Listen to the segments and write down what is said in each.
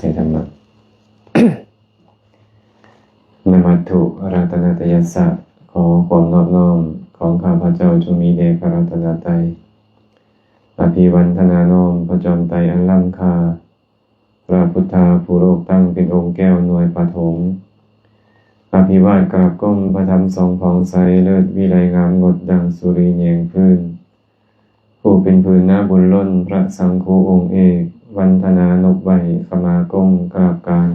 ໃສ່ທຳມະ. ນະມັດຖຸລັດຕະນະຕະຍັດສະ ຂໍຄວາມນອບນ້ອມຂອງຂ້າພະເຈົ້າຈົ່ງມີແດ່ພະລັດຕະນະໄຕ. ອະພິວັນທະນານ້ອມພະຈອມໄຕອັນລ້ຳຄ່າ, ພະພຸດທາຜູ້ໂລກຕັ້ງເປັນອົງແກ້ວໜ່ວຍປະຖົມ. ອະພິວາດກາບກົ້ມພະທຳສ່ອງຜ່ອງໃສ ເລີດວິໄລງາມງົດດັ່ງສຸລີແຍງພື້ນ. ຜູ້ເປັນພື້ນນາບຸນລົ້ນ ພະສັງຄູອົງເອກ ວັນທະນານົບໄຫວ້ ຂະມາກົ້ມກາບການ.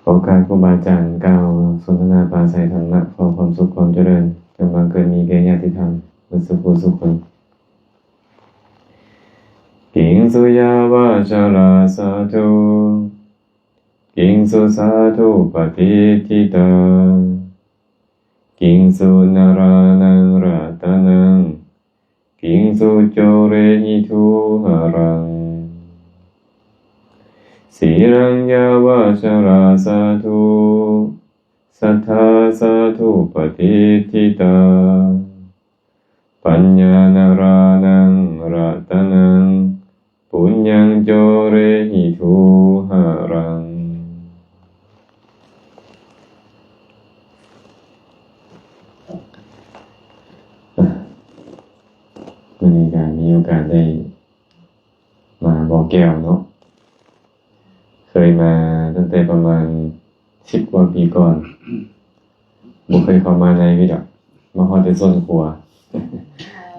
ຂໍໂອກາດຄູບາອາຈານກ່າວສົນທະນາປາໄສທຳມະ ຂໍຄວາມສຸກຄວາມຈະເລີນ ຈົ່ງບັງເກີດມີແກ່ຍາດຕິທຳເບິດສູ່ຜູ້ສູ່ຄົນ. ກິງສຸຍາວະຊະລາສາທຸ ກິງສຸສາທຸປະຕິດທິຕາ ກິງສຸນາລານັງລັດຕະນັງ ກິງສຸໂຈເຣຫິທູຫະລັງ. ສີລັງຍາວະຊະລາສາທຸ ສັດທາສາທຸປະຕິດທິຕາ ປັນຍານາລານັງລັດຕະນັງ ປຸນຍັງໂຈເຣຫິທູຫະລັງ. ມື້ນີ້ກໍມີໂອກາດໄດ້ມາບໍ່ແກ້ວເນາະ, ເຄີຍມາຕັ້ງແຕ່ປະມານສິບກວ່າປີກ່ອນ, ບໍ່ເຄີຍເຂົ້າມາໃນພີ້ດອກ, ມາຮອດແຕ່ໂຊນຂົວ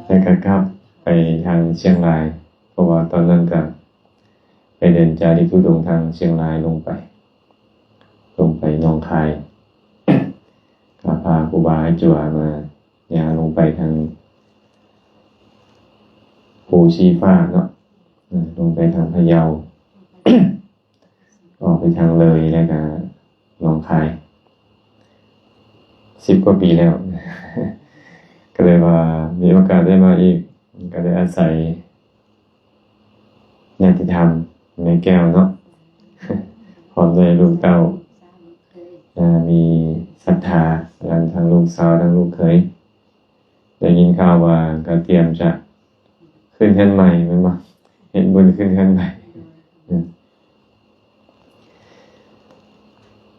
ແລ້ວກໍກັບໄປທາງຊຽງລາຍ, ເພາະວ່າຕອນນັ້ນກໍໄປເດີນຈາລິກທຸດົງທາງຊຽງລາຍລົງໄປ, ລົງໄປໜອງຄາຍ, ກໍພາຄູບາອາຈົວມາ ຍ່າງລົງໄປທາງພູຊີ້ຟ້າເນາະ, ເອີ ລົງໄປທາງພະເຍົາ, ອອກໄປທາງເລີຍ ແລ້ວກະໜອງຄາຍ, ສິບກວ່າປີແລ້ວ, ກໍເລີຍວ່າມີໂອກາດໄດ້ມາອີກ, ກໍໄດ້ອາໄສ ຍາດຕິທຳແມ່ແກ້ວເນາະ, ພ້ອມດ້ວຍລູກເຕົ້າ ອ່າ ມີສັດທາ ທັງ ທັງລູກສາວ ທັງລູກເຂີຍ, ໄດ້ຍິນຂ່າວວ່າກໍຕຽມຈະຂຶ້ນເຮືອນໃໝ່ແມ່ນບໍ່? ເຮັດບຸນຂຶ້ນເຮືອນໃໝ່.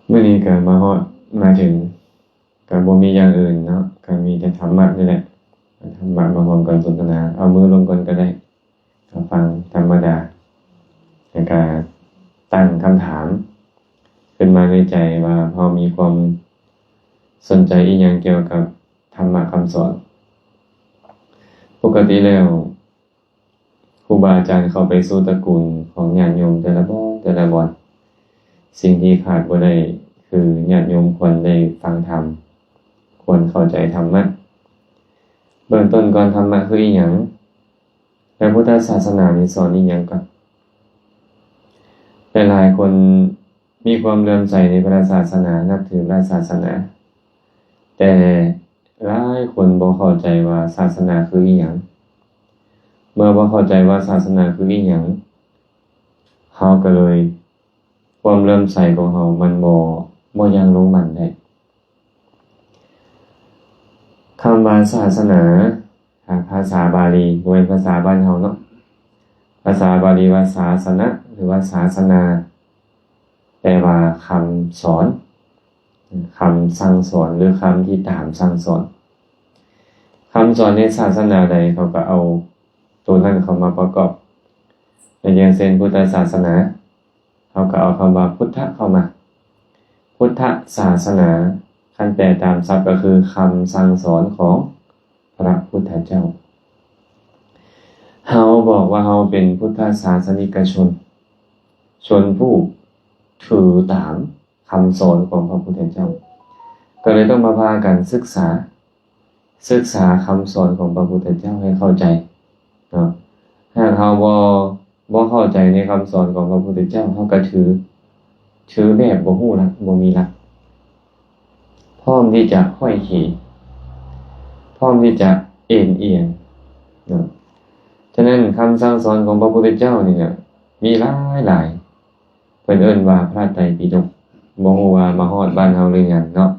ມື້ນີ້ກໍມາຮອດມາເຖິງ, ກໍບໍ່ມີຢ່າງອື່ນເນາະ, ກໍມີແຕ່ທຳມະນີ້ແຫຼະ, ທຳມະມາຮ່ວມກັນສົນທະນາ, ເອົາມືລົງກ່ອນກໍໄດ້, ກໍຟັງທຳມະດາ, ແລ້ວກໍຕັ້ງຄຳຖາມຂຶ້ນມາໃນໃຈວ່າ ເຮົາມີຄວາມສົນໃຈອີ່ຫຍັງກ່ຽວກັບທຳມະຄຳສອນ. ປົກກະຕິແລ້ວ ຄູບາອາຈານເຂົ້າໄປສູ່ຕະກູນຂອງຍາດໂຍມແຕ່ລະບ່ອນ ແຕ່ລະບ່ອນ, ສິ່ງທີ່ຂາດບໍ່ໄດ້ຄືຍາດໂຍມຄວນໄດ້ຟັງທຳ, ຄວນເຂົ້າໃຈທຳມະ. ເບື້ອງຕົ້ນກ່ອນ, ທຳມະຄືອີ່ຫຍັງ? ແລະ ພຸດທະສາສະໜານີ້ສອນອີ່ຫຍັງກ່ອນ? ຫຼາຍໆຄົນ ມີຄວາມເຫຼື້ອມໃສໃນພະສາສະໜາ, ນັບຖືພະສາສະໜາ, ແຕ່ຫຼາຍຄົນບໍ່ເຂົ້າໃຈວ່າສາສະໜາຄືອີ່ຫຍັງ. ເມື່ອບໍ່ເຂົ້າໃຈວ່າສາສະໜາຄືອີ່ຫຍັງ, ເຮົາກໍເລີຍ, ຄວາມເຫຼື້ອມໃສຂອງເຮົາມັນບໍ່, ບໍ່ຍັງລົງໝັ້ນໄດ້. ຄຳວ່າສາສະໜາ, ຖ້າພາສາບາລີ, ບໍ່ແມ່ນພາສາບ້ານເຮົາເນາະ, ພາສາບາລີວ່າສາສະນະ ຫຼືວ່າສາສະນາ, ແປວ່າຄຳສອນ, ຄຳສັ່ງສອນ ຫຼື ຄຳທີ່ຕາມສັ່ງສອນ. ຄຳສອນໃນສາສະໜາໃດ ເຂົາກໍເອົາໂຕນັ້ນເຂົ້າມາປະກອບ. ຢ່າງເຊັ່ນ ພຸດທະສາສະໜາ, ເຮົາກໍເອົາຄຳວ່າພຸດທະເຂົ້າມາ. ພຸດທະສາສະໜາ, ຄັນແປຕາມສັບກໍຄືຄຳສັ່ງສອນຂອງພະພຸດທະເຈົ້າ. ເຮົາບອກວ່າເຮົາເປັນພຸດທະສາສະນິກະຊົນ, ຊົນຜູ້ຖືຕາມຄຳສອນຂອງພະພຸດທະເຈົ້າ, ກໍເລີຍຕ້ອງມາພາກັນສຶກສາ, ສຶກສາຄຳສອນຂອງພະພຸດທະເຈົ້າໃຫ້ເຂົ້າໃຈເນາະ. ຫາກເຮົາບໍ່, ບໍ່ເຂົ້າໃຈໃນຄຳສອນຂອງພະພຸດທະເຈົ້າ, ເຮົາກໍຖື, ຖືແບບບໍ່ຮູ້ຫຼັກ, ບໍ່ມີຫຼັກ, ພ້ອມທີ່ຈະຫ້ອຍເຄ, ພ້ອມທີ່ຈະເອັນອຽງເນາະ. ສະນັ້ນ ຄຳສັ່ງສອນຂອງພະພຸດທະເຈົ້ານີ້ນະ ມີຫຼາຍໆ. ເພິ່ນເອີ້ນວ່າພະໄຕປິດົກ, ບໍ່ຮູ້ວ່າມາຮອດບ້ານເຮົາຫຼືຍັງເນາະ,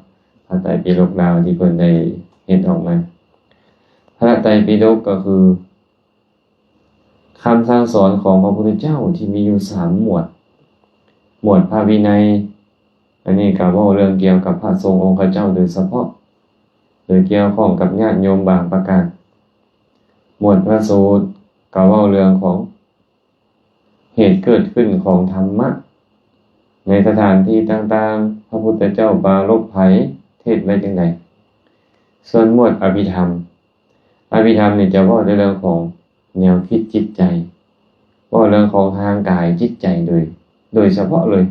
ພະໄຕປິດົກລາວທີ່ເພິ່ນໄດ້ເຮັດອອກມາ. ພະໄຕປິດົກກໍຄື ຄຳສັ່ງສອນຂອງພະພຸດທະເຈົ້າທີ່ມີຢູ່ສາມໝວດ, ໝວດພະວິໄນ ອັນນີ້ກໍເວົ້າເລື່ອງກ່ຽວກັບພະສົງອົງຄະເຈົ້າໂດຍສະເພາະ ຫຼື ກ່ຽວຂ້ອງກັບຍາດໂຍມບາງປະການ. ໝວດພະສູດກໍເວົ້າເລື່ອງຂອງ ເຫດເກີດຂຶ້ນຂອງທຳມະ ໃນສະຖານທີ່ຕ່າງໆ ພະພຸດທະເຈົ້າປາລົບໃຜ ເທດໄວ້ຈັ່ງໃດ. ສ່ວນໝວດອະພິທຳ, ອະພິທຳນີ້ຈະເວົ້າໃນເລື່ອງຂອງແນວຄິດຈິດໃຈ, ເວົ້າເລື່ອງຂອງຮ່າງກາຍຈິດໃຈໂດຍ, ໂດຍສະເພາະເລີຍ,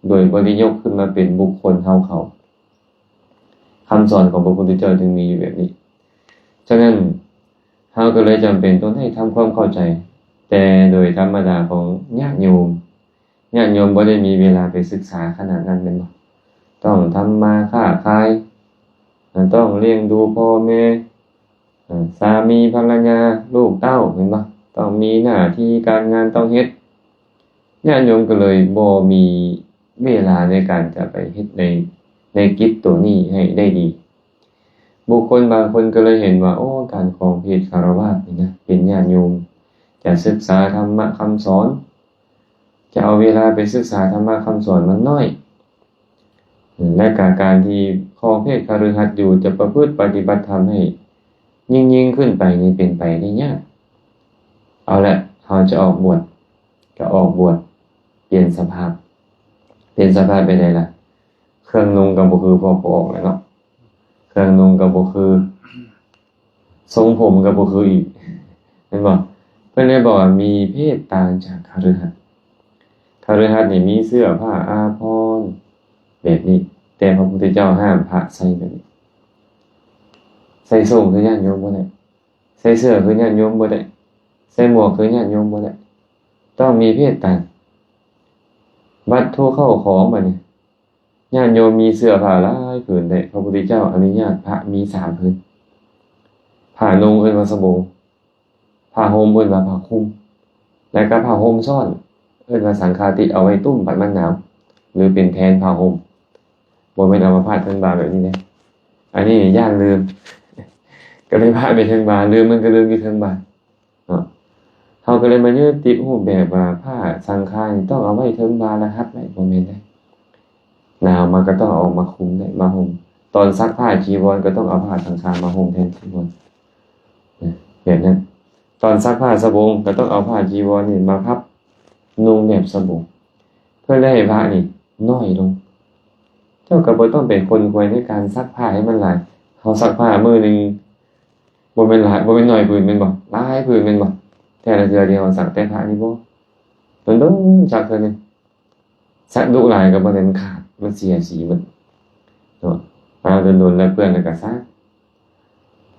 ໂດຍບໍ່ໄດ້ຍົກຂຶ້ນມາເປັນບຸກຄົນເຮົາເຂົາ. ຄຳສອນຂອງພະພຸດທະເຈົ້າຈຶ່ງມີຢູ່ແບບນີ້. ສະນັ້ນ ເຮົາກໍເລີຍຈຳເປັນຕ້ອງໄດ້ທຳຄວາມເຂົ້າໃຈ, ແຕ່ໂດຍທຳມະດາຂອງຍາດໂຍມ, ຍາດໂຍມບໍ່ໄດ້ມີເວລາໄປສຶກສາຂະໜາດນັ້ນແມ່ນບໍ່? ຕ້ອງທຳມາຄ້າຂາຍ, ຕ້ອງລ້ຽງດູພໍ່ແມ່, ສາມີພັນລະຍາ, ລູກເຕົ້າ, ແມ່ນບໍ່? ຕ້ອງມີໜ້າທີ່ການງານຕ້ອງເຮັດ. ຍາດໂຍມກໍເລີຍບໍ່ມີເວລາໃນການຈະໄປເຮັດໃນ, ໃນກິດໂຕນີ້ໃຫ້ໄດ້ດີ. ບຸກຄົນບາງຄົນກໍເລີຍເຫັນວ່າ, ໂອ້, ການຄອງເພດຄາລະວາດນີ້ນະ, ເປັນຍາດໂຍມຈະສຶກສາທຳມະຄຳສອນ, ຈະເອົາເວລາໄປສຶກສາທຳມະຄຳສອນມັນໜ້ອຍ. ແລະ ກະການທີ່ຄອງເພດຄະລືຫັດຢູ່ ຈະປະພຶດປະຕິບັດທຳໃຫ້ຍິ່ງໆຂຶ້ນໄປນີ້ເປັນໄປໄດ້ຍາກ. ເອົາລະ, ເຮົາຈະອອກບວດ, ກະອອກບວດ, ປ່ຽນສະພາບ. ປ່ຽນສະພາບແບບໃດລະ? ເຄື່ອງນຸ່ງກໍບໍ່ຄືພວກຜູ້ອອກແລ້ວເນາະ, ເຄື່ອງນຸ່ງກໍບໍ່ຄື, ຊົງຜົມກໍບໍ່ຄືອີກ, ແມ່ນບໍ່? ເພິ່ນເລີຍບອກວ່າມີເພດຕ່າງຈາກຄະລືຫັດ. ຄະລືຫັດນີ້ມີເສື້ອຜ້າອາພອນແບບນີ້, ແຕ່ພະພຸດທະເຈົ້າຫ້າມພະໃສ່ແບບນີ້. ໃສ່ໂສ້ງຄືຍາດໂຍມບໍ່ໄດ້, ໃສ່ເສື້ອຄືຍາດໂຍມບໍ່ໄດ້, ໃສ່ໝວກຄືຍາດໂຍມບໍ່ໄດ້, ຕ້ອງມີເພດຕ່າງ. ວັດຖຸເຂົ້າຂອງບາດນີ້, ຍາດໂຍມມີເສື້ອຜ້າຫຼາຍຜືນໄດ໋, ພະພຸດທະເຈົ້າອະນຸຍາດພະມີສາມຜືນ. ຜ້ານຸ່ງເອີ້ນວ່າສະໂບງ, ຜ້າຫົ່ມເອີ້ນວ່າຜ້າຄຸມ, ແລະກະຜ້າຫົ່ມຊ້ອນ ເອີ້ນວ່າສັງຄາຕິ, ເອົາໄວ້ຕຸ້ມບັດມັນໜາວ ຫຼືເປັນແທນຜ້າຫົ່ມ. ບໍ່ແມ່ນເອົາມາພາດເທິງບ່າແບບນີ້ເດ້, ອັນນີ້ຢ້ານລືມ, ກໍເລີຍພາດໄປເທິງບ່າ, ລືມມັນກໍລືມຢູ່ເທິງບ່າ. ເນາະ, ເຮົາກໍເລີຍມາຍຶດຕິດຮູບແບບວ່າຜ້າສັງຄານີ້ຕ້ອງເອົາໄວ້ເທິງບ່າແລ້ວຮັດໄວ້, ບໍ່ແມ່ນເດ້. ໜາວມາກໍຕ້ອງເອົາອອກມາຄຸມໄດ້, ມາຫົ່ມ. ຕອນຊັກຜ້າຈີວອນກໍຕ້ອງເອົາຜ້າສັງຄາມາຫົ່ມແທນຈີວອນ, ແບບນັ້ນ. ຕອນຊັກຜ້າສະບົງກໍຕ້ອງເອົາຜ້າຈີວອນນີ້ມາພັບນຸ່ງແບບສະບົງ, ເພື່ອໄດ້ໃຫ້ພະນີ້ນ້ອຍລົງ. ເຈົ້າກໍບໍ່ຕ້ອງໄປຂົນຂວາຍໃນການຊັກຜ້າໃຫ້ມັນຫຼາຍ. ເຮົາຊັກຜ້າມື້ໜຶ່ງ ບໍ່ແມ່ນຫຼາຍ, ບໍ່ແມ່ນໜ້ອຍຜືນແມ່ນບໍ່? ຫຼາຍຜືນແມ່ນບໍ່? ແຕ່ລະເທື່ອທີ່ເຮົາຊັກ, ແຕ່ພະນີ້ບໍ່, ດົນໆຊັກເທື່ອໜຶ່ງ. ຊັກດຸຫຼາຍກໍບໍ່ໄດ້, ມັນຂາດ, ມັນເສຍສີໝົດເນາະ. ມາດົນໆແລ້ວເປື້ອນແລ້ວກໍຊັກ.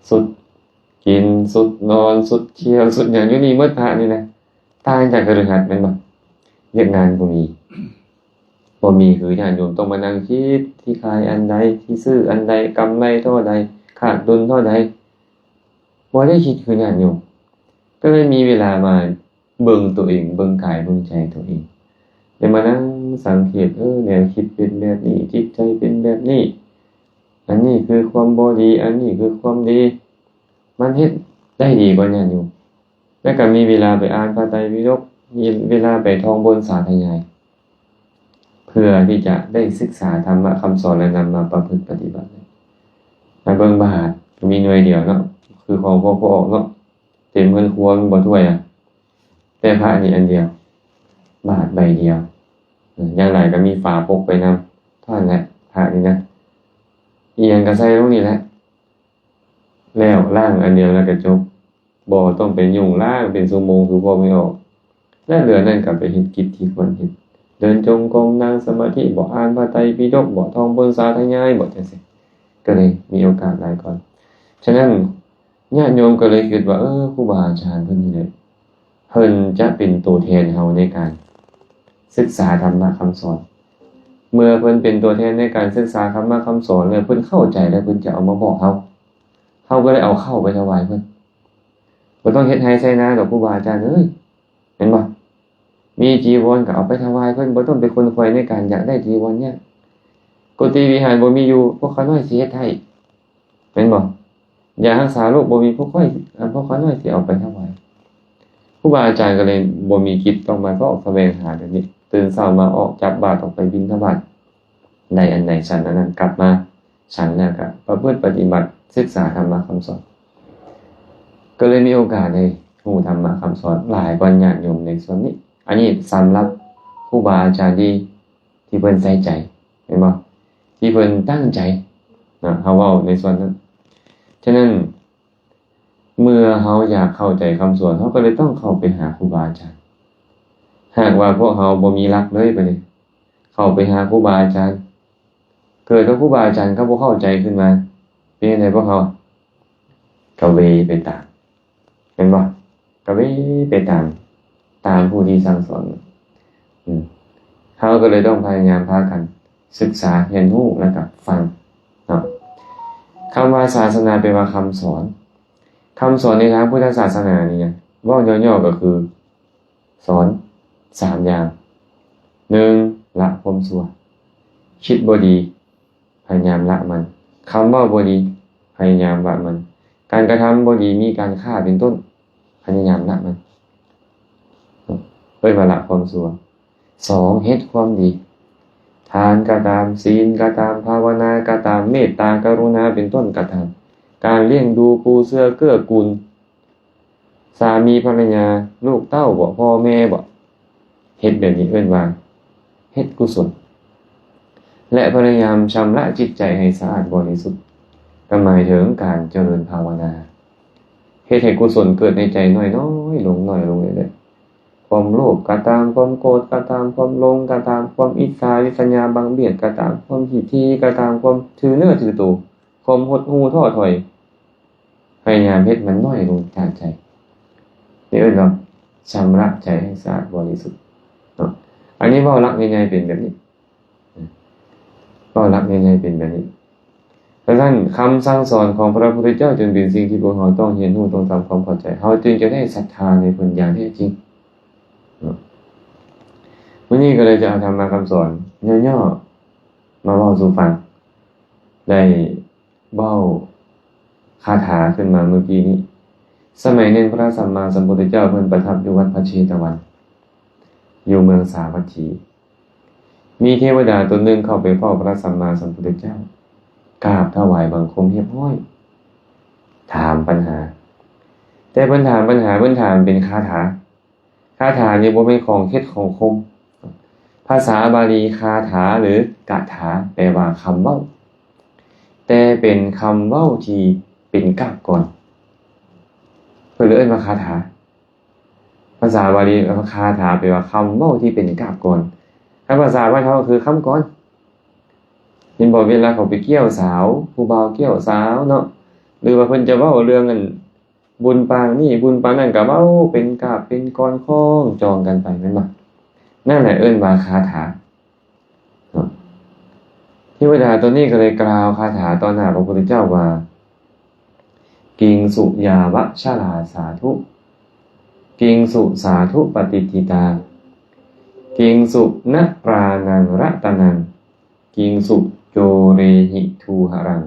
ຊຸດກິນ, ຊຸດນອນ, ຊຸດທ່ຽວ, ຊຸດຫຍັງຢູ່ນີ້ໝົດ, ພະນີ້ນະ. ຕ່າງຈາກຄະລືຫັດແມ່ນບໍ່? ວຽກງານບໍ່ມີ. ບໍ່ມີຄືຍາດໂຍມຕ້ອງມານັ່ງຄິດ, ທີ່ຂາຍອັນໃດ, ທີ່ຊື້ອັນໃດ, ກຳໄລເທົ່າໃດ, ຂາດທຶນເທົ່າໃດ, ບໍ່ໄດ້ຄິດຄືຍາດໂຍມ. ກໍເລີຍມີເວລາມາເບິ່ງຕົວເອງ, ເບິ່ງກາຍເບິ່ງໃຈຕົວເອງ, ໄດ້ມານັ່ງສັງເກດ, ເອີ, ແນວຄິດເປັນແບບນີ້, ຈິດໃຈເປັນແບບນີ້, ອັນນີ້ຄືຄວາມບໍ່ດີ, ອັນນີ້ຄືຄວາມດີ. ມັນເຮັດໄດ້ດີກວ່າຍາດໂຍມ. ແລ້ວກໍມີເວລາໄປອ່ານພະໄຕປິດົກ, ມີເວລາໄປທ່ອງບົນສາທະຍາຍ, ເພື່ອທີ່ຈະໄດ້ສຶກສາທຳມະຄຳສອນ ແລະ ນຳມາປະພຶດປະຕິບັດ. ມາເບິ່ງບາດ ມີໜ່ວຍດຽວເນາະ, ຄືຂອງພວກພວກເນາະ, ເຕັມເຮືອນຄົວແມ່ນບໍ່ຖ້ວຍອະ, ແຕ່ພະນີ້ອັນດຽວ, ບາດໃບດຽວ, ຢ່າງຫຼາຍກໍມີຝາປົກໄປນຳ, ເທົ່ານັ້ນແຫຼະ. ພະນີ້ນະ, ອີ່ຫຍັງກໍໃສ່ລົງນີ້ແຫຼະ, ແລ້ວລ້າງອັນດຽວແລ້ວກໍຈົບ. ບໍ່ຕ້ອງໄປຫຍຸ້ງລ້າງເປັນຊົ່ວໂມງຄືພວກນີ້ອອກ, ແລະ ເຫຼືອນັ້ນກໍໄປເຮັດກິດທີ່ຄວນເຮັດ, ເດີນຈົງກົມ, ນັ່ງສະມາທິບໍ, ອ່ານພະໄຕປິດົກບໍ, ທ່ອງບົນສາທະຍາຍບໍ, ຈັ່ງຊີ້ ກໍເລີຍມີໂອກາດຫຼາຍກວ່າ. ສະນັ້ນ ຍາດໂຍມກໍເລີຍຄິດວ່າ, ເອີ, ຄູບາອາຈານເພິ່ນນີ້ແຫຼະ, ເພິ່ນຈະເປັນຕົວແທນເຮົາໃນການສຶກສາທຳມະຄຳສອນ. ເມື່ອເພິ່ນເປັນຕົວແທນໃນການສຶກສາທຳມະຄຳສອນແລ້ວ, ເພິ່ນເຂົ້າໃຈແລ້ວ, ເພິ່ນຈະເອົາມາບອກເຮົາ, ເຮົາກໍໄດ້ເອົາເຂົ້າໄປຖວາຍເພິ່ນ. ບໍ່ຕ້ອງເຮັດໄຮ່ໄຖນາດອກຄູບາອາຈານເອີຍ, ແມ່ນບໍ່? ມີຈີວອນກໍເອົາໄປຖວາຍເພິ່ນ, ບໍ່ຕ້ອງໄປຂົນຂວາຍໃນການຢາກໄດ້ຈີວອນຍາກ. ກຸຕິວິຫານບໍ່ມີຢູ່, ພວກຂ້ານ້ອຍຊິເຮັດໃຫ້, ແມ່ນບໍ່? ຢາຮັກສາໂລກບໍ່ມີ, ພວກຂ້ອຍ, ພວກຂ້ານ້ອຍຊິເອົາໄປຖວາຍ. ໂຮ ຄູບາອາຈານກໍເລີຍບໍ່ມີກິດຕ້ອງມາຊອກສະແຫວງຫາແບບນີ້, ຕື່ນເຊົ້າມາອອກຈັບບາດອອກໄປບິນທະບາດ ໄດ້ອັນໃດສັນອັນນັ້ນ ກັບມາສັນແລ້ວກໍປະພຶດປະຕິບັດສຶກສາທຳມະຄຳສອນ ກໍເລີຍມີໂອກາດໄດ້ຮູ້ທຳມະຄຳສອນຫຼາຍກວ່າຍາດໂຍມໃນສ່ວນນີ້. ອັນນີ້ສຳລັບຄູບາອາຈານທີ່ ທີ່ເພິ່ນໃສ່ໃຈ ແມ່ນບໍ່? ທີ່ເພິ່ນຕັ້ງໃຈນະ ເຮົາເວົ້າໃນສ່ວນນັ້ນ. ສະນັ້ນ ເມື່ອເຮົາຢາກເຂົ້າໃຈຄຳສອນ ເຮົາກໍເລີຍຕ້ອງເຂົ້າໄປຫາຄູບາອາຈານ. ຫາກວ່າພວກເຮົາບໍ່ມີຫຼັກເລີຍບາດນີ້ ເຂົ້າໄປຫາຄູບາອາຈານ ເກີດວ່າຄູບາອາຈານເຂົາບໍ່ເຂົ້າໃຈຂຶ້ນມາ ເປັນຈັ່ງໃດພວກເຮົາ? ກະເວໄປຕາມ ແມ່ນບໍ່? ກະເວໄປຕາມ ຕາມຜູ້ທີ່ສັ່ງສອນ. ອືມ ເຮົາກໍເລີຍຕ້ອງພະຍາຍາມພາກັນສຶກສາຮຽນຮູ້ ແລ້ວກໍຟັງເນາະ. ຄຳວ່າສາສະໜາແປວ່າຄຳສອນ. ຄຳສອນໃນທາງພຸດທະສາສະໜານີ້ຫຍັງ? ເວົ້າຫຍໍ້ໆກໍຄື ສອນສາມຢ່າງ. ໜຶ່ງ ລະຄວາມຊົ່ວ. ຄິດບໍ່ດີ ພະຍາຍາມລະມັນ. ຄຳເວົ້າບໍ່ດີ ພະຍາຍາມລະມັນ. ການກະທຳບໍ່ດີ ມີການຂ້າເປັນຕົ້ນ ພະຍາຍາມລະມັນ ເອີ້ນວ່າລະຄວາມຊົ່ວ. ສອງ ເຮັດຄວາມດີ. ທານກໍຕາມ, ສິນກໍຕາມ, ພາວະນາກໍຕາມ, ເມດຕາກະລຸນາເປັນຕົ້ນກໍຕາມ, ການລ້ຽງດູປູເຊື່ອເກື້ອກູນ ສາມີພັນລະຍາ, ລູກເຕົ້າບໍ, ພໍ່ແມ່ບໍ, ເຮັດແບບນີ້ເອີ້ນວ່າເຮັດກຸສົນ ແລະ ພະຍາຍາມຊຳລະຈິດໃຈໃຫ້ສະອາດບໍລິສຸດ ກໍໝາຍເຖິງການຈະເລີນພາວະນາ ເຮັດໃຫ້ກຸສົນເກີດໃນໃຈນ້ອຍໆລົງ, ນ້ອຍລົງເລື້ອຍໆ. ຄວາມໂລບກໍຕາມ, ຄວາມໂກດກໍຕາມ, ຄວາມຫຼົງກໍຕາມ, ຄວາມອິດສາລິດສະຍາບັງບຽດກໍຕາມ, ຄວາມທິດຖິກໍຕາມ, ຄວາມຖືເນື້ອຖືໂຕ, ຄວາມຫົດຫູ່ທໍ້ຖອຍ, ພະຍາຍາມເຮັດມັນນ້ອຍລົງຈາກໃຈ. ນີ້ເອີ້ນວ່າຊຳລະໃຈໃຫ້ສະອາດບໍລິສຸດເນາະ. ອັນນີ້ເວົ້າຫຼັກໃຫຍ່ໆເປັນແບບນີ້. ເວົ້າຫຼັກໃຫຍ່ໆເປັນແບບນີ້. ສະນັ້ນ ຄຳສັ່ງສອນຂອງພະພຸດທະເຈົ້າຈຶ່ງເປັນສິ່ງທີ່ພວກເຮົາຕ້ອງຮຽນຮູ້, ຕ້ອງທຳຄວາມເຂົ້າໃຈ, ເຮົາຈຶ່ງຈະໄດ້ສັດທາໃນເພິ່ນຢ່າງແທ້ຈິງເນາະ. ມື້ນີ້ກໍເລີຍຈະເອົາທຳມະຄຳສອນຫຍໍ້ໆມາເວົ້າສູ່ຟັງ. ໄດ້ເວົ້າຄາຖາຂຶ້ນມາເມື່ອກີ້ນີ້. ສະໄໝໜຶ່ງ ພະສຳມາສຳພຸດທະເຈົ້າເພິ່ນປະທັບຢູ່ວັດພະເຊຕະວັນ ຢູ່ເມືອງສາວັດຖີ. ມີເທວະດາຕົນໜຶ່ງເຂົ້າໄປເຝົ້າພະສຳມາສຳພຸດທະເຈົ້າ, ກາບຖວາຍບັງຄົມຮຽບຮ້ອຍ, ຖາມປັນຫາ. ແຕ່ເພິ່ນຖາມປັນຫາ, ເພິ່ນຖາມເປັນຄາຖາ. ຄາຖານີ້ບໍ່ແມ່ນຂອງເຄັດຂອງຄົມ. ພາສາບາລີ ຄາຖາ ຫຼື ກະຖາ ແປວ່າຄຳເວົ້າ, ແຕ່ເປັນຄຳເວົ້າທີ່ເປັນກາບກອນ. ເພິ່ນເລີຍເອີ້ນວ່າຄາຖາ. ພາສາບາລີ ຄາຖາ ແປວ່າຄຳເວົ້າທີ່ເປັນກາບກອນ. ຖ້າພາສາບ້ານເຮົາຄືຄຳກອນ. ເຫັນບໍ່ ເວລາເຂົາໄປກ່ຽວສາວ, ຜູ້ບ່າວກ່ຽວສາວເນາະ, ຫຼືວ່າເພິ່ນຈະເວົ້າເລື່ອງອັນ ບຸນປາງນີ້ບຸນປາງນັ້ນ ກໍເວົ້າເປັນກາບເປັນກອນ ຄ້ອງຈອງກັນໄປ ແມ່ນບໍ່? ນັ້ນແຫຼະເອີ້ນວ່າຄາຖາ. ເທວະດາຕົນນີ້ກໍເລີຍກ່າວຄາຖາຕໍ່ໜ້າພະພຸດທະເຈົ້າວ່າ ກິງສຸ ຢາວະຊະລາ ສາທຸ, ກິງສຸ ສາທຸ ປະຕິດທິຕາ, ກິງສຸ ນະຣານັງ ຣະຕະນັງ, ກິງສຸ ໂຈເຣຫິ ທູຫະລັງ.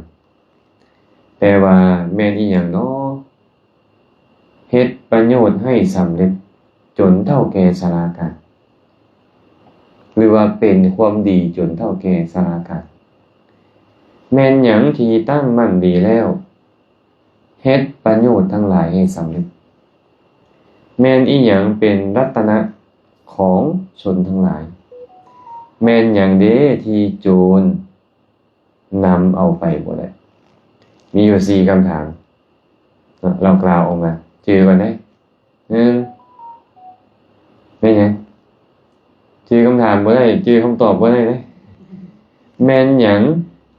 ແປວ່າ ແມ່ນອີ່ຫຍັງນໍ ເຮັດປະໂຫຍດໃຫ້ສຳເລັດຈົນເທົ່າແກ່ຊະລາການ ຫຼືວ່າເປັນຄວາມດີຈົນເທົ່າແກ່ຊະລາການ? ແມ່ນຫຍັງທີ່ຕັ້ງໝັ້ນດີແລ້ວ ເຮັດປະໂຫຍດທັງຫຼາຍໃຫ້ສຳເລັດ? ແມ່ນອີ່ຫຍັງເປັນລັດຕະນະຂອງຊົນທັງຫຼາຍ? ແມ່ນຫຍັງເດທີ່ໂຈນ ນຳເອົາໄປບໍ່ໄດ້. ມີຢູ່ສີ່ຄຳຖາມເນາະ ລາວກ່າວອອກມາ. ຈື່ກ່ອນເດ້. ໜຶ່ງ ແມ່ນຫຍັງ? ຈື່ຄຳຖາມບໍ່ໄດ້, ຈື່ຄຳຕອບບໍ່ໄດ້ເດ້. ແມ່ນຫຍັງ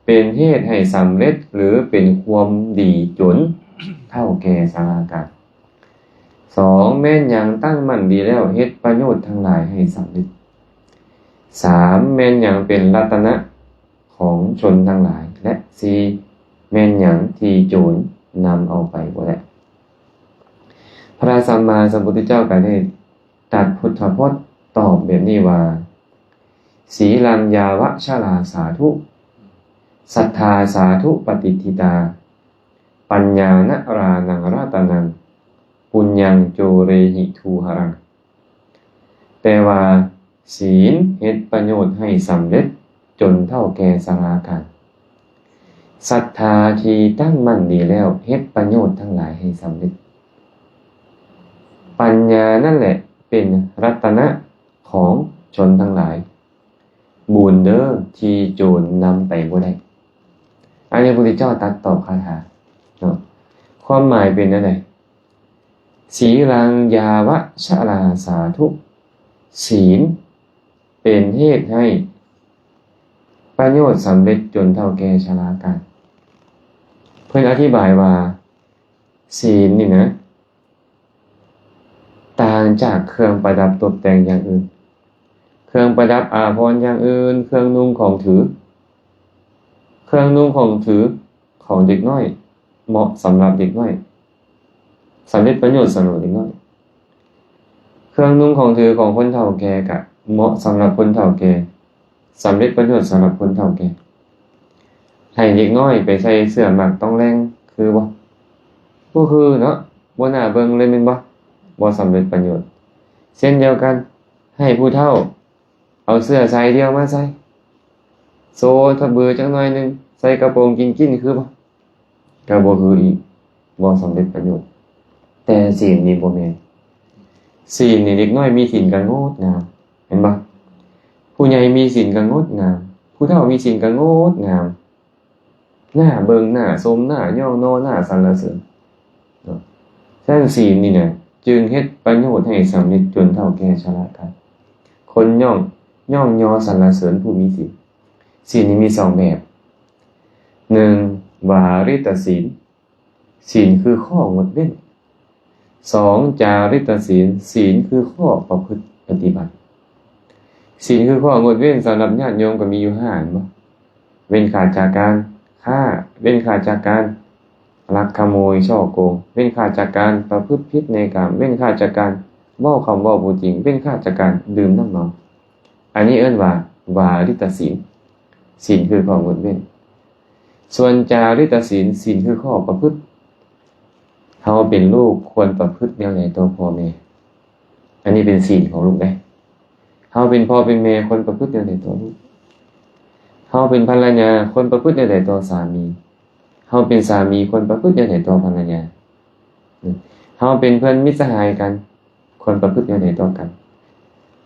ເປັນເຫດໃຫ້ສຳເລັດ ຫຼື ເປັນຄວາມດີຈົນເທົ່າແກ່ຊະລາການ? ສອງ ແມ່ນຫຍັງຕັ້ງໝັ້ນດີແລ້ວ ເຮັດປະໂຫຍດທັງຫຼາຍໃຫ້ສຳເລັດ? ສາມ ແມ່ນຫຍັງເປັນລັດຕະນະ ຂອງຊົນທັງຫຼາຍ ແລະ ສີ່ ແມ່ນຫຍັງທີ່ໂຈນນຳເອົາໄປບໍ່ໄດ້? ພະສຳມາສຳພຸດທະເຈົ້າກໍໄດ້ຕັດພຸດທະພົດຕອບແບບນີ້ວ່າ ສີລັງ ຢາວະຊະລາ ສາທຸ, ສັດທາ ສາທຸ ປະຕິດທິຕາ, ປັນຍາ ນະຣານັງ ຣະຕະນັງ, ປຸນຍັງ ໂຈເຣຫິ ທູຫະລັງ. ແປວ່າ ສີນເຮັດປະໂຫຍດໃຫ້ສຳເລັດຈົນເຖົ້າແກ່ຊະລາການ. ສັດທາທີ່ຕັ້ງໝັ້ນດີແລ້ວເຮັດປະໂຫຍດທັງຫຼາຍໃຫ້ສຳເລັດ. ປັນຍານັ້ນແຫຼະເປັນລັດຕະນະຂອງຊົນທັງຫຼາຍ. ບຸນເດີທີ່ໂຈນນຳໄປບໍ່ໄດ້. ອັນນີ້ພະພຸດທະເຈົ້າຕັດຕອບຄາຖາເນາະ. ຄວາມໝາຍເປັນແນວໃດ? ສີລັງ ຢາວະ ຊະລາ ສາທຸ. ສີນເປັນເຫດໃຫ້ປະໂຫຍດສຳເລັດຈົນເຖົ້າແກ່ຊະລາການ. ເພິ່ນອະທິບາຍວ່າ ສີນນີ້ນະ ຕ່າງຈາກເຄື່ອງປະດັບຕົບແຕ່ງຢ່າງອື່ນ, ເຄື່ອງປະດັບອາພອນຢ່າງອື່ນ, ເຄື່ອງນຸ່ງຂອງຖື, ເຄື່ອງນຸ່ງຂອງຖືຂອງເດັກນ້ອຍ ເໝາະສຳລັບເດັກນ້ອຍ, ສຳເລັດປະໂຫຍດສຳລັບເດັກນ້ອຍ. ເຄື່ອງນຸ່ງຂອງຖືຂອງຄົນເຖົ້າແກ່ກະເໝາະສຳລັບຄົນເຖົ້າແກ່, ສຳເລັດປະໂຫຍດສຳລັບຄົນເຖົ້າແກ່. ໃຫ້ເດັກນ້ອຍໄປໃສ່ເສື້ອໝາກຕ້ອງແລງຄືບໍ່? ບໍ່ຄືເນາະ, ບໍ່ໜ້າເບິ່ງເລີຍແມ່ນບໍ່? ບໍ່ສຳເລັດປະໂຫຍດ. ເຊັ່ນດຽວກັນ, ໃຫ້ຜູ້ເຖົ້າເອົາເສື້ອຊາຍດ່ຽວມາໃສ່, ໂຊທະບືຈັກໜ້ອຍໜຶ່ງ, ໃສ່ກະໂປງກິນກິນຄືບໍ່? ກໍບໍ່ຄືອີກ, ບໍ່ສຳເລັດປະໂຫຍດ. ແຕ່ສີນນີ້ບໍ່ແມ່ນ. ສີນນີ້ເດັກນ້ອຍມີສີນກໍງົດງາມ, ເຫັນບໍ່? ຜູ້ໃຫຍ່ມີສີນກໍງົດງາມ, ຜູ້ເຖົ້າມີສີນກໍງົດງາມ. ໜ້າເບິ່ງ, ໜ້າຊົມ, ໜ້າຍ້ອງຍໍ, ໜ້າສັນລະເສີນເນາະ. ສະນັ້ນ ສີນນີ້ນະ ຈຶ່ງເຮັດປະໂຫຍດໃຫ້ສຳເລັດຈົນເຖົ້າແກ່ຊະລາການ. ຄົນຍ້ອງ, ຍ້ອງຍໍສັນລະເສີນຜູ້ມີສີນ. ສີນນີ້ມີສອງແບບ. ໜຶ່ງ ວາລິຕະສີນ, ສີນຄືຂໍ້ງົດເວັ້ນ. ສອງ ຈາລິຕະສີນ, ສີນຄືຂໍ້ປະພຶດປະຕິບັດ. ສີນຄືຂໍ້ງົດເວັ້ນສຳລັບຍາດໂຍມກໍມີຢູ່ຫ້າອັນເນາະ. ເວັ້ນຂາດຈາກການຄ້າ, ເວັ້ນຂາດຈາກການລັກຂະໂມຍສໍ້ໂກງ, ເວັ້ນຂາດຈາກການປະພຶດຜິດໃນກາມ, ເວັ້ນຂາດຈາກການເວົ້າຄຳເວົ້າບໍ່ຈິງ, ເວັ້ນຂາດຈາກການດື່ມນ້ຳເມົາ. ອັນນີ້ເອີ້ນວ່າ ວາລິຕະສີນ, ສີນຄືຂໍ້ງົດເວັ້ນ. ສ່ວນຈາລິຕະສີນ, ສີນຄືຂໍ້ປະພຶດ. ເຮົາເປັນລູກຄວນປະພຶດແນວໃດຕໍ່ພໍ່ແມ່? ອັນນີ້ເປັນສີນຂອງລູກເດ້. ເຮົາເປັນພໍ່ເປັນແມ່ຄວນປະພຶດແນວໃດຕໍ່ລູກ? ເຮົາເປັນພັນລະຍາຄວນປະພຶດແນວໃດຕໍ່ສາມີ? ເຮົາເປັນສາມີຄວນປະພຶດແນວໃດຕໍ່ພັນລະຍາ? ເຮົາເປັນເພື່ອນມິດສະຫາຍກັນ ຄວນປະພຶດແນວໃດຕໍ່ກັນ?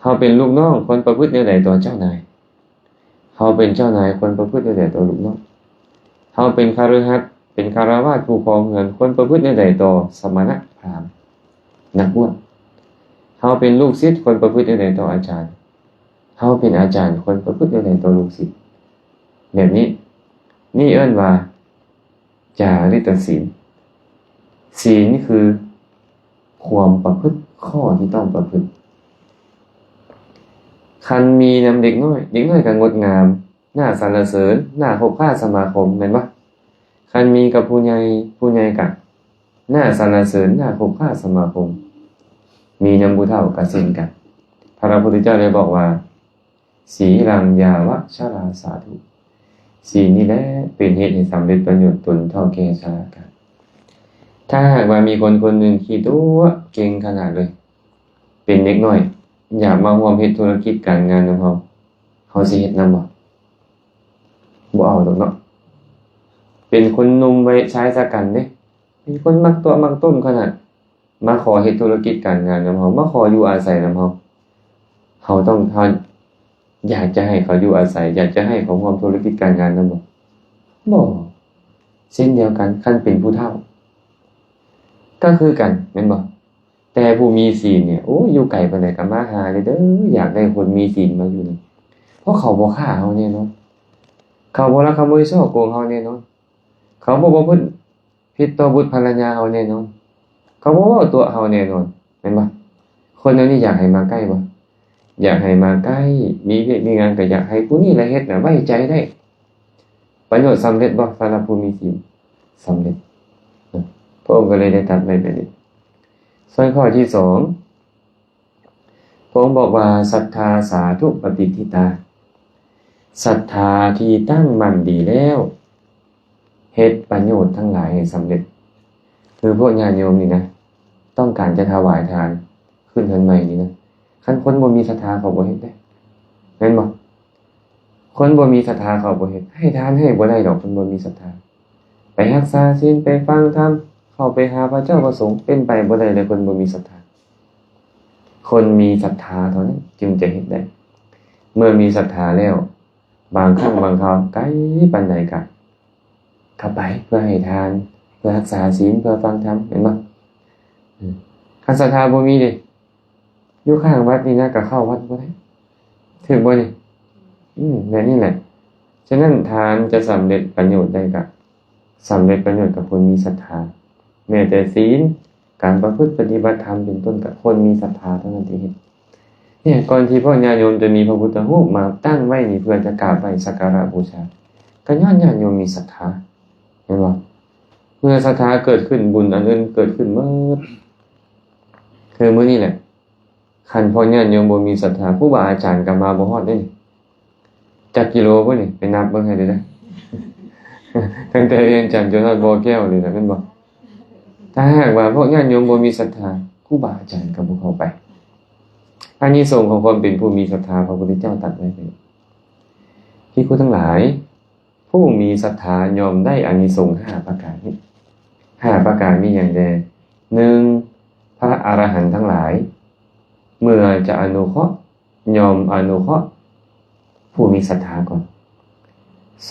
ເຮົາເປັນລູກນ້ອງຄວນປະພຶດແນວໃດຕໍ່ເຈົ້ານາຍ? ເຮົາເປັນເຈົ້ານາຍຄວນປະພຶດແນວໃດຕໍ່ລູກນ້ອງ? ເຮົາເປັນຄະລືຫັດ, ເປັນຄາລະວາດ, ຜູ້ຄອງເຮືອນ ຄວນປະພຶດແນວໃດຕໍ່ສະມະນະ, ພຣາມ, ນັກບວດ? ເຮົາເປັນລູກສິດຄວນປະພຶດແນວໃດຕໍ່ອາຈານ? ເຮົາເປັນອາຈານຄວນປະພຶດແນວໃດຕໍ່ລູກສິດ? ແບບນີ້, ນີ້ເອີ້ນວ່າ ຈາລິຕະສີນ. ສີນຄືຄວາມປະພຶດ, ຂໍ້ທີ່ຕ້ອງປະພຶດ. ຄັນມີນຳເດັກນ້ອຍ, ເດັກນ້ອຍກໍງົດງາມ, ໜ້າສັນລະເສີນ, ໜ້າຄົບຄ້າສະມາຄົມ, ແມ່ນບໍ່? ຄັນມີກັບຜູ້ໃຫຍ່, ຜູ້ໃຫຍ່ກໍໜ້າສັນລະເສີນ, ໜ້າຄົບຄ້າສະມາຄົມ. ມີນຳຜູ້ເຖົ້າກໍເຊັ່ນກັນ. ພະພຸດທະເຈົ້າໄດ້ບອກວ່າ ສີລັງ ຢາວະ ຊະລາ ສາທຸ. ສີນນີ້ແຫຼະເປັນເຫດໃຫ້ສຳເລັດປະໂຫຍດຈົນເຖົ້າແກ່ຊະລາການ. ຖ້າຫາກວ່າມີຄົນຄົນໜຶ່ງຂີ້ຕົວະເກັ່ງຂະໜາດເລີຍ, ເປັນເດັກນ້ອຍ, ຢາກມາຮ່ວມເຮັດທຸລະກິດການງານນຳເຮົາ, ເຮົາຊິເຮັດນຳບໍ່? ບໍ່ເອົາດອກເນາະ. ເປັນຄົນໜຸ່ມໄວຊາຍຊະກັນເດ້, ເປັນຄົນມັກຕົວະມັກຕົ້ມຂະໜາດ, ມາຂໍເຮັດທຸລະກິດການງານນຳເຮົາ, ມາຂໍຢູ່ອາໄສນຳເຮົາ, ເຮົາຕ້ອງ ເຮົາຢາກຈະໃຫ້ເຂົາຢູ່ອາໄສ, ຢາກຈະໃຫ້ເຂົາຮ່ວມທຸລະກິດການງານນຳບໍ່? ບໍ່. ເຊັ່ນດຽວກັນ, ຄັນເປັນຜູ້ເຖົ້າກໍຄືກັນ, ແມ່ນບໍ່? ແຕ່ຜູ້ມີສີນນີ້, ໂອ້ຍ, ຢູ່ໄກປານໃດກໍມາຫາເດີ, ຢາກໄດ້ຄົນມີສີນມາຢູ່ນຳ, ເພາະເຂົາບໍ່ຂ້າເຮົາແນ່ນອນ, ເຂົາບໍ່ລັກຂະໂມຍສໍ້ໂກງເຮົາແນ່ນອນ, ເຂົາບໍ່ປະພຶດ ຜິດຕໍ່ບຸດພັນລະຍາເຮົາແນ່ນອນ, ເຂົາບໍ່ເວົ້າຕົວະເຮົາແນ່ນອນ, ແມ່ນບໍ່? ຄົນແນວນີ້ຢາກໃຫ້ມາໃກ້ບໍ່? ຢາກໃຫ້ມາໃກ້, ມີວຽກມີງານກໍຢາກໃຫ້ຜູ້ນີ້ລະເຮັດນະ, ໄວ້ໃຈໄດ້. ປະໂຫຍດສຳເລັດບໍ່ສຳລັບຜູ້ມີສີນ? ສຳເລັດ. ພະອົງກໍເລີຍໄດ້ຕັດໄວ້ແບບນີ້. ສ່ວນຂໍ້ທີສອງ ພະອົງບອກວ່າ ສັດທາ ສາທຸ ປະຕິດທິຕາ, ສັດທາທີ່ຕັ້ງໝັ້ນດີແລ້ວ ເຮັດປະໂຫຍດທັງຫຼາຍໃຫ້ສຳເລັດ. ຄືພວກຍາດໂຍມນີ້ນະ, ຕ້ອງການຈະຖວາຍທານຂຶ້ນເຮືອນໃໝ່ນີ້ນະ, ຄັນຄົນບໍ່ມີສັດທາເຂົາບໍ່ເຮັດເດ້ ແມ່ນບໍ່? ຄົນບໍ່ມີສັດທາເຂົາບໍ່ເຮັດ, ໃຫ້ທານໃຫ້ບໍ່ໄດ້ດອກ ຄົນບໍ່ມີສັດທາ. ໄປຮັກສາສິນ ໄປຟັງທຳ ເຂົ້າໄປຫາພະເຈົ້າພະສົງ ເປັນໄປບໍ່ໄດ້ເລີຍ ຄົນບໍ່ມີສັດທາ. ຄົນມີສັດທາເທົ່ານັ້ນຈຶ່ງຈະເຮັດໄດ້. ເມື່ອມີສັດທາແລ້ວ ບາງຄັ້ງບາງຄາວ ໄກປານໃດກະເຂົ້າໄປ ເພື່ອໃຫ້ທານ ເພື່ອຮັກສາສິນ ເພື່ອຟັງທຳ ແມ່ນບໍ່? ອືມ ຄັນສັດທາບໍ່ມີເດ ຢູ່ຂ້າງວັດນີ້ນະ ກໍເຂົ້າວັດບໍ່ໄດ້ ຖືກບໍ່ນີ້? ອືມ ແບບນີ້ແຫຼະ. ສະນັ້ນ ທານຈະສຳເລັດປະໂຫຍດໄດ້ ກໍສຳເລັດປະໂຫຍດກັບຄົນມີສັດທາ. ແມ້ແຕ່ສິນ ການປະພຶດປະຕິບັດທຳເປັນຕົ້ນ ກໍຄົນມີສັດທາເທົ່ານັ້ນທີ່ເຮັດ. ເນຍ ກ່ອນທີ່ພວກຍາດໂຍມຈະມີພະພຸດທະຮູບມາຕັ້ງໄວ້ນີ້ ເພື່ອຈະກາບໄຫວ້ສັກກາລະບູຊາ ກໍຍ້ອນຍາດໂຍມມີສັດທາ ແມ່ນບໍ່? ເມື່ອສັດທາເກີດຂຶ້ນ ບຸນອັນອື່ນເກີດຂຶ້ນໝົດ. ຄືມື້ນີ້ແຫຼະ ຄັນພວກຍາດໂຍມບໍ່ມີສັດທາ ຄູບາອາຈານກໍມາບໍ່ຮອດເດ້ນີ້. ຈັກກິໂລພຸ້ນນີ້ ໄປນັບເບິ່ງໃຫ້ເດີ້ ຕັ້ງແຕ່ວຽງຈັນຈົນຮອດບໍ່ແກ້ວນີ້ນະ ແມ່ນບໍ່? ຖ້າຫາກວ່າພວກຍາດໂຍມບໍ່ມີສັດທາ ຄູບາອາຈານກໍບໍ່ເຂົ້າໄປ. ອານິສົງຂອງຄວາມເປັນຜູ້ມີສັດທາ ພະພຸດທະເຈົ້າຕັດໄວ້ ພິກຂຸທັງຫຼາຍ ຜູ້ມີສັດທາຍ່ອມໄດ້ອານິສົງຫ້າປະການນີ້. ຫ້າປະການມີຫຍັງແດ່? ໜຶ່ງ ພະອະລະຫັນທັງຫຼາຍ ເມື່ອຈະອະນຸເຄາະ ຍ່ອມອະນຸເຄາະຜູ້ມີສັດທາກ່ອນ.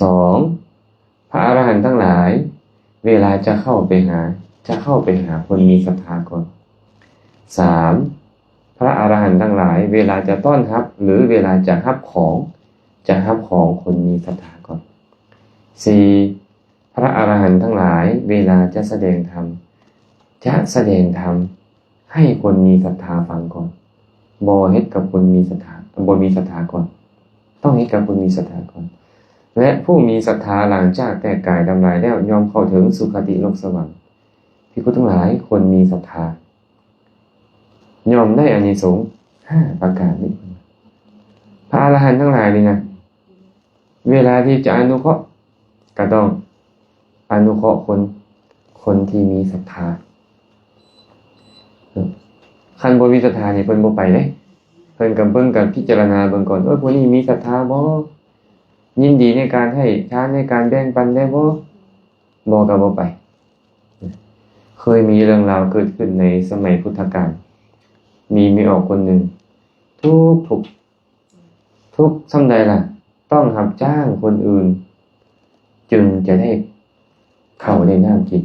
ສອງ ພະອະລະຫັນທັງຫຼາຍ ເວລາຈະເຂົ້າໄປຫາ ຈະເຂົ້າໄປຫາຄົນມີສັດທາກ່ອນ. ສາມ ພະອະລະຫັນທັງຫຼາຍ ເວລາຈະຕ້ອນຮັບ ຫຼື ເວລາຈະຮັບຂອງ ຈະຮັບຂອງຄົນມີສັດທາກ່ອນ. ສີ່ ພະອະລະຫັນທັງຫຼາຍ ເວລາຈະສະແດງທຳ ຈະສະແດງທຳໃຫ້ຄົນມີສັດທາຟັງກ່ອນ ບໍ່ເຮັດກັບຄົນມີສັດທາ ບໍ່ມີສັດທາກ່ອນ ຕ້ອງເຮັດກັບຄົນມີສັດທາກ່ອນ. ແລະ ຜູ້ມີສັດທາຫຼັງຈາກແຕກກາຍທຳລາຍແລ້ວ ຍ່ອມເຂົ້າເຖິງສຸຄະຕິໂລກສະຫວັນ. ພິກຂຸທັງຫຼາຍ ຄົນມີສັດທາ ຍ່ອມໄດ້ອານິສົງຫ້າປະການນີ້. ພະອະລະຫັນທັງຫຼາຍນີ້ນະ ເວລາທີ່ຈະອະນຸເຄາະ ກໍຕ້ອງອະນຸເຄາະຄົນ ຄົນທີ່ມີສັດທາ. ຄັນບໍ່ມີສັດທານີ້ ເພິ່ນບໍ່ໄປເດ້ ເພິ່ນກໍເບິ່ງ ກໍພິຈາລະນາເບິ່ງກ່ອນ ເອີ ຜູ້ນີ້ມີສັດທາບໍ່? ຍິນດີໃນການໃຫ້ທານ ໃນການແບ່ງປັນໄດ້ບໍ່? ບໍ່ ກໍບໍ່ໄປ. ເຄີຍມີເລື່ອງລາວເກີດຂຶ້ນໃນສະໄໝພຸດທະການ ມີແມ່ອອກຄົນໜຶ່ງ ທຸກ ທຸກ ທຸກສ່ຳໃດລະ? ຕ້ອງຮັບຈ້າງຄົນອື່ນຈຶ່ງຈະໄດ້ເຂົ້າໄດ້ນ້ຳກິນ.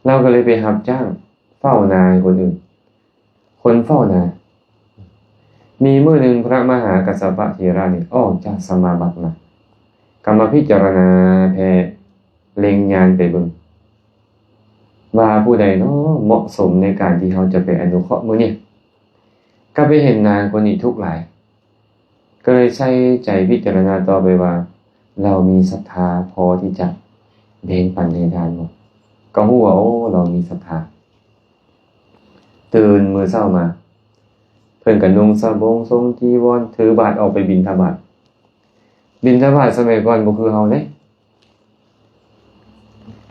ລາວກໍເລີຍໄປຮັບຈ້າງເຝົ້ານາໃຫ້ຄົນອື່ນ. ຄົນເຝົ້ານາ. ມີມື້ໜຶ່ງພະມະຫາກັດສະປະເຖລະນີ້ອອກຈາກສະມາບັດມາ ກໍມາພິຈາລະນາແຜ່ ເລັງຍານໄປເບິ່ງວ່າຜູ້ໃດເນາະເໝາະສົມໃນການທີ່ເຮົາຈະໄປອະນຸເຄາະມື້ນີ້. ກໍໄປເຫັນນາງຄົນນີ້ທຸກຫຼາຍ ກໍເລີຍໃສ່ໃຈພິຈາລະນາຕໍ່ໄປວ່າ ລາວມີສັດທາພໍທີ່ຈະແບ່ງປັນໃຫ້ທານບໍ່? ກໍຮູ້ວ່າ ໂອ້ ລາວມີສັດທາ. ຕື່ນມື້ເຊົ້າມາ ເພິ່ນກໍນຸ່ງສະບົງ ຊົງຈີວອນ ຖືບາດອອກໄປບິນທະບາດ. ບິນທະບາດສະໄໝກ່ອນບໍ່ຄືເຮົາເດ້.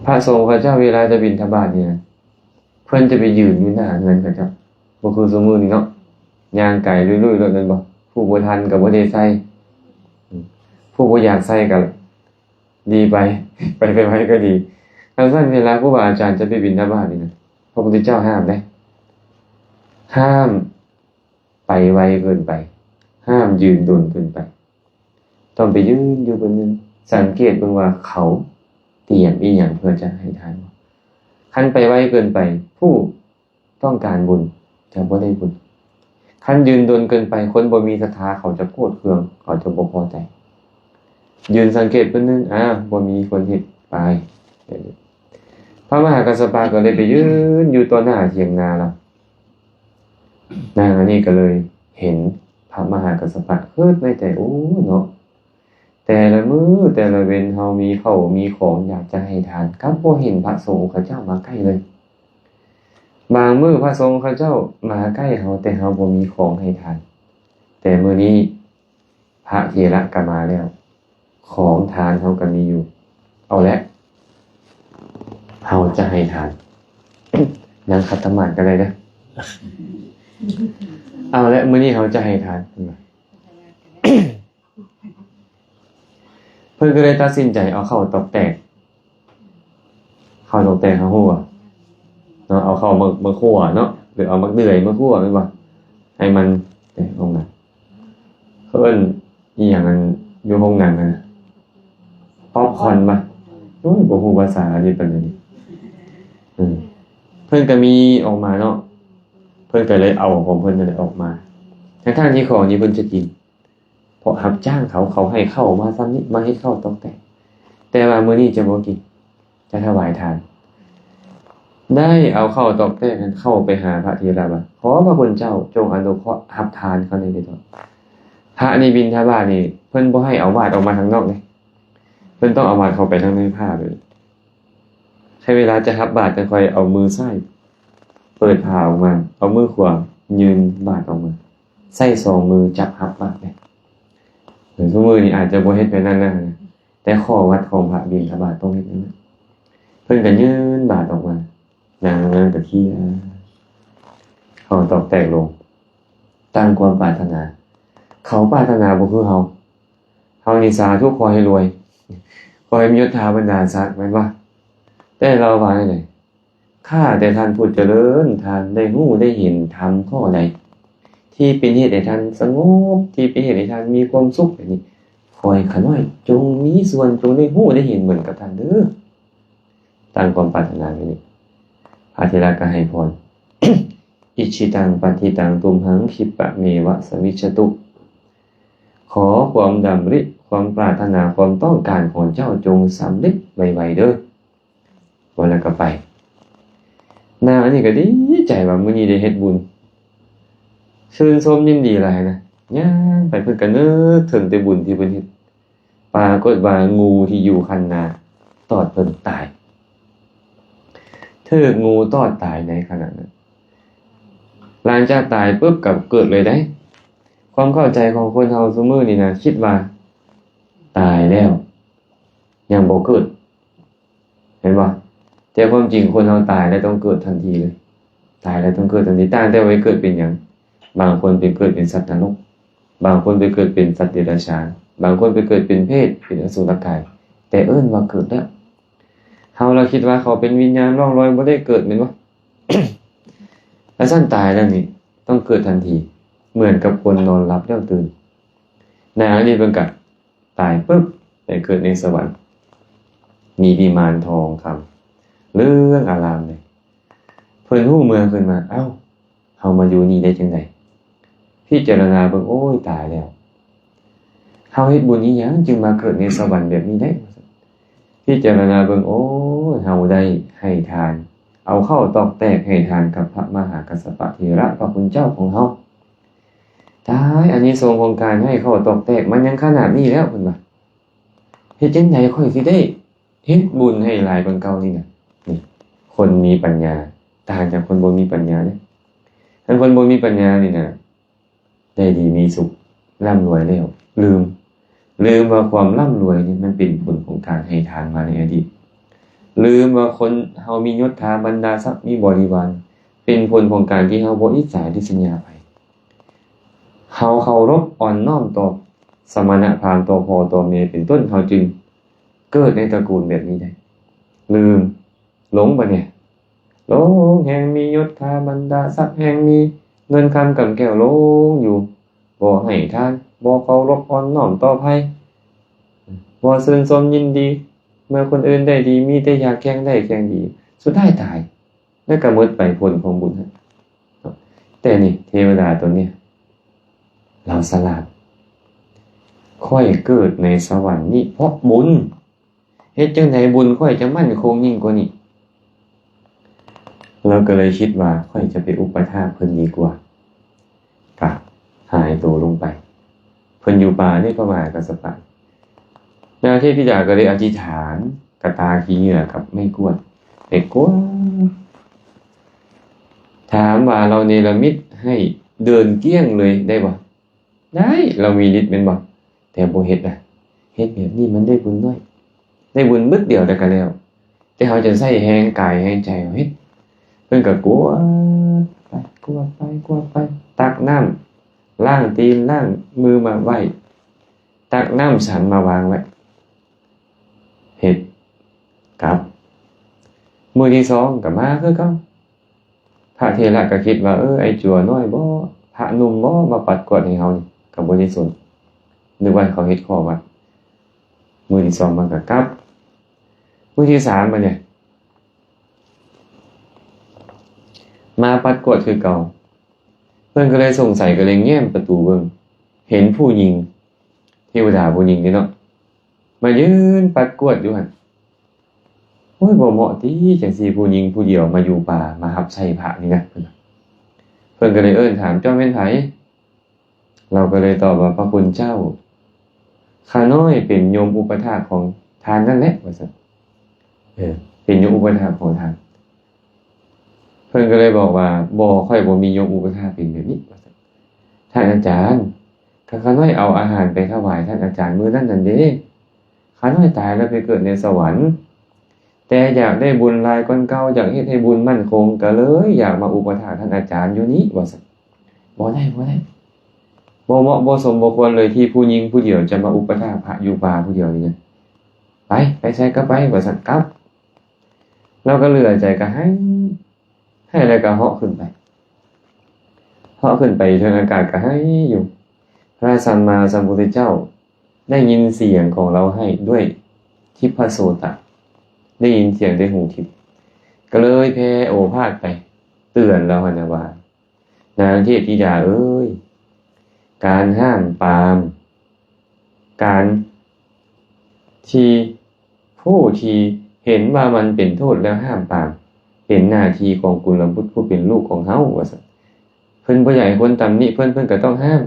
ພະສົງເຂົາເຈົ້າເວລາຈະບິນທະບາດນີ້ນະ ເພິ່ນຈະໄປຢືນຢູ່ໜ້າເຮືອນເຂົາເຈົ້າ ບໍ່ຄືຊຸມື້ນີ້ເນາະ ຍ່າງກາຍລຸຍໆໂລດແມ່ນບໍ່? ຜູ້ບໍ່ທັນກໍບໍ່ໄດ້ໃສ່ ອືມ ຜູ້ບໍ່ຢາກໃສ່ກໍດີໄປ ໄປໄວໆກໍດີ. ຄັນຊັ້ນເວລາຄູບາອາຈານຈະໄປບິນທະບາດນີ້ນະ ພະພຸດທະເຈົ້າຫ້າມເດ້ ຫ້າມໄປໄວເກີນໄປ ຫ້າມຢືນດົນເກີນໄປ. ຕ້ອງໄປຢືນຢູ່ບ່ອນໜຶ່ງ ສັງເກດເບິ່ງວ່າເຂົາຕຽມອີ່ຫຍັງເພື່ອຈະໃຫ້ທານ. ຄັນໄປໄວເກີນໄປ ຜູ້ຕ້ອງການບຸນຈະບໍ່ໄດ້ບຸນ. ຄັນຢືນດົນເກີນໄປ ຄົນບໍ່ມີສັດທາເຂົາຈະໂກດເຄືອງ ເຂົາຈະບໍ່ພໍໃຈ. ຢືນສັງເກດເບິ່ງໜຶ່ງ ອ້າວ ບໍ່ມີຄົນເຮັດ ໄປ. ພະມະຫາກັດສະປະກໍເລີຍໄປຢືນຢູ່ຕໍ່ໜ້າຖຽງນາລາວ. ນາງອັນນີ້ກໍເລີຍເຫັນພະມະຫາກັດສະປະ ຄິດໃນໃຈ ໂອ້ ເນາະ ແຕ່ລະມື້ແຕ່ລະເວັນເຮົາມີເຂົ້າມີຂອງຢາກຈະໃຫ້ທານ ກັບບໍ່ເຫັນພະສົງອົງຄະເຈົ້າມາໃກ້ເລີຍ. ບາງມື້ພະສົງອົງຄະເຈົ້າມາໃກ້ເຮົາ ແຕ່ເຮົາບໍ່ມີຂອງໃຫ້ທານ. ແຕ່ມື້ນີ້ພະເຖລະກໍມາແລ້ວ ຂອງທານເຮົາກໍມີຢູ່ ເອົາແຫຼະ ເຮົາຈະໃຫ້ທານ. ນັ່ງຂັດຕະໝາດກໍໄດ້ເດີ. ເອົາລະ ມື້ນີ້ເຮົາຈະໃຫ້ທານ ເພິ່ນກໍເລີຍຕັດສິນໃຈເອົາເຂົ້າຕອກແຕກ ເຂົ້າຕອກແຕກເຮົາຮູ້ບໍ່ເນາະ? ເອົາເຂົ້າມາ ມາຂົ້ວເນາະ ຫຼືເອົາໝາກເດືອຍມາຂົ້ວແມ່ນບໍ່? ໃຫ້ມັນແຕກອອກມາ ເຂົາເອີ້ນອີ່ຫຍັງ ອັນຢູ່ໂຮງໜັງຫັ້ນນະ ປັອບຄອນບໍ່? ໂອ້ຍ ບໍ່ຮູ້ພາສາອັນນີ້ປານໃດ. ເອີ ເພິ່ນກໍມີອອກມາເນາະ ເພິ່ນກໍເລີຍເອົາຂອງເພິ່ນນັ້ນແຫຼະອອກມາ ທັງໆທີ່ຂອງນີ້ເພິ່ນຈະກິນ ເພາະຮັບຈ້າງເຂົາ ເຂົາໃຫ້ເຂົ້າມາສ່ຳນີ້ ມາເຮັດເຂົ້າຕອກແຕກ ແຕ່ວ່າມື້ນີ້ຈະບໍ່ກິນ ຈະຖວາຍທານ. ໄດ້ເອົາເຂົ້າຕອກແຕກນັ້ນເຂົ້າໄປຫາພະເຖລະວ່າ ຂໍພະຄຸນເຈົ້າຈົ່ງອະນຸເຄາະຮັບທານເຂົາແດ່ເດາະ. ພະນີ້ບິນທະບາດນີ້ ເພິ່ນບໍ່ໃຫ້ເອົາບາດອອກມາທາງນອກເດ້ ເພິ່ນຕ້ອງເອົາບາດເຂົ້າໄປທາງໃນຜ້າເລີຍ. ໃຫ້ເວລາຈະຮັບບາດ ຈັ່ງຄ່ອຍເອົາມືຊ້າຍເປີດຜ້າອອກມາ ເອົາມືຂວາຍື່ນບາດອອກມາ ໃຊ້ສອງມືຈັບຮັບບາດເດ້. ເອີ ຊຸມື້ນີ້ອາດຈະບໍ່ເຮັດແບບນັ້ນແລ້ວນະ ແຕ່ຂໍ້ວັດຂອງພະບິນທະບາດຕ້ອງເຮັດແນວນັ້ນ. ເພິ່ນກໍຍື່ນບາດອອກມາ ນາງນັ້ນກໍເຄຍ ເຂົ້າຕອກແຕກລົງ ຕັ້ງຄວາມປາດຖະໜາ ເຂົາປາດຖະໜາບໍ່ຄືເຮົາ. ເຮົານີ້ສາທຸ ຂໍໃຫ້ລວຍ ຂໍໃຫ້ມີຍົດຖາບັນດາສັກ ແມ່ນບໍ່? ແຕ່ລາວວ່າຈັ່ງໃດ? ຂ້າແຕ່ທ່ານຜູ້ຈະເລີນ ທ່ານໄດ້ຮູ້ໄດ້ເຫັນທຳຂໍ້ໃດ ທີ່ເປັນເຫດໃຫ້ທ່ານສະຫງົບ ທີ່ເປັນເຫດໃຫ້ທ່ານມີຄວາມສຸກແບບນີ້ ຂໍໃຫ້ຂ້ານ້ອຍຈົ່ງມີສ່ວນ ຈົ່ງໄດ້ຮູ້ໄດ້ເຫັນເໝືອນກັບທ່ານເດີ. ຕັ້ງຄວາມປາດຖະໜາແບບນີ້ ພະເຖລະກໍໃຫ້ພອນ ອິດຖິຕັງ ປັດຖິຕັງ ຕຸມຫັງ ຂິບປະເມວະ ສະມິດສະຕຸ. ຂໍຄວາມດຳລິ ຄວາມປາດຖະໜາ ຄວາມຕ້ອງການຂອງເຈົ້າຈົ່ງສຳເລັດໄວໆເດີ. ວ່າແລ້ວກໍໄປ. ນາງອັນນີ້ກໍດີໃຈວ່າມື້ນີ້ໄດ້ເຮັດບຸນ ຊື່ນຊົມຍິນດີຫຼາຍນະ. ຍ່າງໄປເພິ່ນກໍນຶກເຖິງແຕ່ບຸນທີ່ເພິ່ນເຮັດ. ປາກົດວ່າງູທີ່ຢູ່ຄັນນາຕອດເພິ່ນຕາຍ ຖືກງູຕອດຕາຍໃນຂະນະນັ້ນ. ຫຼັງຈາກຕາຍປຶບກໍເກີດເລີຍໄດ໋. ຄວາມເຂົ້າໃຈຂອງຄົນເຮົາຊຸມື້ນີ້ນະ ຄິດວ່າຕາຍແລ້ວຍັງບໍ່ເກີດ ເຫັນບໍ່? ແຕ່ຄວາມຈິງຄົນເຮົາຕາຍແລ້ວຕ້ອງເກີດທັນທີເລີຍ. ຕາຍແລ້ວຕ້ອງເກີດທັນທີ ຕ່າງແຕ່ວ່າໄປເກີດເປັນຫຍັງ. ບາງຄົນໄປເກີດເປັນສັດນະລົກ ບາງຄົນໄປເກີດເປັນສັດເດຍລະສານ ບາງຄົນໄປເກີດເປັນເປດ ເປັນອະສຸລະກາຍ ແຕ່ເອີ້ນວ່າເກີດແລ້ວ. ເຮົາລະຄິດວ່າເຂົາເປັນວິນຍານລ່ອງລອຍ ບໍ່ໄດ້ເກີດແມ່ນບໍ່? ຄັນຊັ້ນຕາຍແລ້ວນີ້ຕ້ອງເກີດທັນທີ ເໝືອນກັບຄົນນອນຫຼັບແລ້ວຕື່ນ. ນາງອັນນີ້ເພິ່ນກະ ຕາຍປຶບ ໄປເກີດໃນສະຫວັນ ມີວິມານທອງຄຳເຫຼືອງອາລາມເລີຍ. ເພິ່ນຮູ້ເມື່ອຂຶ້ນມາ ເອົ້າ ເຮົາມາຢູ່ນີ້ໄດ້ຈັ່ງໃດ? ພິຈາລະນາເບິ່ງ ໂອ້ຍ ຕາຍແລ້ວ ເຮົາເຮັດບຸນອີ່ຫຍັງຈຶ່ງມາເກີດໃນສະຫວັນແບບນີ້ໄດ້? ພິຈາລະນາເບິ່ງ ໂອ້ຍ ເຮົາໄດ້ໃຫ້ທານ ເອົາເຂົ້າຕອກແຕກໃຫ້ທານກັບພະມະຫາກັດສະປະເຖລະ ພະຄຸນເຈົ້າຂອງເຮົາ. ຕາຍ ອານິສົງຂອງການໃຫ້ເຂົ້າຕອກແຕກມັນຍັງຂະໜາດນີ້ແລ້ວ ເພິ່ນວ່າ ເຮັດຈັ່ງໃດຂ້ອຍຊິໄດ້ເຮັດບຸນໃຫ້ຫຼາຍກວ່າເກົ່ານີ້ນະ. ນີ້ ຄົນມີປັນຍາຕ່າງຈາກຄົນບໍ່ມີປັນຍາເດ້. ຄັນຄົນບໍ່ມີປັນຍານີ້ນະ ໄດ້ດີມີສຸກ ລ່ຳລວຍແລ້ວ ລືມ ລືມວ່າຄວາມລ່ຳລວຍນີ້ມັນເປັນຜົນຂອງການໃຫ້ທານມາໃນອະດີດ ລືມວ່າຄົນເຮົາມີຍົດຖາບັນດາສັກ ມີບໍລິວານ ເປັນຜົນຂອງການທີ່ເຮົາບໍ່ອິດສາລິດສະຍາໃຜ. ເຮົາເຄົາລົບອ່ອນນ້ອມຕໍ່ສະມະນະພາມ ຕໍ່ພໍ່ຕໍ່ແມ່ເປັນຕົ້ນ ເຮົາຈຶ່ງເກີດໃນຕະກູນແບບນີ້ໄດ້. ລືມ ຫຼົງບາດນີ້ ຫຼົງແຮ່ງມີຍົດຖາບັນດາສັກ ແຮ່ງມີເງິນຄຳກຳແກ້ວ ຫຼົງຢູ່ ບໍ່ໃຫ້ທານ ບໍ່ເຄົາລົບອ່ອນນ້ອມຕໍ່ໃຜ ບໍ່ຊື່ນຊົມຍິນດີ ເມື່ອຄົນອື່ນໄດ້ດີ ມີແຕ່ຢາກແຂ່ງໄດ້ແຂ່ງດີ ສຸດທ້າຍຕາຍ ແລ້ວກໍໝົດໄປຜົນຂອງບຸນ. ແຕ່ນີ້ເທວະດາຕົວນີ້ ລາວສະຫຼາດ ຂ້ອຍເກີດໃນສະຫວັນນີ້ເພາະບຸນ ເຮັດຈັ່ງໃດບຸນຂ້ອຍຈະໝັ້ນຄົງຍິ່ງກວ່ານີ້? ລາວກໍເລີຍຄິດວ່າ ຂ້ອຍຈະໄປອຸປະຖາກເພິ່ນດີກວ່າ ກະຫາຍໂຕລົງໄປ. ເພິ່ນຢູ່ປ່າໃນພະມະຫາກັດສະປະ. ນາງເທບທິດາກໍເລີຍອະທິຖານກະຕ່າຂີ້ເຫຍື້ອກັບໄມ້ກວາດ ໄປກວາດ. ຖາມວ່າລາວເນລະມິດໃຫ້ເດີນກ້ຽງເລີຍໄດ້ບໍ່? ໄດ້ ລາວມີລິດແມ່ນບໍ່? ແຕ່ບໍ່ເຮັດນະ. ເຮັດແບບນີ້ມັນໄດ້ບຸນໜ້ອຍ ໄດ້ບຸນບຶດດຽວແລ້ວກໍແລ້ວ. ແຕ່ເຮົາຈະໃຊ້ແຮງກາຍແຮງໃຈເຮົາເຮັດ. ພິ່ນກໍກວດໄປ ກວດໄປ ກວດໄປ ຕັກນ້ຳລ້າງຕີນລ້າງມືມາໄວ້ ຕັກນ້ຳສັນມາວາງໄວ້ ເຮັດ ກັບ ມື້ທີສອງກໍມາຄືເກົ່າ. ພະເຖລະກໍຄິດວ່າ ເອີ ໄອ້ຈົວນ້ອຍບໍ ພະໜຸ່ມບໍ ມາປັດກວດໃຫ້ເຮົານີ້ ກໍບໍ່ໄດ້ສົນ ນຶກວ່າເຂົາເຮັດຂໍ້ວັດ. ມື້ທີສອງມັນກໍກັບ ມື້ທີສາມບັດນີ້ ມາປັດກວດຄືເກົ່າ. ເພິ່ນກໍເລີຍສົງໄສ ກໍເລີຍແຍ້ມປະຕູເບິ່ງ ເຫັນຜູ້ຍິງ ເທວະດາຜູ້ຍິງນີ້ເນາະ ມາຢືນປັດກວດຢູ່ຫັ້ນ. ໂອ້ຍ ບໍ່ເໝາະຕິ ຈັ່ງຊີ້ ຜູ້ຍິງຜູ້ດຽວມາຢູ່ປ່າ ມາຮັບໃຊ້ພະນີ້ນະ ເພິ່ນວ່າ. ເພິ່ນກໍເລີຍເອີ້ນຖາມ ເຈົ້າແມ່ນໃຜ? ລາວກໍເລີຍຕອບວ່າ ພະຄຸນເຈົ້າ ຂ້ານ້ອຍເປັນໂຍມອຸປະຖາກຂອງທ່ານນັ້ນແຫຼະ ວ່າຊັ້ນ. ເອີ ເປັນໂຍມອຸປະຖາກຂອງທ່ານ. ເພິ່ນກໍເລີຍບອກວ່າ ບໍ່ ຂ້ອຍບໍ່ມີໂຍມອຸປະຖາກເປັນແບບນີ້ ວ່າຊັ້ນ. ທ່ານອາຈານ ຂ້າ ຂ້ານ້ອຍເອົາອາຫານໄປຖວາຍທ່ານອາຈານມື້ນັ້ນນັ້ນເດ້. ຂ້ານ້ອຍຕາຍແລ້ວໄປເກີດໃນສະຫວັນ ແຕ່ຢາກໄດ້ບຸນຫຼາຍກ່ອນເກົ່າ ຢາກເຮັດໃຫ້ບຸນໝັ້ນຄົງ ກໍເລີຍຢາກມາອຸປະຖາກທ່ານອາຈານຢູ່ນີ້ ວ່າຊັ້ນ. ບໍ່ໄດ້ ບໍ່ໄດ້ ບໍ່ເໝາະບໍ່ສົມບໍ່ຄວນເລີຍ ທີ່ຜູ້ຍິງຜູ້ດຽວຈະມາອຸປະຖາກພະຢູ່ປ່າຜູ້ດຽວນີ້ນະ. ໄປ ໄປໃສກໍໄປ ວ່າຊັ້ນ. ກັບ ລາວກໍເຫຼືອໃຈ ກໍໄຫ້ ໄຫ້ແລ້ວກໍເຫາະຂຶ້ນໄປ ເຫາະຂຶ້ນໄປເທິງອາກາດກໍໄຫ້ຢູ່. ພະສຳມາສຳພຸດທະເຈົ້າໄດ້ຍິນສຽງຂອງລາວໄຫ້ດ້ວຍທິບພະໂສຕະ ໄດ້ຍິນສຽງດ້ວຍຫູທິບ ກໍເລີຍແຜ່ໂອພາດໄປເຕືອນລາວຫັ້ນນະວ່າ ນາງເທບທິດາເອີຍ ການຫ້າມປາມ ການທີ່ ຜູ້ທີ່ເຫັນວ່າມັນເປັນໂທດແລ້ວຫ້າມປາມ ເປັນໜ້າທີ່ຂອງກຸນລະບຸດຜູ້ເປັນລູກຂອງເຮົາ ວ່າຊັ້ນ. ເພິ່ນບໍ່ຢາກໃຫ້ຄົນຕຳໜິເພິ່ນ ເພິ່ນກໍຕ້ອງຫ້າມ.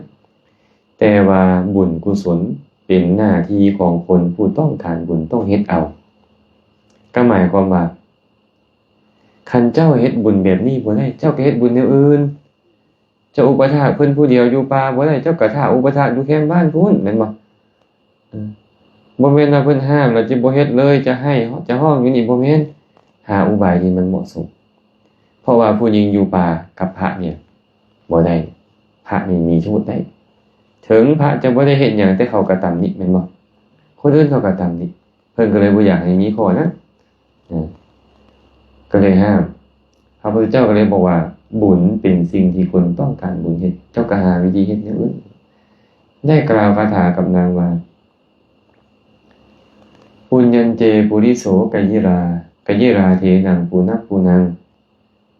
ແຕ່ວ່າບຸນກຸສົນເປັນໜ້າທີ່ຂອງຄົນຜູ້ຕ້ອງການບຸນ ຕ້ອງເຮັດເອົາ. ກໍໝາຍຄວາມວ່າ ຄັນເຈົ້າເຮັດບຸນແບບນີ້ບໍ່ໄດ້ ເຈົ້າກໍເຮັດບຸນແນວອື່ນ. ເຈົ້າອຸປະຖາກເພິ່ນຜູ້ດຽວຢູ່ປ່າບໍ່ໄດ້ ເຈົ້າກໍຖ້າອຸປະຖາກຢູ່ແຄມບ້ານພຸ້ນ ແມ່ນບໍ່? ເອີ ບໍ່ແມ່ນວ່າເພິ່ນຫ້າມແລ້ວຈະບໍ່ເຮັດເລີຍ ຈະໄຫ້ຈະຮ້ອງຢູ່ນີ້ ບໍ່ແມ່ນ. ຫາອຸບາຍທີ່ມັນເໝາະສົມ ເພາະວ່າຜູ້ຍິງຢູ່ປ່າກັບພະນີ້ບໍ່ໄດ້ ພະນີ້ມີໂທດໄດ້. ເຖິງພະຈະບໍ່ໄດ້ເຮັດຫຍັງ ແຕ່ເຂົາກໍຕຳໜິແມ່ນບໍ່? ຄົນອື່ນເຂົາກໍຕຳໜິ ເພິ່ນກໍເລີຍບໍ່ຢາກໃຫ້ມີຂໍ້ນັ້ນ ເອີ ກໍເລີຍຫ້າມ. ພະພຸດທະເຈົ້າກໍເລີຍບອກວ່າ ບຸນເປັນສິ່ງທີ່ຄົນຕ້ອງການບຸນເຮັດ ເຈົ້າກໍຫາວິທີເຮັດແນວອື່ນ. ໄດ້ກ່າວຄາຖາກັບນາງວ່າ ປຸນຍັນເຈ ປຸລິໂສ ກະຍິລາ ກະຍິລາເທນັງ ປຸນະປຸນະ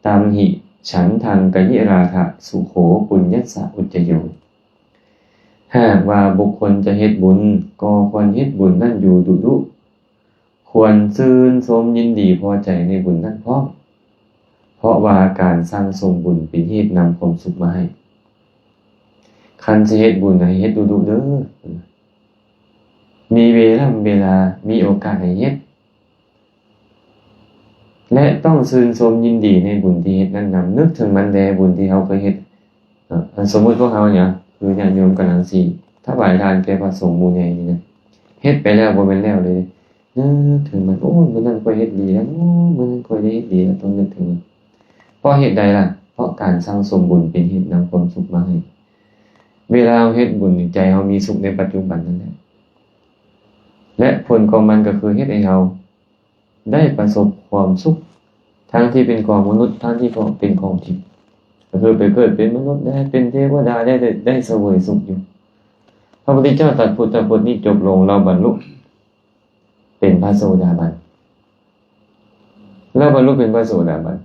ຕັມຫິ ສັນທັງ ກະຍິລາທະ ສຸໂຂ ປຸນຍັດສະ ອຸດຈະໂຍ. ຫາກວ່າບຸກຄົນຈະເຮັດບຸນ ກໍຄວນເຮັດບຸນນັ້ນຢູ່ດຸ ຄວນຊື່ນຊົມຍິນດີພໍໃຈໃນບຸນນັ້ນພ້ອມ ເພາະວ່າການສັ່ງສົມບຸນເປັນເຫດນຳຄວາມສຸກມາໃຫ້. ຄັນຊິເຮັດບຸນໃຫ້ເຮັດດຸໆເດີ ມີເວລາ ເວລາ ມີໂອກາດໃຫ້ເຮັດ ແລະ ຕ້ອງຊື່ນຊົມຍິນດີໃນບຸນທີ່ເຮັດນັ້ນນຳ. ນຶກເຖິງມັນແດ່ ບຸນທີ່ເຮົາເຄີຍເຮັດ. ເນາະ ອັນສົມມຸດພວກເຮົານີ້ ຄືຍາດໂຍມກຳລັງຊິຖວາຍທານແກ່ພະສົງໝູ່ໃຫຍ່ນີ້ນະ ເຮັດໄປແລ້ວບໍ່ແມ່ນແລ້ວເລີຍ ນຶກເຖິງມັນ ໂອ້ຍ ມື້ນັ້ນຂ້ອຍເຮັດດີແລ້ວ ໂອ້ຍ ມື້ນັ້ນຂ້ອຍໄດ້ເຮັດດີແລ້ວ ຕ້ອງນຶກເຖິງມັນ. ເພາະເຫດໃດລະ? ເພາະການສັ່ງສົມບຸນເປັນເຫດນຳຄວາມສຸກມາໃຫ້. ເວລາເຮົາເຮັດບຸນນີ້ ໃຈເຮົາມີສຸກໃນປັດຈຸບັນນັ້ນແຫຼະ ແລະ ຜົນຂອງມັນກໍຄືເຮັດໃຫ້ເຮົາ ໄດ້ປະສົບຄວາມສຸກ ທັງທີ່ເປັນຂອງມະນຸດ ທັງທີ່ເປັນຂອງທິບ ກໍຄືໄປເກີດເປັນມະນຸດແດ່ ເປັນເທວະດາແດ່ ໄດ້ ໄດ້ສະເຫວີຍສຸກຢູ່. ພະພຸດທະເຈົ້າຕັດພຸດທະພົດນີ້ຈົບລົງ ລາວບັນລຸເປັນພະໂສດາບັນ ລາວບັນລຸເປັນພະໂສດາບັນ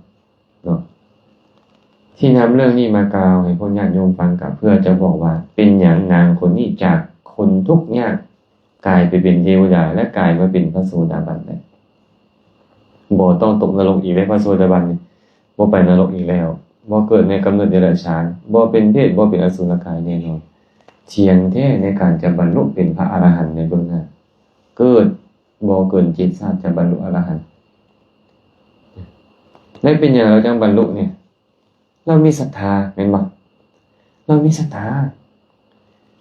ເນາະ. ທີ່ນຳເລື່ອງນີ້ມາກ່າວໃຫ້ພວກຍາດໂຍມຟັງ ກໍເພື່ອຈະບອກວ່າ ເປັນຫຍັງນາງຄົນນີ້ຈາກຄົນທຸກຍາກ ກາຍໄປເປັນເທວະດາ ແລະ ກາຍມາເປັນພະໂສດາບັນໄດ້ ບໍ່ຕ້ອງຕົກນະລົກອີກເດ້. ພະໂສດາບັນນີ້ ບໍ່ໄປນະລົກອີກແລ້ວ ບໍ່ເກີດໃນກຳເນີດເດຍລະສານ ບໍ່ເປັນເປດ ບໍ່ເປັນອະສຸລະກາຍແນ່ນອນ ທ່ຽງແທ້ໃນການຈະບັນລຸເປັນພະອະລະຫັນໃນເບື້ອງໜ້າ ເກີດບໍ່ເກີນເຈັດຊາດຈະບັນລຸອະລະຫັນ. ແລະ ເປັນຫຍັງລາວຈັ່ງບັນລຸນີ້? ລາວມີສັດທາ ແມ່ນບໍ່? ລາວມີສັດທາ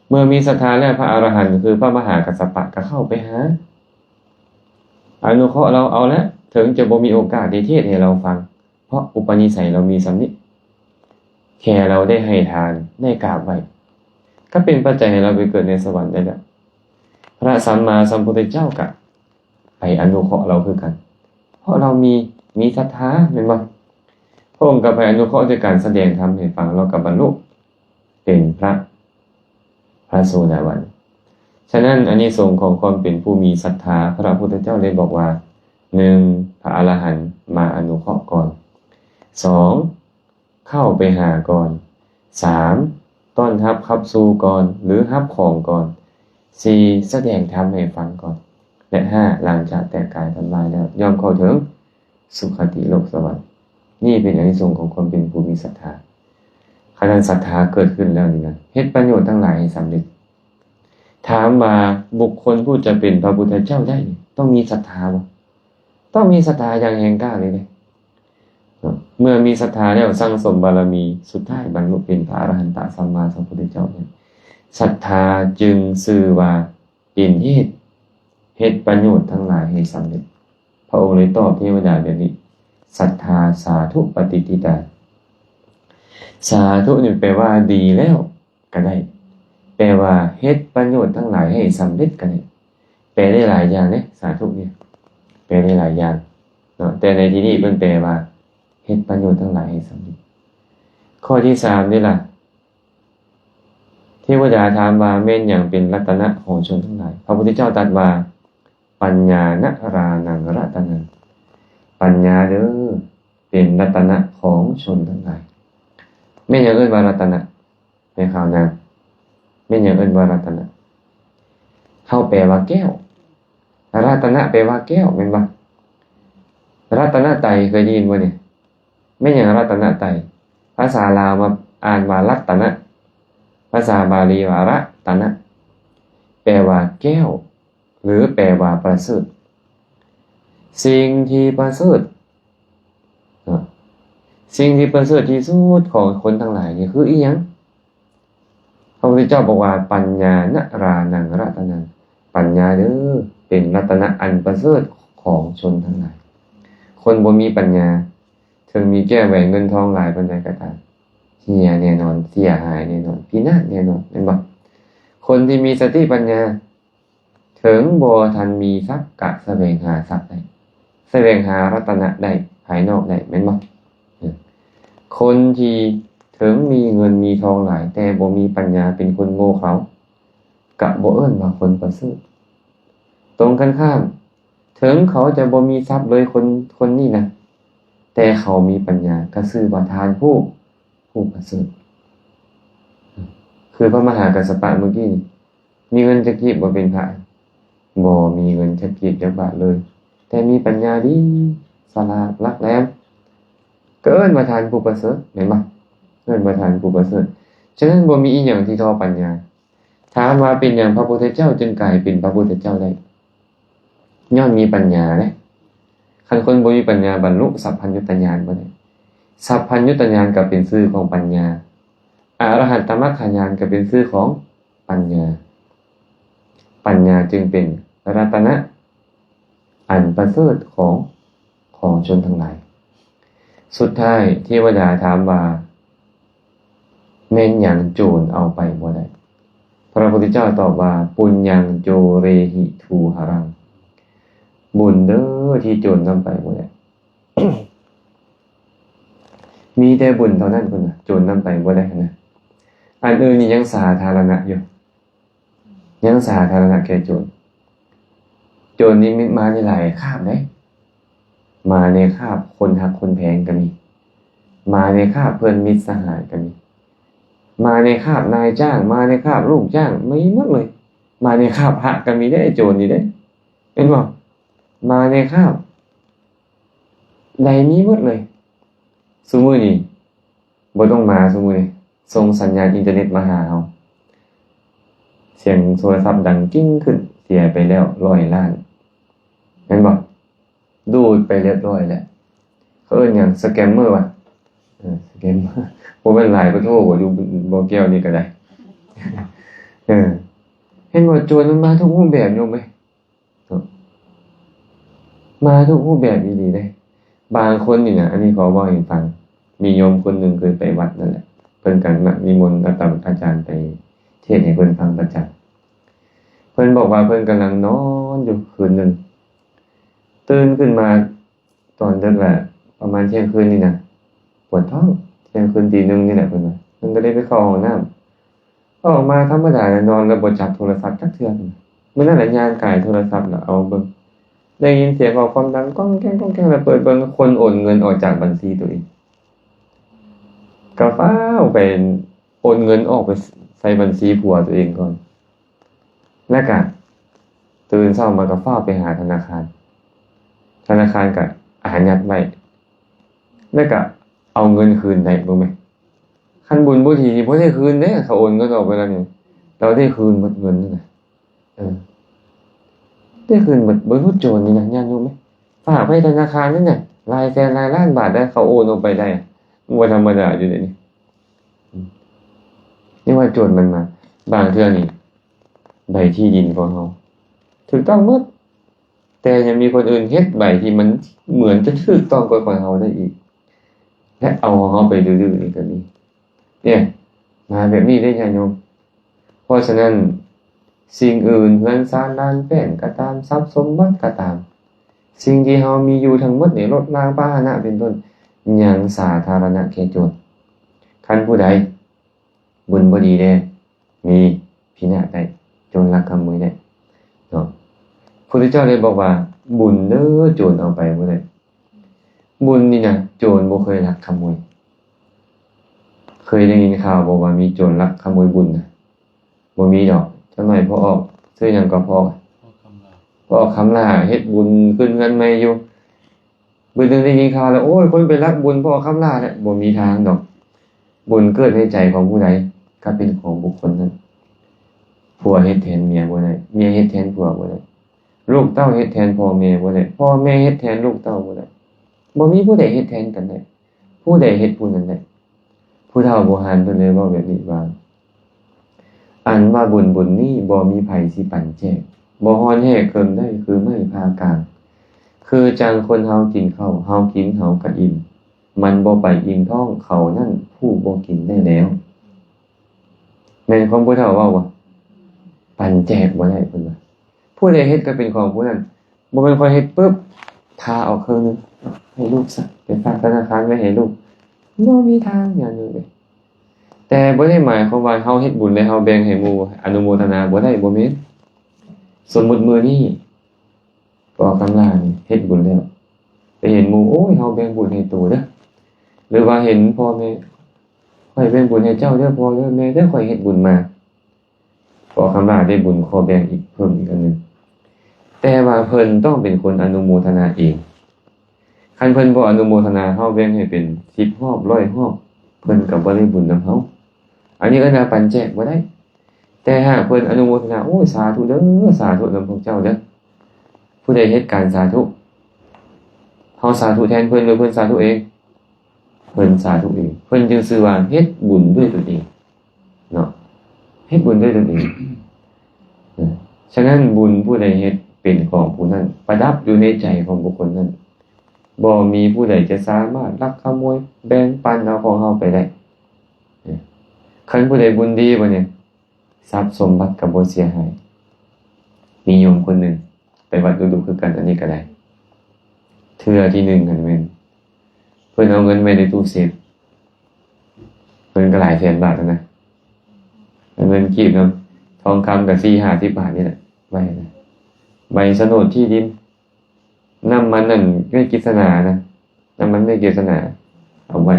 ເມື່ອມີສັດທາແລ້ວ ພະອະລະຫັນ ຄືພະມະຫາກັດສະປະ ກໍເຂົ້າໄປຫາ ອະນຸເຄາະລາວເອົາແຫຼະ ເຖິງຈະບໍ່ມີໂອກາດທີ່ເທດໃຫ້ລາວຟັງ ເພາະອຸປະນິໄສເຮົາມີສ່ຳນີ້ ແຄ່ເຮົາໄດ້ໃຫ້ທານ ໄດ້ກາບໄຫວ້ ກໍເປັນປັດໄຈໃຫ້ເຮົາໄປເກີດໃນສະຫວັນໄດ້ແລ້ວ. ພະສຳມາສຳພຸດທະເຈົ້າກໍໄປອະນຸເຄາະເຮົາຄືກັນ ເພາະເຮົາມີ ມີສັດທາ ແມ່ນບໍ່? ພະອົງກໍໄປອະນຸເຄາະດ້ວຍການສະແດງທຳໃຫ້ຟັງ ເຮົາກໍບັນລຸເປັນພະ ພະໂສດາບັນ. ສະນັ້ນ ອານິສົງຂອງຄວາມເປັນຜູ້ມີສັດທາ ພະພຸດທະເຈົ້າໄດ້ບອກວ່າ ໜຶ່ງ ພະອະລະຫັນມາອະນຸເຄາະກ່ອນ, ສອງ ເຂົ້າໄປຫາກ່ອນ, ສາມ ຕ້ອນຮັບຂັບສູ່ກ່ອນ ຫຼື ຮັບຂອງກ່ອນ, ສີ່ ສະແດງທຳໃຫ້ຟັງກ່ອນ ແລະ ຫ້າ ຫຼັງຈາກແຕກກາຍທຳລາຍແລ້ວ ຍ່ອມເຂົ້າເຖິງສຸຄະຕິໂລກສະຫວັນ. ນີ້ເປັນອານິສົງຂອງຄວາມເປັນຜູ້ມີສັດທາ. ຄັນສັດທາເກີດຂຶ້ນແລ້ວນີ້ນະ ເຮັດປະໂຫຍດທັງຫຼາຍໃຫ້ສຳເລັດ. ຖາມວ່າບຸກຄົນຜູ້ຈະເປັນພະພຸດທະເຈົ້າໄດ້ນີ້ ຕ້ອງມີສັດທາບໍ່? ຕ້ອງມີສັດທາຢ່າງແຮງກ້າເລີຍເດ້. ເມື່ອມີສັດທາແລ້ວ ສັ່ງສົມບາລະມີ ສຸດທ້າຍບັນລຸເປັນພະອະລະຫັນຕະສຳມາສຳພຸດທະເຈົ້າ. ສັດທາຈຶ່ງຊື່ວ່າເປັນເຫດ ເຮັດປະໂຫຍດທັງຫຼາຍໃຫ້ສຳເລັດ. ພະອົງເລີຍຕອບເທວະດາແບບນີ້ ສັດທາສາທຸປະຕິດທິຕາ. ສາທຸນີ້ແປວ່າດີແລ້ວກໍໄດ້ ແປວ່າເຮັດປະໂຫຍດທັງຫຼາຍໃຫ້ສຳເລັດກໍໄດ້. ແປໄດ້ຫຼາຍຢ່າງເດ້ ສາທຸນີ້ ແປໄດ້ຫຼາຍຢ່າງເນາະ ແຕ່ໃນທີ່ນີ້ເພິ່ນແປວ່າເຮັດປະໂຫຍດທັງຫຼາຍໃຫ້ສຳເລັດ. ຂໍ້ທີສາມນີ້ລະ ເທວະດາຖາມວ່າ ແມ່ນຫຍັງເປັນລັດຕະນະຂອງຊົນທັງຫຼາຍ? ພະພຸດທະເຈົ້າຕັດວ່າ ປັນຍານະຣານັງລັດຕະນັງ ປັນຍາເດີ ເປັນລັດຕະນະຂອງຊົນທັງຫຼາຍ. ແມ່ນຫຍັງເອີ້ນວ່າລັດຕະນະ? ແມ່ຂ່າວນາງ ແມ່ນຫຍັງເອີ້ນວ່າລັດຕະນະ? ເຮົາແປວ່າແກ້ວ ລັດຕະນະແປວ່າແກ້ວແມ່ນບໍ່? ລັດຕະນະໄຕ ເຄີຍໄດ້ຍິນບໍ່ນີ້? ແມ່ນຫຍັງລັດຕະນະໄຕ? ພາສາລາວມາອ່ານວ່າລັດຕະນະ ພາສາບາລີວ່າລະຕະນະ ແປວ່າແກ້ວ ຫຼື ແປວ່າປະເສີດ. ສິ່ງທີ່ປະເສີດ ເນາະ ສິ່ງທີ່ປະເສີດທີ່ສຸດຂອງຄົນທັງຫຼາຍນີ້ຄືອີ່ຫຍັງ? ພະພຸດທະເຈົ້າບອກວ່າ ປັນຍານະຣານັງລັດຕະນັງ ປັນຍາເດີ ເປັນລັດຕະນະອັນປະເສີດຂອງຊົນທັງຫຼາຍ. ຄົນບໍ່ມີປັນຍາ ເຖິງມີແກ້ວແຫວນເງິນທອງຫຼາຍປານໃດກໍຕາມ ເຫຍແນ່ນອນ ເສຍຫາຍແນ່ນອນ ພິນາດແນ່ນອນ ແມ່ນບໍ່? ຄົນທີ່ມີສະຕິປັນຍາ ເຖິງບໍ່ທັນມີຊັບ ກະສະແຫວງຫາຊັບໄດ້ ສະແຫວງຫາລັດຕະນະໄດ້ ພາຍນອກໄດ້ ແມ່ນບໍ່? ຄົນທີ່ເຖິງມີເງິນມີທອງຫຼາຍ ແຕ່ບໍ່ມີປັນຍາ ເປັນຄົນໂງ່ເຂົາ ກະບໍ່ເອີ້ນວ່າຄົນປະເສີດ. ຕົງກັນຂ້າມ ເຖິງເຂົາຈະບໍ່ມີຊັບເລີຍ ຄົນ ຄົນນີ້ນະ ແຕ່ເຂົາມີປັນຍາ ກະຊື່ວ່າທ່ານຜູ້ ຜູ້ປະເສີດ. ຄືພະມະຫາກັດສະປະມື້ກີ້ນີ້ ມີເງິນຈັກກີບບໍ່ເປັນພະ? ບໍ່ມີເງິນຈັກກີບຈັກບາດເລີຍ ແຕ່ມີປັນຍາດີ ສະຫຼາດ ຫຼັກແຫຼມ ກໍເອີ້ນວ່າທ່ານຜູ້ປະເສີດ ແມ່ນບໍ່? ເອີ້ນວ່າທ່ານຜູ້ປະເສີດ. ສະນັ້ນ ບໍ່ມີອີ່ຫຍັງທີ່ທໍ່ປັນຍາ. ຖາມວ່າເປັນຫຍັງພະພຸດທະເຈົ້າຈຶ່ງກາຍເປັນພະພຸດທະເຈົ້າໄດ້? ຍ້ອນມີປັນຍາເດ້. ຄັນຄົນບໍ່ມີປັນຍາ ບັນລຸສັບພັນຍຸດຕະຍານບໍ່ໄດ້. ສັບພັນຍຸດຕະຍານກໍເປັນຊື່ຂອງປັນຍາ. ອະລະຫັດຕະມັກຂະຍານກໍເປັນຊື່ຂອງປັນຍາ. ປັນຍາຈຶ່ງເປັນລັດຕະນະອັນປະເສີດຂອງ ຂອງຊົນທັງຫຼາຍ. ສຸດທ້າຍເທວະດາຖາມວ່າ ແມ່ນຫຍັງໂຈນເອົາໄປບໍ່ໄດ້? ພະພຸດທະເຈົ້າຕອບວ່າ ປຸນຍັງໂຈເຣຫິທູຫະລັງ ບຸນເດີທີ່ໂຈນນຳໄປບໍ່ໄດ້. ມີແຕ່ບຸນເທົ່ານັ້ນພຸ້ນນະ ໂຈນນຳໄປບໍ່ໄດ້ຫັ້ນນະ. ອັນອື່ນນີ້ຍັງສາທາລະນະຢູ່. ຍັງສາທາລະນະແກ່ໂຈນ. ໂຈນນີ້ມີມາໃນຫຼາຍຄາບເດ້. ມາໃນຄາບຄົນຮັກຄົນແພງກໍມີ. ມາໃນຄາບເພື່ອນມິດສະຫາຍກໍມີ. ມາໃນຄາບນາຍຈ້າງ, ມາໃນຄາບລູກຈ້າງ, ມີໝົດເລີຍ. ມາໃນຄາບພະກໍມີເດ້ ໂຈນນີ້ເດ້. ເຫັນບໍ່? ມາໃນຄາບໃດມີໝົດເລີຍ. ຊຸມື້ນີ້ ບໍ່ຕ້ອງມາ ຊຸມື້ນີ້ ສົ່ງສັນຍານອິນເຕີເນັດມາຫາເຮົາ. ສຽງໂທລະສັບດັງກິ້ງຂຶ້ນ ເສຍໄປແລ້ວຮ້ອຍລ້ານ ແມ່ນບໍ່? ດູດໄປຮຽບຮ້ອຍແລ້ວ. ເຂົາເອີ້ນຫຍັງ? ສະແກມເມີຫວາ? ເອີ ສະແກມເມີ. ບໍ່ແມ່ນຫຼາຍປະໂທບໍ່ ຢູ່ບໍ່ແກ້ວນີ້ກໍໄດ້. ເອີ ເຫັນບໍ່? ໂຈນມັນມາທຸກຮູບແບບ ໂຍມເອີຍ. ເນາະ ມາທຸກຮູບແບບອີ່ຫຼີເດ້. ບາງຄົນນີ້ນະ ອັນນີ້ຂໍເວົ້າໃຫ້ຟັງ, ມີໂຍມຄົນໜຶ່ງເຄີຍໄປວັດນັ້ນແຫຼະ, ເພິ່ນກໍມັກນິມົນອາຕະ ອາຈານໄປເທດໃຫ້ເພິ່ນຟັງປະຈຳ. ເພິ່ນບອກວ່າເພິ່ນກຳລັງນອນຢູ່ຄືນໜຶ່ງ, ຕື່ນຂຶ້ນມາຕອນເດິກລະ ປະມານທ່ຽງຄືນນີ້ນະ, ປວດທ້ອງ, ທ່ຽງຄືນຕີໜຶ່ງນີ້ແຫຼະ ເພິ່ນວ່າ. ເພິ່ນກໍເລີຍໄປເຂົ້າຫ້ອງນ້ຳ, ອອກມາທຳມະດານອນແລ້ວບໍ່ຈັບໂທລະສັບຈັກເທື່ອ. ມື້ນັ້ນລະຍ່າງກາຍໂທລະສັບລະເອົາເບິ່ງ, ໄດ້ຍິນສຽງຂໍ້ຄວາມດັງກ້ອງແກ້ງກ້ອງແກ້ງ, ລະເປີດເບິ່ງ ຄົນໂອນເງິນອອກຈາກບັນຊີໂຕເອງ. ກໍຟ້າວໄປໂອນເງິນອອກໄປໃສ່ບັນຊີຜົວໂຕເອງກ່ອນ, ແລ້ວກະຕື່ນເຊົ້າມາກໍຟ້າວໄປຫາທະນາຄານ, ທະນາຄານກໍອາຍັດໄວ້, ແລ້ວກະເອົາເງິນຄືນໄດ້. ເບິ່ງແມະ, ຄັນບຸນບໍ່ດີນີ້ບໍ່ໄດ້ຄືນເດ້, ເຂົາໂອນເງິນອອກໄປແລ້ວນີ້ ລາວໄດ້ຄືນໝົດເງິນນັ້ນນະ. ເອີ ໄດ້ຄືນໝົດ. ເບິ່ງໂຈນນີ້ນະ ຍາດໂຍມເອີຍ, ຝາກໄວ້ທະນາຄານນັ້ນນະ ຫຼາຍແສນຫຼາຍລ້ານບາດໄດ໋, ເຂົາໂອນອອກໄປໄດ້, ບໍ່ທຳມະດາຢູ່ເດນີ້. ອືມ ນີ້ວ່າໂຈນມັນມາ, ບາງເທື່ອນີ້ໃບທີ່ດິນຂອງເຮົາຖືກຕ້ອງໝົດ, ແຕ່ຍັງມີຄົນອື່ນເຮັດໃບທີ່ມັນເໝືອນຈະຖືກຕ້ອງກວ່າຂອງເຮົາໄດ້ອີກ ແລະ ເອົາຂອງເຮົາໄປດື້ໆນີ້ກໍມີ. ເອີ ມາແບບນີ້ເດ້ຍາດໂຍມ. ເພາະສະນັ້ນ ສິ່ງອື່ນ ເຮືອນຊານລານແປ້ນກໍຕາມ, ຊັບສົມບັດກໍຕາມ, ສິ່ງທີ່ເຮົາມີຢູ່ທັງໝົດນີ້, ລົດລາງພາຫະນະເປັນຕົ້ນ, ຍັງສາທາລະນະແກ່ໂຈນ. ຄັນຜູ້ໃດບຸນບໍ່ດີແດ່ ມີພິນາດໄດ້, ໂຈນລັກຂະໂມຍໄດ້ເນາະ. ພຸດທະເຈົ້າໄດ້ບອກວ່າ ບຸນເດີ ໂຈນເອົາໄປບໍ່ໄດ້. ບຸນນີ້ນະ ໂຈນບໍ່ເຄີຍລັກຂະໂມຍ. ເຄີຍໄດ້ຍິນຂ່າວບໍ່ວ່າມີໂຈນລັກຂະໂມຍບຸນນະ? ບໍ່ມີດອກ. ຈັກໜ້ອຍພໍ່ອອກ, ຊື່ຫຍັງກໍພໍ່ອອກ, ພໍ່ອອກຄຳຫຼ້າ. ພໍ່ອອກຄຳຫຼ້າເຮັດບຸນຂຶ້ນເຮືອນໃໝ່ຢູ່. ມື້ໜຶ່ງໄດ້ຍິນຂ່າວແລ້ວ, ໂອ້ຍ ຄົນໄປລັກບຸນພໍ່ອອກຄຳຫຼ້າແລ້ວ. ບໍ່ມີທາງດອກ. ບຸນເກີດໃນໃຈຂອງຜູ້ໃດ ກໍເປັນຂອງບຸກຄົນນັ້ນ. ຜົວເຮັດແທນເມຍບໍ່ໄດ້, ເມຍເຮັດແທນຜົວບໍ່ໄດ້, ລູກເຕົ້າເຮັດແທນພໍ່ແມ່ບໍ່ໄດ້, ພໍ່ແມ່ເຮັດແທນລູກເຕົ້າບໍ່ໄດ້. ບໍ່ມີຜູ້ໃດເຮັດແທນກັນໄດ້. ຜູ້ໃດເຮັດຜູ້ນັ້ນໄດ້. ຜູ້ເຖົ້າບູຮານເພິ່ນເລີຍເວົ້າແບບນີ້ວ່າ ອັນວ່າບຸນບຸນນີ້ ບໍ່ມີໃຜຊິປັນແຈກ, ບໍ່ຮ້ອນແຮກເຄິ່ງໄດ້ຄືໄມ້ຜ່າກາງ. ຄືຈັ່ງຄົນເຮົາກິນເຂົ້າ, ເຮົາກິນເຮົາກະອີ່ມ, ມັນບໍ່ໄປອີ່ມທ້ອງເຂົານັ້ນຜູ້ບໍ່ກິນໄດ້ແລ້ວ. ແມ່ນຄວາມຜູ້ເຖົ້າເວົ້າບໍ່? ປັນແຈກບໍ່ໄດ້ເພິ່ນວ່າ. ຜູ້ໃດເຮັດກໍເປັນຂອງຜູ້ນັ້ນ. ບໍ່ແມ່ນຂ້ອຍເຮັດປຶບ ທາອອກເຄິ່ງໜຶ່ງ ໃຫ້ລູກຊະ, ໄປຝາກທະນາຄານໄວ້ໃຫ້ລູກ. ບໍ່ມີທາງຢ່າງໜຶ່ງເລີຍ. ແຕ່ບໍ່ໄດ້ໝາຍຄວາມວ່າເຮົາເຮັດບຸນແລ້ວເຮົາແບ່ງໃຫ້ໝູ່ອະນຸໂມທະນາບໍ່ໄດ້, ບໍ່ແມ່ນ. ສົມມຸດມື້ນີ້ ພໍ່ຄຳຫຼ້ານີ້ເຮັດບຸນແລ້ວ ໄປເຫັນໝູ່, ໂອ້ຍ ເຮົາແບ່ງບຸນໃຫ້ໂຕເດີ້. ຫຼືວ່າເຫັນພໍ່ແມ່, ຂ້ອຍແບ່ງບຸນໃຫ້ເຈົ້າເດີ້ ພໍ່ເດີ້ ແມ່ເດີ້, ຂ້ອຍເຮັດບຸນມາ. ພໍ່ຄຳຫຼ້າໄດ້ບຸນຂໍແບ່ງອີກເພີ່ມອີກອັນໜຶ່ງ, ແຕ່ວ່າເພິ່ນຕ້ອງເປັນຄົນອະນຸໂມທະນາເອງ. ຄັນເພິ່ນບໍ່ອະນຸໂມທະນາ, ເຮົາແບ່ງໃຫ້ເປັນສິບຮອບ, ຮ້ອຍຮອບ, ເພິ່ນກໍບໍ່ໄດ້ບຸນນຳເຮົາ. ອັນນີ້ເອີ້ນວ່າປັນແຈກບໍ່ໄດ້. ແຕ່ຫາກເພິ່ນອະນຸໂມທະນາ, ໂອ້ຍ ສາທຸເດີ້, ສາທຸນຳພວກເຈົ້າເດີ້. ຜູ້ໃດເຮັດການສາທຸ? ເຮົາສາທຸແທນເພິ່ນ ຫຼື ເພິ່ນສາທຸເອງ? ເພິ່ນສາທຸເອງ. ເພິ່ນຈຶ່ງຊື່ວ່າເຮັດບຸນດ້ວຍຕົນເອງເນາະ, ເຮັດບຸນດ້ວຍຕົນເອງ. ເອີ ສະນັ້ນ ບຸນຜູ້ໃດເຮັດເປັນຂອງຜູ້ນັ້ນ, ປະດັບຢູ່ໃນໃຈຂອງບຸກຄົນນັ້ນ. ບໍ່ມີຜູ້ໃດຈະສາມາດລັກຂະໂມຍ, ແບ່ງປັນເອົາຂອງເຮົາໄປໄດ້. ເອີ ຄັນຜູ້ໃດບຸນດີບາດນີ້ ຊັບສົມບັດກໍບໍ່ເສຍຫາຍ. ມີໂຍມຄົນໜຶ່ງໄປວັດດຸໆຄືກັນ, ອັນນີ້ກໍໄດ້. ເທື່ອທີໜຶ່ງຫັ້ນແມ່ນເພິ່ນເອົາເງິນໄວ້ໃນຕູ້ເຊບ, ເງິນກໍຫຼາຍແສນບາດແລ້ວນະ, ເງິນກີບນຳ, ທອງຄຳກໍສີ່ຫ້າສິບບາດນີ້ແຫຼະ, ໄວ້ນະ. ໃບສະໂໜດທີ່ດິນ, ນ້ຳມັນນັ້ນ ເອື້ອຍກິດສະໜານະ, ນ້ຳມັນເອື້ອຍກິດສະໜາ ເອົາໄວ້.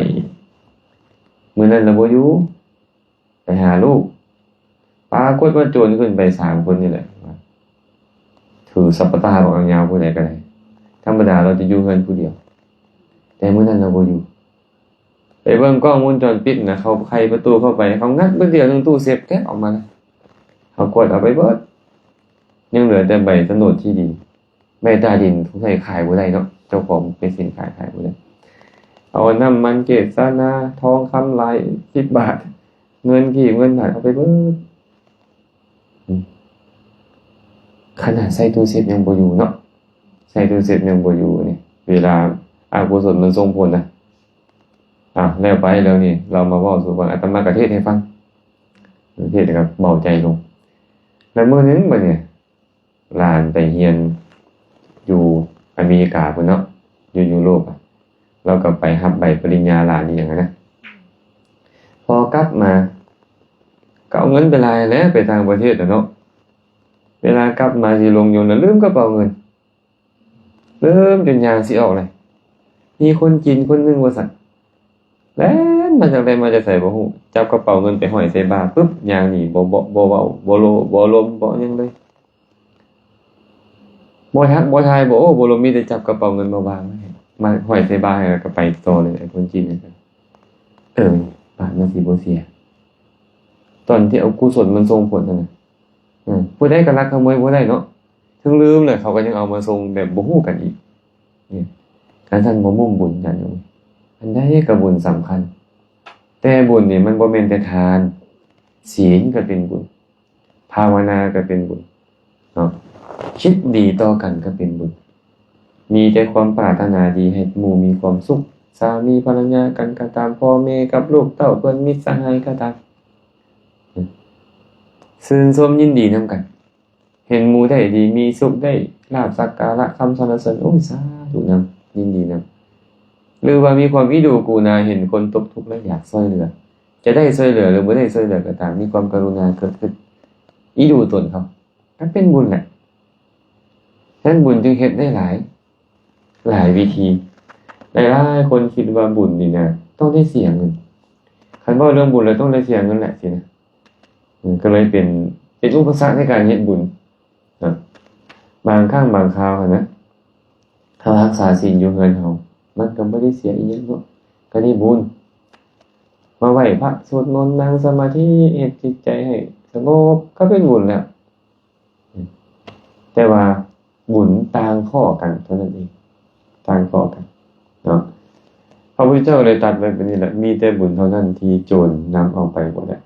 ມື້ນັ້ນລະບໍ່ຢູ່. ໄປຫາລູກ, ປາກົດວ່າໂຈນຂຶ້ນໄປສາມຄົນນີ້ແຫຼະ, ຖືສັບປະຕາບັກຍາວຜູ້ໃດກໍໄດ້. ທຳມະດາລາວຈະຢູ່ເຮືອນຜູ້ດຽວ, ແຕ່ມື້ນັ້ນລາວບໍ່ຢູ່. ໄປເບິ່ງກ້ອງວົງຈອນປິດນະ, ເຂົາໄຂປະຕູເຂົ້າໄປ, ເຂົາງັດບຶດດຽວໜຶ່ງ, ຕູ້ເຊບແກະອອກມາແລ້ວ, ເຂົາກວດເອົາໄປເບິດ, ຍັງເຫຼືອແຕ່ໃບສະໂໜດທີ່ດິນ. ແມ່ຕາດິນສົງໄສຂາຍບໍ່ໄດ້ເນາະ, ເຈົ້າຂອງເປັນສິນຂາຍ ຂາຍບໍ່ໄດ້. ເອົານ້ຳມັນເກດສະນາ, ທອງຄຳຫຼາຍສິບບາດ, ເງິນກີບເງິນບາດເອົາໄປເບິດ. ອືມ ຂະໜາດໃສ່ຕູ້ເຊບຍັງບໍ່ຢູ່ເນາະ, ໃສ່ຕູ້ເຊບຍັງບໍ່ຢູ່ນີ້, ເວລາ ອະກຸສົນມັນສົ່ງຜົນນະ. ອາ ແລ້ວໄປ ເລື່ອງນີ້ລາວມາເວົ້າສູ່ຟັງ ອາດຕະມາກໍເທດໃຫ້ຟັງ ເທດໃຫ້ກັບເບົາໃຈລົງ. ແລ້ວມື້ໜຶ່ງບັດນີ້ ຫຼານໄປຮຽນຢູ່ອາເມລິກາພຸ້ນເນາະ ຢູ່ຢູໂຣບ ລາວກໍໄປຮັບໃບປະລິນຍາຫຼານອີ່ຫຍັງຫັ້ນນະ. ພໍກັບມາ ກໍເອົາເງິນໄປຫຼາຍແຫຼະ ໄປຕ່າງປະເທດແຫຼະເນາະ. ເວລາກັບມາຊິລົງຍົນນະ ລືມກະເປົາເງິນ ລືມຈົນຍ່າງຊິອອກເລີຍ. ມີຄົນຈີນຄົນໜຶ່ງວ່າຊັ້ນ ແລ່ນມາຈາກໃດມາຈາກໃສບໍ່ຮູ້ ຈັບກະເປົາເງິນໄປຫ້ອຍໃສ່ບ່າປຶບ ຍ່າງໜີ ບໍ່ ບໍ່ ບໍ່ເວົ້າ ບໍ່ໂລ ບໍ່ລົມ ບໍ່ຫຍັງເລີຍ. ບໍ່ທັກບໍ່ທາຍ ບໍ່ໂອ້ບໍ່ລົມ ມີແຕ່ຈັບກະເປົາເງິນມາວາງໄວ້ ມາຫ້ອຍໃສ່ບ່າໃຫ້ ແລ້ວກໍໄປຕໍ່ເລີຍ ໄອ້ຄົນຈີນນັ້ນ. ເອີ ບາດມັນຊິບໍ່ເສຍ ຕອນທີ່ອະກຸສົນມັນສົ່ງຜົນຫັ້ນນະ. ເອີ ຜູ້ໃດກໍລັກຂະໂມຍບໍ່ໄດ້ເນາະ ເຖິງລືມແລ້ວ ເຂົາກໍຍັງເອົາມາສົ່ງແບບບໍ່ຮູ້ກັນອີກ. ນີ້ ຄັນຊັ້ນບໍ່ມຸ້ມບຸນກັນ ອັນໃດກໍບຸນສຳຄັນ. ແຕ່ບຸນນີ້ມັນບໍ່ແມ່ນແຕ່ທານ ສີນກໍເປັນບຸນ ພາວະນາກໍເປັນບຸນເນາະ ຄິດດີຕໍ່ກັນກໍເປັນບຸນ ມີແຕ່ຄວາມປາດຖະໜາດີໃຫ້ໝູ່ມີຄວາມສຸກ ສາມີພັນລະຍາກັນກໍຕາມ ພໍ່ແມ່ກັບລູກເຕົ້າ ເພື່ອນມິດສະຫາຍກໍຕາມ ຊື່ນຊົມຍິນດີນຳກັນ. ເຫັນໝູ່ໄດ້ດີ ມີສຸກ ໄດ້ລາບສັກກາລະຄຳສັນລະເສີນ ໂອ້ຍ ສາທຸນຳ ຍິນດີນຳ. ຫຼືວ່າມີຄວາມອີດູກູນາ ເຫັນຄົນຕົກທຸກແລ້ວຢາກຊ່ວຍເຫຼືອ ຈະໄດ້ຊ່ວຍເຫຼືອ ຫຼືບໍ່ໄດ້ຊ່ວຍເຫຼືອກໍຕາມ ມີຄວາມກະລຸນາເກີດຂຶ້ນ ອີດູຕົນເຂົາ ກໍເປັນບຸນແຫຼະ. ສະນັ້ນບຸນຈຶ່ງເຮັດໄດ້ຫຼາຍ ຫຼາຍວິທີ. ຫຼາຍໆຄົນຄິດວ່າບຸນນີ້ນະ ຕ້ອງໄດ້ເສຍເງິນ ຄັນເວົ້າເລື່ອງບຸນແລ້ວຕ້ອງໄດ້ເສຍເງິນແຫຼະຊີ້ນະ. ເອີ ກໍເລີຍເປັນ ເປັນອຸປະສັກໃນການເຮັດບຸນນະ. ບາງຄັ້ງບາງຄາວຫັ້ນນະ ເຮົາຮັກສາສິນຢູ່ເຮືອນເຮົາ ມັນກໍບໍ່ໄດ້ເສຍອີ່ຫຍັງເນາະ ກໍໄດ້ບຸນ. ມາໄຫວ້ພະ ສວດມົນ ນັ່ງສະມາທິ ເຮັດຈິດໃຈໃຫ້ສະຫງົບ ກໍເປັນບຸນແລ້ວ. ແຕ່ວ່າບຸນຕ່າງຂໍ້ກັນເທົ່ານັ້ນເອງ ຕ່າງຂໍ້ກັນເນາະ. ພະພຸດທະເຈົ້າເລີຍຕັດໄວ້ແບບນີ້ແຫຼະ ມີແຕ່ບຸນເທົ່ານັ້ນທີ່ໂຈນນຳເອົາໄປບໍ່ໄດ້.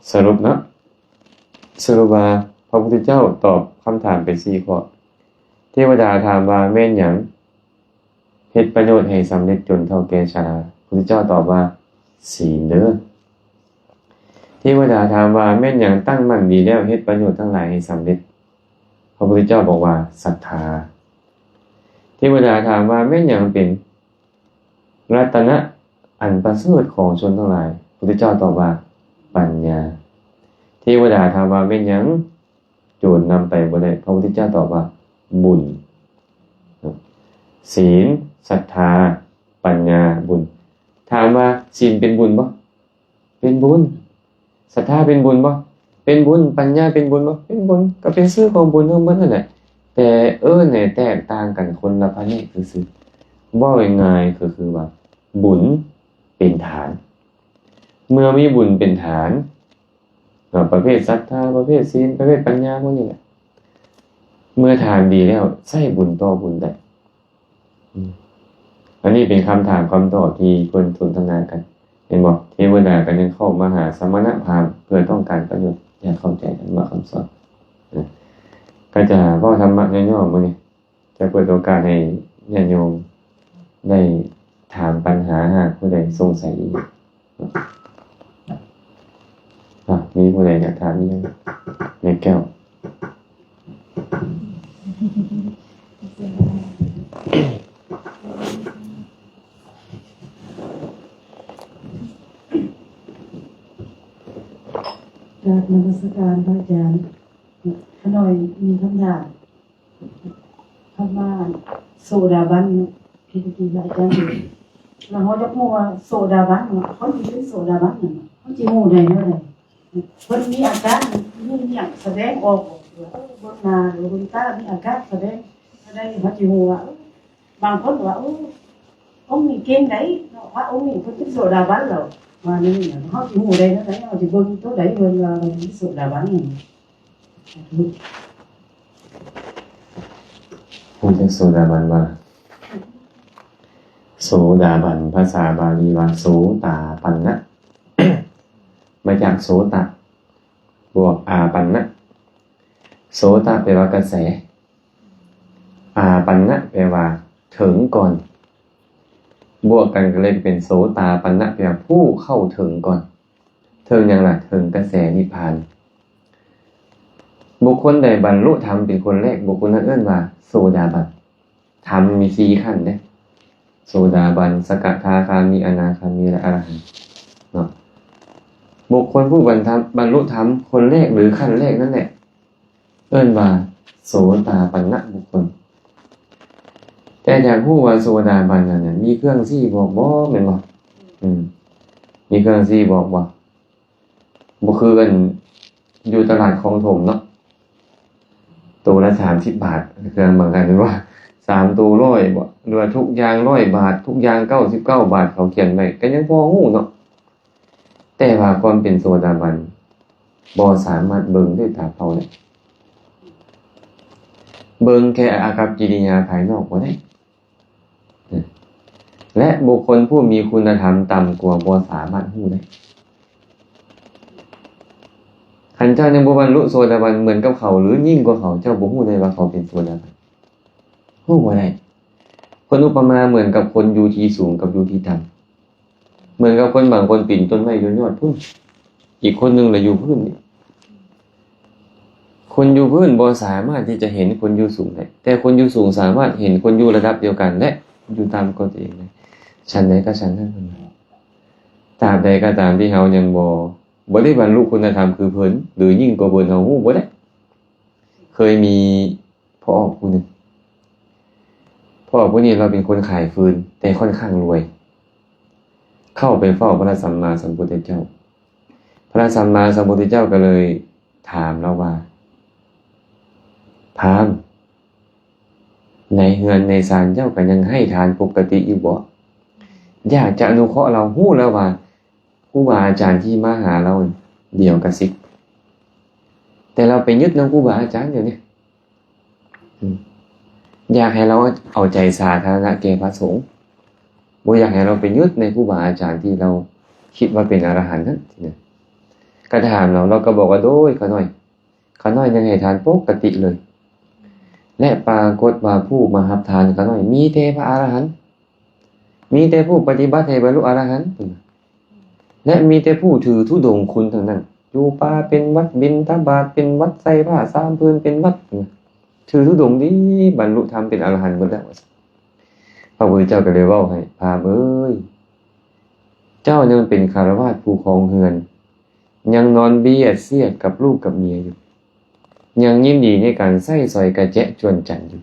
ສະຫຼຸບເນາະ ສະຫຼຸບວ່າ ພະພຸດທະເຈົ້າຕອບຄຳຖາມໄປສີ່ຂໍ້. ເທວະດາຖາມວ່າ ແມ່ນຫຍັງ ເຮັດປະໂຫຍດໃຫ້ສຳເລັດຈົນເຖົ້າແກ່ຊະລາ? ພຸດທະເຈົ້າຕອບວ່າ ສີນເດີ. ເທວະດາຖາມວ່າ ແມ່ນຫຍັງຕັ້ງໝັ້ນດີແລ້ວ ເຮັດປະໂຫຍດທັງຫຼາຍໃຫ້ສຳເລັດ? ພະພຸດທະເຈົ້າບອກວ່າ ສັດທາ. ເທວະດາຖາມວ່າ ແມ່ນຫຍັງເປັນລັດຕະນະອັນປະເສີດຂອງຊົນທັງຫຼາຍ? ພຸດທະເຈົ້າຕອບວ່າ ປັນຍາ. ເທວະດາຖາມວ່າ ແມ່ນຫຍັງ ໂຈນນຳໄປບໍ່ໄດ້? ພະພຸດທະເຈົ້າຕອບວ່າ ບຸນ. ສີນ, ສັດທາ, ປັນຍາ, ບຸນ. ຖາມວ່າ ສີນເປັນບຸນບໍ່? ເປັນບຸນ. ສັດທາເປັນບຸນບໍ່? ເປັນບຸນ. ປັນຍາເປັນບຸນບໍ່? ເປັນບຸນ. ກໍເປັນຊື່ຂອງບຸນທັງໝົດນັ້ນແຫຼະ ແຕ່ເອີ້ນໃຫ້ແຕກຕ່າງກັນຄົນລະພະແນກຊື່ໆ. ເວົ້າງ່າຍໆກໍຄືວ່າ ບຸນເປັນຖານ. ເມື່ອມີບຸນເປັນຖານ ເນາະ ປະເພດສັດທາ, ປະເພດສີນ, ປະເພດປັນຍາ ພວກນີ້ແຫຼະ. ເມື່ອຖານດີແລ້ວ ໃຊ້ບຸນຕໍ່ບຸນໄດ້. ອືມ ອັນນີ້ເປັນຄຳຖາມຄຳຕອບທີ່ເພິ່ນສົນທະນາກັນ ເຫັນບໍ່? ເທວະດາກໍຍັງເຂົ້າມາຫາສະມະນະພາມ ເພື່ອຕ້ອງການປະໂຫຍດ ຢາກເຂົ້າໃຈທຳມະຄຳສອນ. ເອີ ກໍຈະເວົ້າທຳມະຫຍໍ້ໆມື້ນີ້ ຈະເປີດໂອກາດໃຫ້ຍາດໂຍມໄດ້ຖາມປັນຫາ ຫາກຜູ້ໃດສົງໄສອີກ. ອາ ມີຜູ້ໃດຢາກຖາມອີກ? ແມ່ແກ້ວ. ກາບນະມັດສະການພະອາຈານ. ຂ້ານ້ອຍມີຄຳຖາມ. ຄຳວ່າໂສດາບັນເນາະ ທີ່ຕະກີ້ພະອາຈານເວົ້າ ແລ້ວເຮົາຢາກຮູ້ວ່າໂສດາບັນເນາະ ຄົນທີ່ເປັນໂສດາບັນນັ້ນ ເຮົາຊິຮູ້ໄດ້ແນວໃດ? ເພິ່ນມີອາການ ມີຫຍັງສະແດງອອກບໍ່? ວ່າເບິ່ງໜ້າ ຫຼືເບິ່ງຕາ ມີອາການສະແດງແນວໃດ? ເຮົາຊິຮູ້ວ່າ ບາງຄົນກໍວ່າ ໂອ້ ອົງນີ້ເກັ່ງໃດເນາະ ພະອົງນີ້ເພິ່ນເປັນໂສດາບັນແລ້ວ ວ່າແນວນີ້ນະ ເຮົາຊິຮູ້ໄດ້ແນວໃດ? ເຮົາຊິເບິ່ງໂຕໃດ ເບິ່ງວ່າເພິ່ນເປັນໂສດາບັນ? ຮູ້ຈັກໂສດາບັນບໍ່? ໂສດາບັນ ພາສາບາລີວ່າ ໂສຕາປັນນະ ມາຈາກໂສຕະ ບວກອາປັນນະ. ໂສຕະແປວ່າກະແສ, ອາປັນນະແປວ່າ ເຖິງກ່ອນ ບວກກັນກໍເລີຍເປັນໂສຕາປັນນະ ແປວ່າຜູ້ເຂົ້າເຖິງກ່ອນ. ເຖິງຫຍັງລະ? ເຖິງກະແສນິບພານ. ບຸກຄົນໃດບັນລຸທຳເປັນຄົນແລກ, ບຸກຄົນນັ້ນເອີ້ນວ່າໂສດາບັນ. ທຳມີສີ່ຂັ້ນເດ້ ໂສດາບັນ, ສະກະທາຄາມີ, ອະນາຄາມີ ແລະ ອະລະຫັນເນາະ. ບຸກຄົນຜູ້ບັນທຳ ບັນລຸທຳຄົນແລກ ຫຼື ຂັ້ນແລກນັ້ນແຫຼະ ເອີ້ນວ່າໂສຕາປັນນະບຸກຄົນ. ແຕ່ຢາກຮູ້ວ່າໂສດາບັນນັ້ນນະ ມີເຄື່ອງຊີ້ບອກບໍ່ ແມ່ນບໍ່? ອືມ ມີເຄື່ອງຊີ້ບອກບໍ່? ບໍ່ຄືອັນຢູ່ຕະຫຼາດຄອງຖົມເນາະ ໂຕລະສາມສິບບາດ ເຄື່ອງບາງອັນວ່າສາມໂຕຮ້ອຍບໍ ຫຼືວ່າທຸກຢ່າງຮ້ອຍບາດ ທຸກຢ່າງເກົ້າສິບເກົ້າບາດ ເຂົາຂຽນໄວ້ ກໍຍັງພໍຮູ້ເນາະ. ແຕ່ວ່າຄວາມເປັນໂສດາບັນບໍ່ສາມາດເບິ່ງດ້ວຍຕາເປົ່າໄດ້ ເບິ່ງແຄ່ອາກັບກິລິຍາພາຍນອກບໍ່ໄດ້. ແລະ ບຸກຄົນຜູ້ມີຄຸນນະທຳຕ່ຳກວ່າບໍ່ສາມາດຮູ້ໄດ້. ຄັນເຈົ້າຍັງບໍ່ບັນລຸໂສດາບັນເໝືອນກັບເຂົາ ຫຼື ຍິ່ງກວ່າເຂົາ, ເຈົ້າບໍ່ຮູ້ໄດ້ວ່າເຂົາເປັນໂສດາບັນ. ຮູ້ບໍ່ໄດ້. ເພິ່ນອຸປະມາເໝືອນກັບຄົນຢູ່ທີ່ສູງກັບຢູ່ທີ່ຕ່ຳ. ເໝືອນກັບຄົນບາງຄົນປີນຕົ້ນໄມ້ຢູ່ຍອດພຸ້ນ, ອີກຄົນໜຶ່ງລະຢູ່ພື້ນນີ້. ຄົນຢູ່ພື້ນບໍ່ສາມາດທີ່ຈະເຫັນຄົນຢູ່ສູງໄດ້, ແຕ່ຄົນຢູ່ສູງສາມາດເຫັນຄົນຢູ່ລະດັບດຽວກັນ ແລະ ຢູ່ຕ່ຳກວ່າຕົວເອງໄດ້. ຊັ້ນໃດກໍຊັ້ນນັ້ນ, ຕາບໃດກໍຕາມທີ່ເຮົາຍັງບໍ່, ບໍ່ໄດ້ບັນລຸຄຸນນະທຳຄືເພິ່ນ ຫຼື ຍິ່ງກວ່າເພິ່ນ, ເຮົາຮູ້ບໍ່ໄດ້. ເຄີຍມີພໍ່ອອກຜູ້ໜຶ່ງ, ພໍ່ອອກຜູ້ນີ້ລາວເປັນຄົນຂາຍຟືນ ແຕ່ຂ້ອນຂ້າງລວຍ, ເຂົ້າໄປເຝົ້າພະສຳມາສຳພຸດທະເຈົ້າ. ພະສຳມາສຳພຸດທະເຈົ້າກໍເລີຍຖາມລາວວ່າ, ພາມ, ໃນເຮືອນໃນຊານເຈົ້າກໍຍັງໃຫ້ທານປົກກະຕິຢູ່ບໍ? ຢາກຈະອະນຸເຄາະລາວ, ຮູ້ແລ້ວວ່າຄູບາອາຈານທີ່ມາຫາລາວດຽວກັບສິດ, ແຕ່ລາວໄປຍຶດນຳຄູບາອາຈານດຽວນີ້. ອືມ ຢາກໃຫ້ລາວເອົາໃຈສາທາລະນະແກ່ພະສົງ, ບໍ່ຢາກໃຫ້ລາວໄປຍຶດໃນຄູບາອາຈານທີ່ລາວຄິດວ່າເປັນອະລະຫັນນັ້ນ. ກະຖາມລາວ, ລາວກໍບອກວ່າ, ໂດຍ ຂ້ານ້ອຍ, ຂ້ານ້ອຍຍັງໃຫ້ທານປົກກະຕິເລີຍ. ແລະ ປາກົດວ່າຜູ້ມາຮັບທານຂ້ານ້ອຍມີແຕ່ພະອະລະຫັນ, ມີແຕ່ຜູ້ປະຕິບັດໃຫ້ບັນລຸອະລະຫັນ. ແລະ ມີແຕ່ຜູ້ຖືທຸດົງຄຸນທັງນັ້ນ, ຢູ່ປ່າເປັນຫວັດ, ບິນທະບາດເປັນຫວັດ, ໃສ່ຜ້າສາມຜືນເປັນຫວັດ, ຖືທຸດົງດີ, ບັນລຸທຳເປັນອະລະຫັນໝົດແລ້ວ. ພະພຸດທະເຈົ້າກໍເລີຍເວົ້າໃຫ້, ພາມເອີຍ, ເຈົ້າຍັງເປັນຄາລະວາດຜູ້ຄອງເຮືອນ, ຍັງນອນບຽດສຽດກັບລູກກັບເມຍຢູ່, ຍັງຍິນດີໃນການໃຊ້ສອຍກະແຈະຈວນຈັນຢູ່,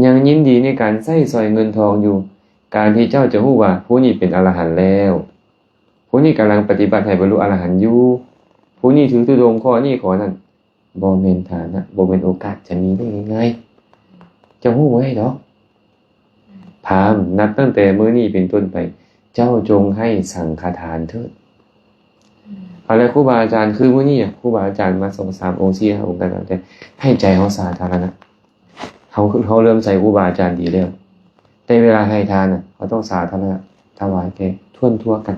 ຍັງຍິນດີໃນການໃຊ້ສອຍເງິນທອງຢູ່. ການທີ່ເຈົ້າຈະຮູ້ວ່າຜູ້ນີ້ເປັນອະລະຫັນແລ້ວ, ຜູ້ນີ້ກຳລັງປະຕິບັດໃຫ້ບັນລຸອະລະຫັນຢູ່, ຜູ້ນີ້ຖືທຸດົງຂໍ້ນີ້ຂໍ້ນັ້ນ, ບໍ່ແມ່ນຖານະ, ບໍ່ແມ່ນໂອກາດຈະມີໄດ້ງ່າຍໆ. ເຈົ້າຮູ້ບໍ່ໄດ້ດອກ. ພາມ, ນັບຕັ້ງແຕ່ມື້ນີ້ເປັນຕົ້ນໄປ, ເຈົ້າຈົ່ງໃຫ້ສັງຄະທານເຖີດ. ເອົາລະ ຄູບາອາຈານ, ຄືມື້ນີ້ ຄູບາອາຈານມາສອງສາມອົງ, ສີ່ຫ້າອົງກໍແລ້ວແຕ່, ໃຫ້ໃຈເຮົາສາທາລະນະ. ເຮົາ, ເຮົາເລີ່ມໃສ່ຄູບາອາຈານດີແລ້ວ, ແຕ່ເວລາໃຫ້ທານນະ, ເຮົາຕ້ອງສາທາລະນະ, ຖວາຍແກ່ທົ່ວໆກັນ.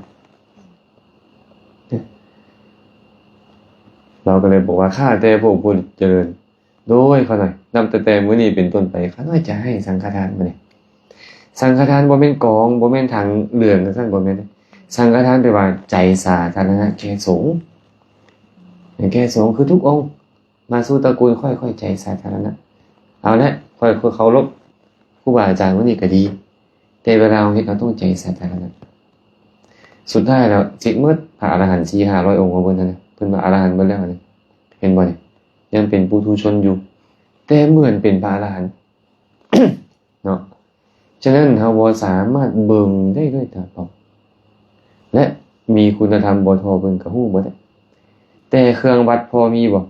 ລາວກໍເລີຍບອກວ່າ, ຂ້າແຕ່ພະອົງຜູ້ຈະເລີນ, ໂດຍ ຂ້ານ້ອຍ, ນັບຕັ້ງແຕ່ມື້ນີ້ເປັນຕົ້ນໄປ, ຂ້ານ້ອຍຈະໃຫ້ສັງຄະທານ. ບາດນີ້ ສັງຄະທານບໍ່ແມ່ນກອງ, ບໍ່ແມ່ນຖັງເຫຼືອງຈັ່ງຊັ້ນ, ບໍ່ແມ່ນ. ສັງຄະທານແປວ່າໃຈສາທາລະນະແກ່ສົງ, ໃຫ້ແກ່ສົງ ຄືທຸກອົງມາສູ່ຕະກູນຂ້ອຍ, ຂ້ອຍໃຈສາທາລະນະ. ເອົາລະ, ຂ້ອຍເຄົາລົບຄູບາອາຈານມື້ນີ້ກໍດີ, ແຕ່ເວລາເຮົາເຮັດ, ເຮົາຕ້ອງໃຈສາທາລະນະ. ສຸດທ້າຍແລ້ວ ສິດໝົດ, ພະອະລະຫັນສີ່ຫ້າຮ້ອຍອົງຂອງເພິ່ນນັ້ນນະ, ເພິ່ນວ່າອະລະຫັນເບິດແລ້ວ. ອັນນີ້ ເຫັນບໍ່ນີ້? ຍັງເປັນປຸຖຸຊົນຢູ່, ແຕ່ເໝືອນເປັນພະອະລະຫັນເນາະ. ສະນັ້ນ ເຮົາບໍ່ສາມາດເບິ່ງໄດ້ດ້ວຍຕາເປົ່າ ແລະ ມີຄຸນນະທຳບໍ່ທໍ່ເພິ່ນກໍຮູ້ບໍ່ໄດ້. ແຕ່ເຄື່ອງວັດພໍມີບໍ່?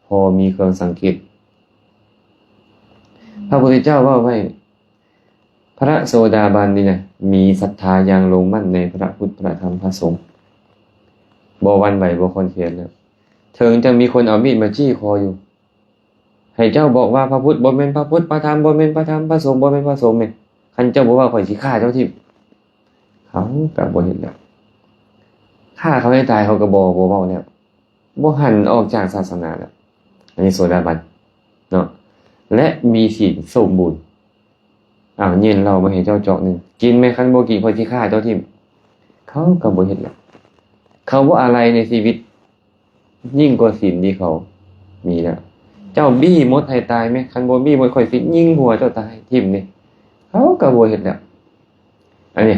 ພໍມີເຄື່ອງສັງເກດ. ພະພຸດທະເຈົ້າເວົ້າໄວ້, ພະໂສດາບັນນີ້ນະ ມີສັດທາຢ່າງລົງໝັ້ນໃນພະພຸດ ພະທຳ ພະສົງ, ບໍ່ຫວັ່ນໄຫວ, ບໍ່ຄອນແຄນແລ້ວ. ເຖິງຈະມີຄົນເອົາມີດມາຈີ້ຄໍຢູ່, ໃຫ້ເຈົ້າບອກວ່າພະພຸດບໍ່ແມ່ນພະພຸດ, ພະທຳບໍ່ແມ່ນພະທຳ, ພະສົງບໍ່ແມ່ນພະສົງ, ແມ່ນ, ຄັນເຈົ້າບໍ່ເວົ້າ ຂ້ອຍຊິຂ້າເຈົ້າຖິ້ມ. ເຂົາກໍບໍ່ເຮັດແລ້ວ. ຂ້າເຂົາໃຫ້ຕາຍ ເຂົາກໍບໍ່, ບໍ່ເວົ້າແລ້ວ. ບໍ່ຫັນອອກຈາກສາສະໜາແລ້ວ. ອັນນີ້ໂສດາບັນເນາະ, ແລະ ມີສິນສົມບູນ. ອ້າວ ຍື່ນເຫຼົ້າມາໃຫ້ເຈົ້າຈອກໜຶ່ງ ກິນແມ້ ຄັນບໍ່ກິນ ຂ້ອຍຊິຂ້າເຈົ້າຖິ້ມ. ເຂົາກໍບໍ່ເຮັດແລ້ວ. ເຂົາບໍ່ອາໄລໃນຊີວິດ ຍິ່ງກວ່າສິນທີ່ເຂົາມີແລ້ວ. ເຈົ້າບີ້ມົດໃຫ້ຕາຍແມ້ ຄັນບໍ່ບີ້ມົດ ຂ້ອຍຊິຍິງຫົວເຈົ້າຕາຍຖິ້ມນີ້. ເຂົາກໍບໍ່ເຮັດແລ້ວ. ອັນນີ້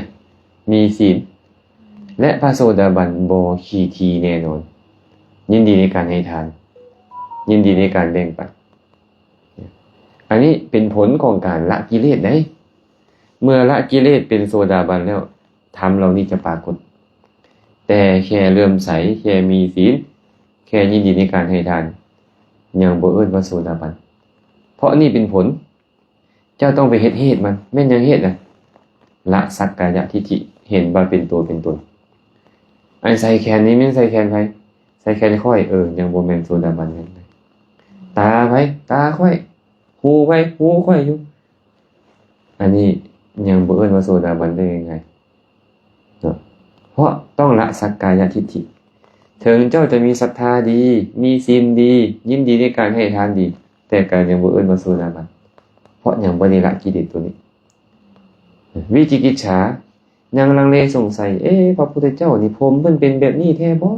ມີສິນ ແລະ ພະໂສດາບັນບໍ່ຂີ້ຖີ່ແນ່ນອນ, ຍິນດີໃນການໃຫ້ທານ, ຍິນດີໃນການແບ່ງປັນ. ອັນນີ້ເປັນຜົນຂອງການລະກິເລດໃດ໋. ເມື່ອລະກິເລດເປັນໂສດາບັນແລ້ວ, ທຳເຫຼົ່ານີ້ຈະປາກົດ. ແຕ່ແຄ່ເຫຼື້ອມໃສ, ແຄ່ມີສິນ, ແຄ່ຍິນດີໃນການໃຫ້ທານ, ຍັງບໍ່ເອີ້ນວ່າໂສດາບັນ. ເພາະນີ້ເປັນຜົນ. ເຈົ້າຕ້ອງໄປເຮັດເຫດມັນ. ແມ່ນຫຍັງເຫດນະ? ລະສັກກາຍະທິດຖິ, ເຫັນວ່າເປັນຕົວເປັນຕົນ. ອັນໃສ່ແຂນນີ້ແມ່ນໃສ່ແຂນໃຜ? ໃສ່ແຂນຂ້ອຍ. ເອີ ຍັງບໍ່ແມ່ນໂສດາບັນ. ຕາໃຜ? ຕາຂ້ອຍ. ຫູໃຜ? ຫູຂ້ອຍຢູ່. ອັນນີ້ຍັງບໍ່ເອີ້ນວ່າໂສດາບັນໄດ້ງ່າຍໆເນາະ, ເພາະຕ້ອງລະສັກກາຍະທິດຖິ. ເຖິງເຈົ້າຈະມີສັດທາດີ, ມີສິນດີ, ຍິນດີໃນການໃຫ້ທານດີ, ແຕ່ກໍຍັງບໍ່ເອີ້ນວ່າໂສດາບັນ, ເພາະຍັງບໍ່ໄດ້ລະກິເລດຕົວນີ້. ວິຈິກິດສາ, ຍັງລັງເລສົງໄສ, ເອ ພະພຸດທະເຈົ້ານີ້ ຜົມເພິ່ນເປັນແບບນີ້ແທ້ບໍ່?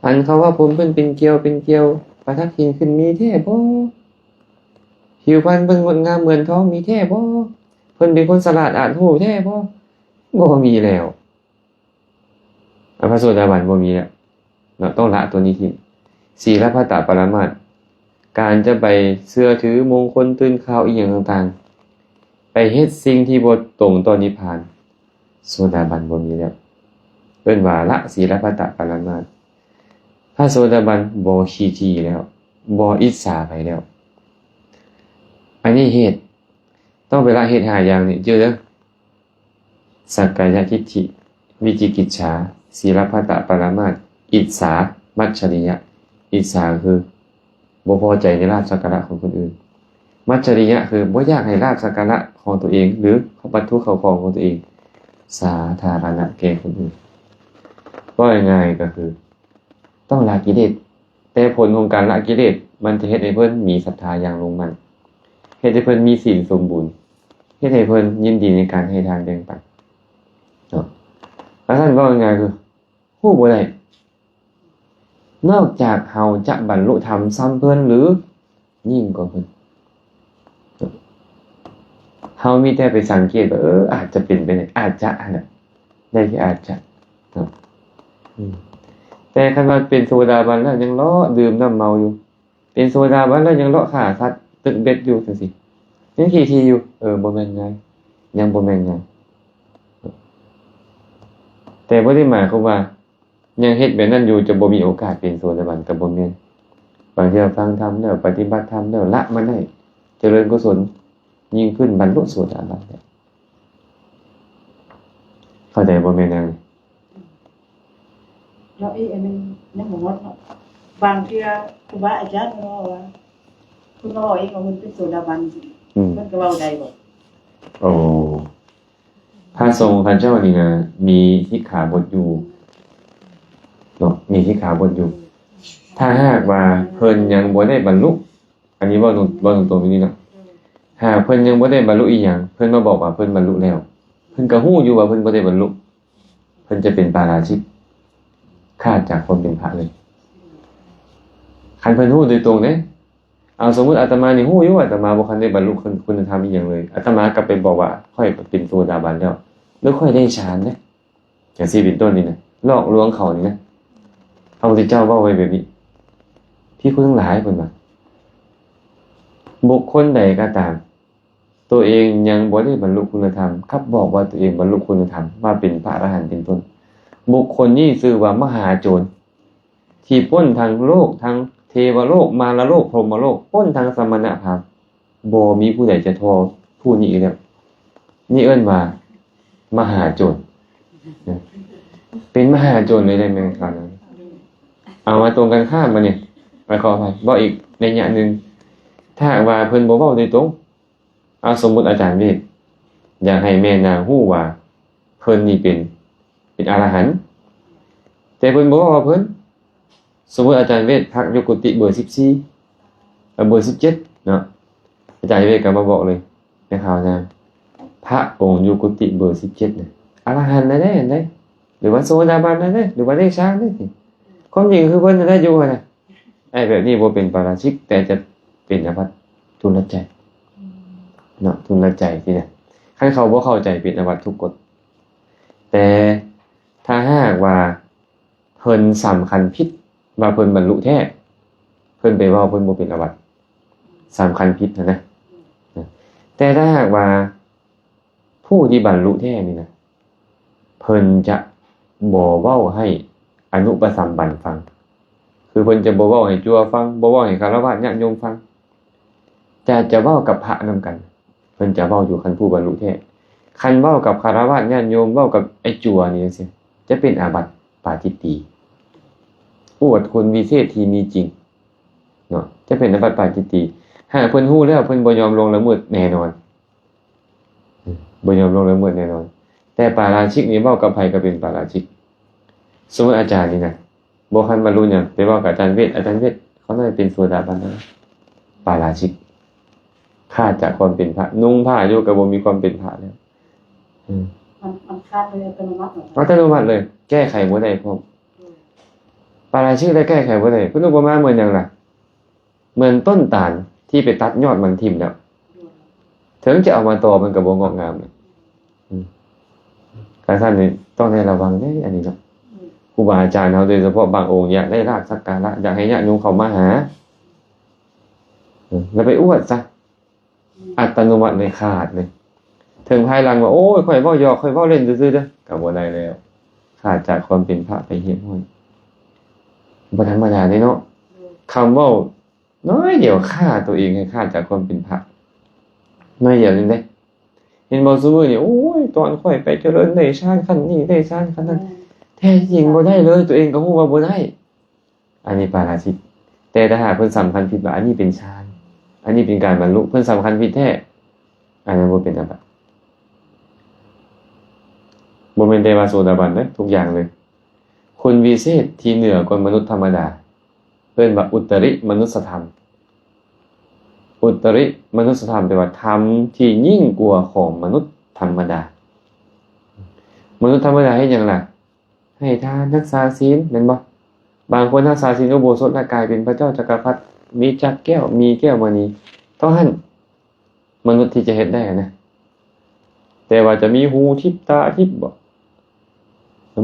ອັນເຂົາວ່າຜົມເພິ່ນເປັນກ່ຽວເປັນກ່ຽວ ປະທັກຫີນຂຶ້ນ ມີແທ້ບໍ່? ຜິວພັນເພິ່ນງົດງາມເໝືອນທອງ ມີແທ້ບໍ່? ເພິ່ນເປັນຄົນສະຫຼາດອາດຮູ້ແທ້ບໍ່? ບໍ່ມີແລ້ວ. ອາ ພະໂສດາບັນບໍ່ມີແລ້ວເນາະ, ຕ້ອງລະຕົວນີ້ຖິ້ມ. ສີລະພັດຕະປະລະມາດ, ການຈະໄປເຊື່ອຖືມົງຄົນຕື່ນຂ່າວອີ່ຫຍັງຕ່າງໆ, ໄປເຮັດສິ່ງທີ່ບໍ່ຕົງຕໍ່ນິບພານ, ໂສດາບັນບໍ່ມີແລ້ວ. ເອີ້ນວ່າລະສີລະພັດຕະປະລະມາດ. ພະໂສດາບັນບໍ່ຂີ້ຖີ່ແລ້ວ, ບໍ່ອິດສາໃຜແລ້ວ. ອັນນີ້ເຫດ, ຕ້ອງໄປລະເຫດຫ້າຢ່າງນີ້, ຈື່ເດີ. ສັກກາຍະທິດຖິ, ວິຈິກິດສາ, ສີລະພັດຕະປະລະມາດ, ອິດສາ, ມັດຈະລິຍະ. ອິດສາຄືບໍ່ພໍໃຈໃນລາບສັກກາລະຂອງຄົນອື່ນ. ມັດຈະລິຍະຄືບໍ່ຢາກໃຫ້ລາບສັກກາລະຂອງຕົວເອງ ຫຼື ວັດຖຸເຂົ້າຂອງຂອງຕົວເອງ ສາທາລະນະແກ່ຄົນອື່ນ. ເວົ້າງ່າຍໆກໍຄືຕ້ອງລະກິເລດ. ແຕ່ຜົນຂອງການລະກິເລດ ມັນຈະເຮັດໃຫ້ເພິ່ນມີສັດທາຢ່າງມຸ່ງໝັ້ນ, ເຮັດໃຫ້ເພິ່ນມີສິນສົມບູນ, ເຮັດໃຫ້ເພິ່ນຍິນດີໃນການໃຫ້ທານແບ່ງປັນເນາະ. ວ່າຊັ້ນ ເວົ້າງ່າຍໆຄືຮູ້ບໍ່ໄດ້, ນອກຈາກເຮົາຈະບັນລຸທຳສ່ຳເພິ່ນ ຫຼື ຍິ່ງກວ່າເພິ່ນ. ເຮົາມີແຕ່ໄປສັງເກດວ່າ ເອີ ອາດຈະເປັນໄປໄດ້, ອາດຈະຫັ້ນນະ, ໄດ້ແຕ່ອາດຈະເນາະ. ອືມ ແຕ່ຄັນວ່າເປັນໂສດາບັນແລ້ວ ຍັງເລາະດື່ມນ້ຳເມົາຢູ່, ເປັນໂສດາບັນແລ້ວ ຍັງເລາະຂ້າສັດ, ຕຶກເບັດຢູ່ ຈັ່ງຊີ້, ຍັງຂີ້ຖີ່ຢູ່, ເອີ ບໍ່ແມ່ນງ່າຍ, ຍັງບໍ່ແມ່ນງ່າຍ. ແຕ່ບໍ່ໄດ້ໝາຍຄວາມວ່າ ຍັງເຮັດແບບນັ້ນຢູ່ ຈະບໍ່ມີໂອກາດເປັນໂສດາບັນ ກໍບໍ່ແມ່ນ. ບາງເທື່ອຟັງທຳແລ້ວ ປະຕິບັດທຳແລ້ວ ລະມັນໄດ້ ຈະເລີນກຸສົນຍິ່ງຂຶ້ນ ບັນລຸໂສດາບັນໄດ້. ເຂົ້າໃຈບໍ່ແມ່ນຫຍັງ? ເນາະ ອີກອັນໜຶ່ງຍັງບໍ່ໝົດເນາະ. ບາງເທື່ອຄູບາອາຈານເພິ່ນເວົ້າວ່າ ເພິ່ນກໍເວົ້າເອງວ່າເພິ່ນເປັນໂສດາບັນ ອືມ ເພິ່ນກໍເວົ້າໄດ້ບໍ່? ໂອ້ ພະສົງຂະເຈົ້ານີ້ນະ ມີສິກຂາບົດຢູ່ເນາະ, ມີສິກຂາບົດຢູ່. ຖ້າຫາກວ່າເພິ່ນຍັງບໍ່ໄດ້ບັນລຸ, ອັນນີ້ເວົ້າຕົງ ເວົ້າຕົງໆ ນີ້ເນາະ, ຫາກເພິ່ນຍັງບໍ່ໄດ້ບັນລຸອີ່ຫຍັງ, ເພິ່ນມາບອກວ່າເພິ່ນບັນລຸແລ້ວ, ເພິ່ນກໍຮູ້ຢູ່ວ່າເພິ່ນບໍ່ໄດ້ບັນລຸ, ເພິ່ນຈະເປັນປາລາຊິກ, ຂາດຈາກຄວາມເປັນພະເລີຍ. ຄັນເພິ່ນຮູ້ໂດຍຕົງເດ້, ເອົາ ສົມມຸດອາດຕະມານີ້ຮູ້ຢູ່ ອາດຕະມາບໍ່ທັນໄດ້ບັນລຸຄຸນ ຄຸນນະທຳອີ່ຫຍັງເລີຍ, ອາດຕະມາກໍໄປບອກວ່າຂ້ອຍເປັນໂສດາບັນແລ້ວ ຫຼື ຂ້ອຍໄດ້ฌານເດ້ ຈັ່ງຊີ້ເປັນຕົ້ນນີ້ນະ, ຫຼອກລວງເຂົານີ້ນະ. ພະພຸດທະເຈົ້າເວົ້າໄວ້ແບບນີ້, ພິກຂຸທັງຫຼາຍ ເພິ່ນວ່າ ບຸກຄົນໃດກໍຕາມ ຕົວເອງຍັງບໍ່ໄດ້ບັນລຸຄຸນນະທຳ ກັບບອກວ່າຕົວເອງບັນລຸຄຸນນະທຳ ວ່າເປັນພະອະລະຫັນເປັນຕົ້ນ, ບຸກຄົນນີ້ຊື່ວ່າມະຫາໂຈນ ທີ່ປົ້ນທັງໂລກ ທັງເທວະໂລກ ມາລະໂລກ ພົມມະໂລກ ປົ້ນທັງສະມະນະພາມ, ບໍ່ມີຜູ້ໃດຈະທໍ່ຜູ້ນີ້ອີກແລ້ວ. ນີ້ເອີ້ນວ່າມະຫາໂຈນ, ເປັນມະຫາໂຈນເລີຍໄດ້ແມ່ນຄາວນັ້ນ. ເອົາມາຕົງກັນຂ້າມບາດນີ້, ໄປ ຂໍອະໄພ ເວົ້າອີກໄລຍະໜຶ່ງ, ຖ້າຫາກວ່າເພິ່ນບໍ່ເວົ້າໂດຍຕົງ, ເອົາ ສົມມຸດອາຈານເວດ ຢາກໃຫ້ແມ່ນາງຮູ້ວ່າເພິ່ນນີ້ເປັນ ເປັນອະລະຫັນ, ແຕ່ເພິ່ນບໍ່ເວົ້າວ່າເພິ່ນ, ສົມມຸດອາຈານເວດພັກຢູ່ກຸຕິເບີສິບສີ່ ເອີ ເບີສິບເຈັດເນາະ, ອາຈານເວດກໍມາບອກເລີຍ ໃນຂ່າວນະ ພະອົງຢູ່ກຸຕິເບີສິບເຈັດນະ ອະລະຫັນແລ້ວເດ້ ອັນໃດ ຫຼືວ່າໂສດາບັນແລ້ວເດ້ ຫຼືວ່າເດຊານເດ້ ຄວາມຈິງຄືເພິ່ນນັ້ນແຫຼະຢູ່ຫັ້ນນະ. ໄອ້ແບບນີ້ບໍ່ເປັນປາຣາຊິກ ແຕ່ຈະເປັນອາບັດທຸລະໃຈເນາະ ທຸລະໃຈທີ່ນະ ຄັນເຂົາບໍ່ເຂົ້າໃຈເປັນອາບັດທຸກກົດ. ແຕ່ຖ້າຫາກວ່າ ເພິ່ນສຳຄັນຜິດວ່າເພິ່ນບັນລຸແທ້ ເພິ່ນໄປເວົ້າເພິ່ນບໍ່ເປັນອາບັດ ສຳຄັນຜິດຫັ້ນນະ. ແຕ່ຖ້າຫາກວ່າຜູ້ທີ່ບັນລຸແທ້ນີ້ນະ ເພິ່ນຈະບໍ່ເວົ້າໃຫ້ອະນຸປະສຳບັນຟັງ ຄືເພິ່ນຈະບໍ່ເວົ້າໃຫ້ຈົວຟັງ ບໍ່ເວົ້າໃຫ້ຄາລະວາດຍາດໂຍມຟັງ ຈະ ຈະເວົ້າກັບພະນຳກັນ ເພິ່ນຈະເວົ້າຢູ່ ຄັນຜູ້ບັນລຸແທ້. ຄັນເວົ້າກັບຄາລະວາດຍາດໂຍມ ເວົ້າກັບໄອ້ຈົວນີ້ຈັ່ງຊີ້ ຈະເປັນອາບັດປາຈິດຕີ ອວດຄຸນວິເສດທີ່ມີຈິງເນາະ ຈະເປັນອາບັດປາຈິດຕີ. ຫາກເພິ່ນຮູ້ແລ້ວ ເພິ່ນບໍ່ຍອມລ່ວງລະເມີດແນ່ນອນ ບໍ່ຍອມລ່ວງລະເມີດແນ່ນອນ. ແຕ່ປາຣາຊິກນີ້ເວົ້າກັບໃຜກໍເປັນປາຣາຊິກ. ສົມມຸດອາຈານນີ້ນະ ບໍ່ຄັນບັນລຸຫຍັງ ໄປເວົ້າກັບອາຈານເວດ ອາຈານເວດ ເຂົາໜ້ອຍເປັນໂສດາບັນແລ້ວ ປາຣາຊິກ ຂາດຈາກຄວາມເປັນພະ ນຸ່ງຜ້າຢູ່ກໍບໍ່ມີຄວາມເປັນພະແລ້ວ. ອືມ ມັນ ມັນຂາດໂດຍອັດຕະໂນມັດເນາະ ອັດຕະໂນມັດເລີຍ ແກ້ໄຂບໍ່ໄດ້ພ້ອມ. ໂດຍ ປາຣາຊິກໄດ້ແກ້ໄຂບໍ່ໄດ້. ເພິ່ນອຸປະມາເໝືອນຫຍັງລະ? ເໝືອນຕົ້ນຕານທີ່ໄປຕັດຍອດມັນຖິ້ມແລ້ວ ເຖິງຈະເອົາມາຕໍ່ມັນກໍບໍ່ງອກງາມ. ອືມ ການຊັ້ນນີ້ຕ້ອງໄດ້ລະວັງເດ້ ອັນນີ້ເນາະ. ອືມ ຄູບາອາຈານເຮົາ ໂດຍສະເພາະບາງອົງ ຢາກໄດ້ລາບສັກກາລະ ຢາກໃຫ້ຍາດໂຍມເຂົ້າມາຫາ ເອີ ແລ້ວໄປອວດຊະ ອັດຕະໂນມັດເລີຍ ຂາດເລີຍ. ເຖິງພາຍຫຼັງວ່າ ໂອ້ຍ ຂ້ອຍເວົ້າຫຍອກ ຂ້ອຍເວົ້າຫຼິ້ນຊື່ໆເດີ້ ກໍບໍ່ໄດ້ແລ້ວ ຂາດຈາກຄວາມເປັນພະໄປຮຽບຮ້ອຍ. ບໍ່ທຳມະດາເດ້ເນາະ ຄຳເວົ້າ ໜ້ອຍດຽວຂ້າຕົວເອງໃຫ້ຂາດຈາກຄວາມເປັນພະ ໜ້ອຍດຽວໜຶ່ງເດ້. ເຫັນບໍ່ ຊຸມື້ນີ້ ໂອ້ຍ ຕອນຂ້ອຍໄປຈະເລີນໄດ້ຊານຂັ້ນນີ້ ໄດ້ຊານຂັ້ນນັ້ນ ແທ້ຈິງບໍ່ໄດ້ເລີຍ ຕົວເອງກໍຮູ້ວ່າບໍ່ໄດ້ ອັນນີ້ປາຣາຊິກ. ແຕ່ຖ້າຫາກເພິ່ນສຳຄັນຜິດວ່າອັນນີ້ເປັນຊານ ອັນນີ້ເປັນການບັນລຸ ເພິ່ນສຳຄັນຜິດແທ້ ອັນນັ້ນບໍ່ເປັນອາບັດ. ບໍ່ແມ່ນແຕ່ວ່າໂສດາບັນເດ້ ທຸກຢ່າງເລີຍ ຄຸນວິເສດທີ່ເໜືອກວ່າມະນຸດທຳມະດາ ເອີ້ນວ່າອຸດຕະລິມະນຸດສະທຳ. ອຸດຕະລິມະນຸດສະທຳ ແປວ່າທຳທີ່ຍິ່ງກວ່າຂອງມະນຸດທຳມະດາ. ມະນຸດທຳມະດາເຮັດຫຍັງລະ? ໃຫ້ທານ ຮັກສາສິນ ແມ່ນບໍ່? ບາງຄົນຮັກສາສິນອຸໂບສົດແລ້ວກາຍເປັນພະເຈົ້າຈັກກະພັດ ມີຈັກແກ້ວ ມີແກ້ວມະນີ. ເທົ່ານັ້ນ ມະນຸດທີ່ຈະເຮັດໄດ້ຫັ້ນນະ ແຕ່ວ່າຈະມີຫູທິບຕາທິບບໍ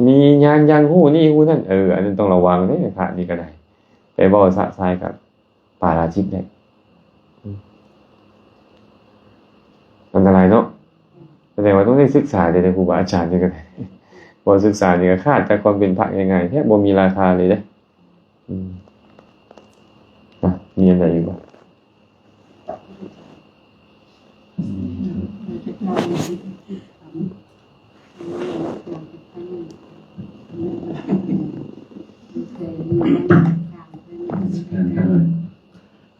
ມີຍານຢ່າງຫູນີ້ຫູນັ້ນ ເອີ ອັນນັ້ນຕ້ອງລະວັງເດ້. ພະນີ້ກໍໄດ້ ໄປເວົ້າຊະຊາຍກັບປາຣາຊິກໄດ້ ອັນຕະລາຍເນາະ. ສະແດງວ່າຕ້ອງໄດ້ສຶກສາເດ້ ຄູບາອາຈານນີ້ກໍໄດ້ ບໍ່ສຶກສານີ້ກໍຂາດຈາກຄວາມເປັນພະງ່າຍໆ ແທບບໍ່ມີລາຄາເລີຍເດ້. ອືມ ອ່ະ ມີອັນໃດອີກບໍ່?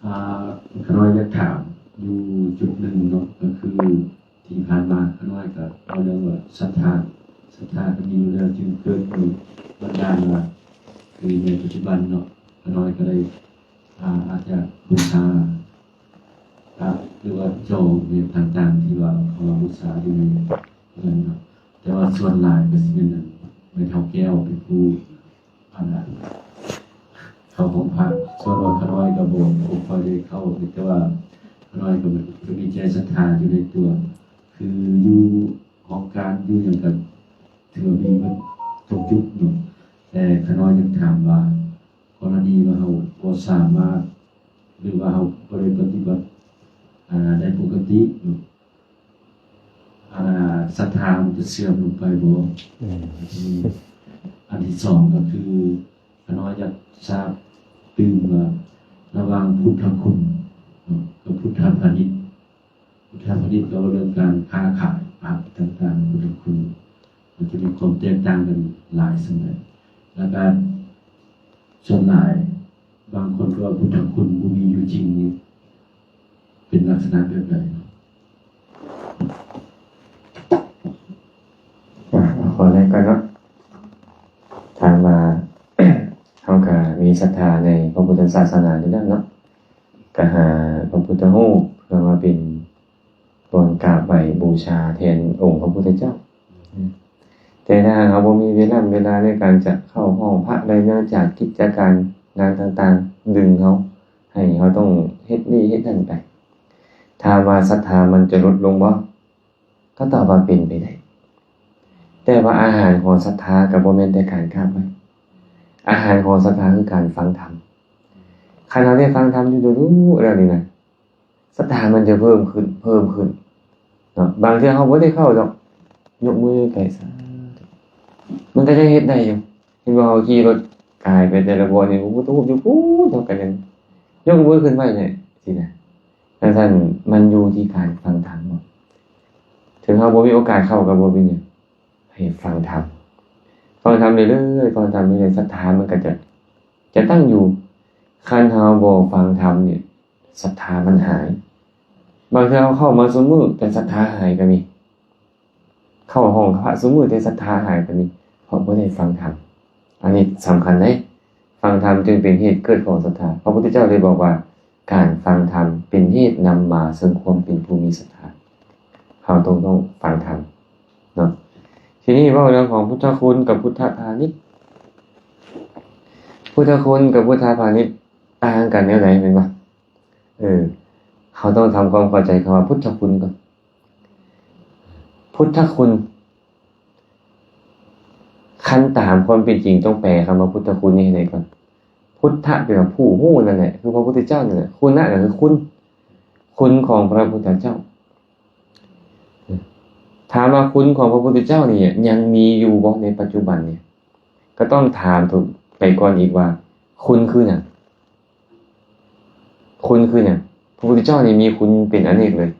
ອ່າ ຂ້ານ້ອຍຢາກຖາມຢູ່ຈຸດໜຶ່ງເນາະ ກໍຄື ທີ່ຜ່ານມາຂ້ານ້ອຍກໍເວົ້າເລື່ອງວ່າສັດທາ ສັດທາກໍມີຢູ່ແລ້ວ ຈຶ່ງເກີດມີບັນດານວ່າ ຄືໃນປັດຈຸບັນເນາະ ຂ້ານ້ອຍກໍໄດ້ ອ່າ ອາດຈະບູຊາພະ ຫຼືວ່າຈອງຫຍັງຕ່າງໆ ທີ່ວ່າເຂົາວ່າບູຊາຢູ່ໃນເຮືອນເນາະ ແຕ່ວ່າສ່ວນຫຼາຍກໍຊິແມ່ນແມ່ເຖົ້າແກ້ວເປັນຜູ້ ອັນນັ້ນ ເຂົ້າຫ້ອງພະ ສ່ວນວ່າຂ້ານ້ອຍກໍບໍ່ ບໍ່ຄ່ອຍໄດ້ເຂົ້າ ແຕ່ວ່າຂ້ານ້ອຍກໍ ກໍມີໃຈສັດທາຢູ່ໃນຕົວ ຄືຢູ່ຫ້ອງການຢູ່ຫຍັງກໍຖືວ່າມີໝົດທຸກຈຸດເນາະ ແຕ່ຂ້ານ້ອຍຢາກຖາມວ່າ ກໍລະນີວ່າເຮົາບໍ່ສາມາດ ຫຼືວ່າເຮົາບໍ່ໄດ້ປະຕິບັດ ອ່າ ໄດ້ປົກກະຕິເນາະ ອັນນ່າ ສັດທາມັນຈະເສື່ອມລົງໄປບໍ່? ອືມ ອັນທີສອງກໍຄື ຂ້ານ້ອຍຢາກຊາບຕື່ມວ່າ ລະຫວ່າງພຸດທະຄຸນເນາະ ກັບພຸດທະພານິດ ພຸດທະພານິດກໍເວົ້າເລື່ອງການຄ້າຂາຍ ອາ ຕ່າງໆ ພຸດທະຄຸນ ມັນຈະມີຄວາມແຕກຕ່າງກັນຫຼາຍສ່ຳໃດ? ແລ້ວກໍສ່ວນຫຼາຍ ບາງຄົນກໍວ່າພຸດທະຄຸນບໍ່ມີຢູ່ຈິງນີ້ ເປັນລັກສະນະແບບໃດ? ອ່າ ຂໍແລກກ່ອນເນາະ ຖາມວ່າ ເຮົາກະມີສັດທາໃນພະພຸດທະສາສະໜາຢູ່ແລ້ວເນາະ ກະຫາພະພຸດທະຮູບເພື່ອມາເປັນ ການກາບໄຫວ້ບູຊາແທນອົງພະພຸດທະເຈົ້າ. ແຕ່ຖ້າຫາກເຮົາບໍ່ມີເວລາ ເວລາໃນການຈະເຂົ້າຫ້ອງພະ ແລະ ເນື່ອງຈາກກິດຈະການງານຕ່າງໆດຶງເຮົາ ໃຫ້ເຮົາຕ້ອງເຮັດນີ້ເຮັດນັ້ນໄປ, ຖາມວ່າສັດທາມັນຈະຫຼຸດລົງບໍ່? ກໍຕອບວ່າເປັນໄປໄດ້. ແຕ່ວ່າອາຫານຂອງສັດທາກໍບໍ່ແມ່ນແຕ່ການກາບໄຫວ້. ອາຫານຂອງສັດທາຄືການຟັງທຳ. ຄັນເຮົາໄດ້ຟັງທຳຢູ່ດູໆແລ້ວນີ້ນະ, ສັດທາມັນຈະເພີ່ມຂຶ້ນ ເພີ່ມຂຶ້ນເນາະ. ບາງເທື່ອເຮົາບໍ່ໄດ້ເຂົ້າດອກ, ຍົກມືໄປສາທຸ ມັນກໍຍັງເຮັດໄດ້ຢູ່. ເຫັນບໍ່, ເຮົາຂີ່ລົດກາຍໄປແຕ່ລະບ່ອນນີ້ ໂອ້ໂຫ ຮູບຢູ່ພຸ້ນ ເຮົາກໍຍັງຍົກມືຂຶ້ນໄວ້ແຫຼະ ຊີ້ນະ. ຈັ່ງຊັ້ນ ມັນຢູ່ທີ່ການຟັງທຳເນາະ. ເຖິງເຮົາບໍ່ມີໂອກາດເຂົ້າກໍບໍ່ເປັນຫຍັງ, ໃຫ້ຟັງທຳ, ຟັງທຳເລື້ອຍໆ ຟັງທຳເລື້ອຍໆ ສັດທາມັນກໍຈະ ຈະຕັ້ງຢູ່. ຄັນເຮົາບໍ່ຟັງທຳນີ້ ສັດທາມັນຫາຍ. ບາງເທື່ອເຮົາເຂົ້າມາຊຸມື້ ແຕ່ສັດທາຫາຍກໍມີ, ເຂົ້າຫ້ອງພະຊຸມື້ ແຕ່ສັດທາຫາຍກໍມີ ເພາະບໍ່ໄດ້ຟັງທຳ. ອັນນີ້ສຳຄັນເດ້. ຟັງທຳຈຶ່ງເປັນເຫດເກີດຂອງສັດທາ. ພະພຸດທະເຈົ້າໄດ້ບອກວ່າ ການຟັງທຳເປັນເຫດນຳມາເຊິ່ງຄວາມເປັນຜູ້ມີສັດທາ. ເຮົາຕ້ອງ ຕ້ອງຟັງທຳເນາະ. ທີນີ້ເວົ້າເລື່ອງຂອງພຸດທະຄຸນກັບພຸດທະພານິດ. ພຸດທະຄຸນກັບພຸດທະພານິດຕ່າງກັນແນວໃດ ແມ່ນບໍ່? ເອີ ເຮົາຕ້ອງທຳຄວາມເຂົ້າໃຈຄຳວ່າພຸດທະຄຸນກ່ອນ. ພຸດທະຄຸນ ຄັນຕາມຄວາມເປັນຈິງ ຕ້ອງແປຄຳວ່າພຸດທະຄຸນນີ້ໃຫ້ໄດ້ກ່ອນ. ພຸດທະແປວ່າຜູ້ຮູ້ນັ້ນແຫຼະ ຄືພະພຸດທະເຈົ້ານັ້ນແຫຼະ, ຄຸນະກໍຄືຄຸນ ຄຸນຂອງພະພຸດທະເຈົ້າ. ຖາມວ່າຄຸນຂອງພະພຸດທະເຈົ້ານີ້ຍັງມີຢູ່ບໍ່ໃນປັດຈຸບັນນີ້? ກໍຕ້ອງຖາມໄປກ່ອນອີກວ່າ ຄຸນຄືຫຍັງ? ຄຸນຄືຫຍັງ? ພະພຸດທະເຈົ້ານີ້ມີຄຸນເປັນອະເນກເລີຍ,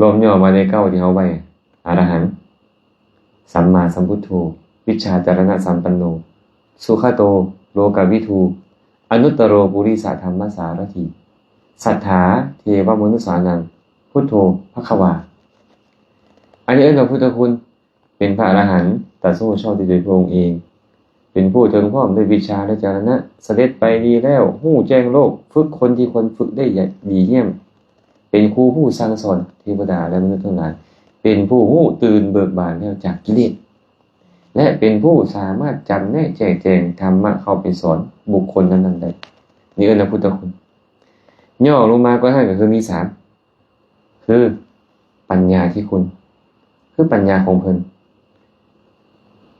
ລວມຫຍໍ້ມາໃນເກົ້າທີ່ເຮົາໄຫວ້ ອະລະຫັງ, ສຳມາສຳພຸດໂທ, ວິດຊາຈາລະນະສຳປັນໂນ, ສຸຄະໂຕ, ໂລກະວິທູ, ອະນຸດຕະໂລ ປຸລິສະທຳມະສາລະຖີ, ສັດຖາ ເທວະມະນຸດສານັງ ພຸດໂທ ພະຄະວາ. ອັນນີ້ເອີ້ນວ່າພຸດທະຄຸນ. ເປັນພະອະລະຫັນ ຕັດສະຮູ້ຊອບໂດຍພະອົງເອງ, ເປັນຜູ້ເຖິງພ້ອມດ້ວຍວິດຊາ ແລະ ຈາລະນະ, ສະເດັດໄປດີແລ້ວ, ຮູ້ແຈ້ງໂລກ, ຝຶກຄົນທີ່ຄວນຝຶກໄດ້ດີຢ້ຽມ, ເປັນຄູຜູ້ສັ່ງສອນເທວະດາ ແລະ ມະນຸດທັງຫຼາຍ, ເປັນຜູ້ຮູ້ຕື່ນເບີກບານແລ້ວຈາກກິເລດ ແລະ ເປັນຜູ້ສາມາດຈຳແນກແຈກແຈງທຳມະເຂົ້າໄປສອນບຸກຄົນນັ້ນໆໄດ້. ນີ້ເອີ້ນວ່າພຸດທະຄຸນ. ຫຍໍ້ລົງມາກວ່ານັ້ນກໍຄືມີສາມ ຄືປັນຍາທິຄຸນ ຄືປັນຍາຂອງເພິ່ນ,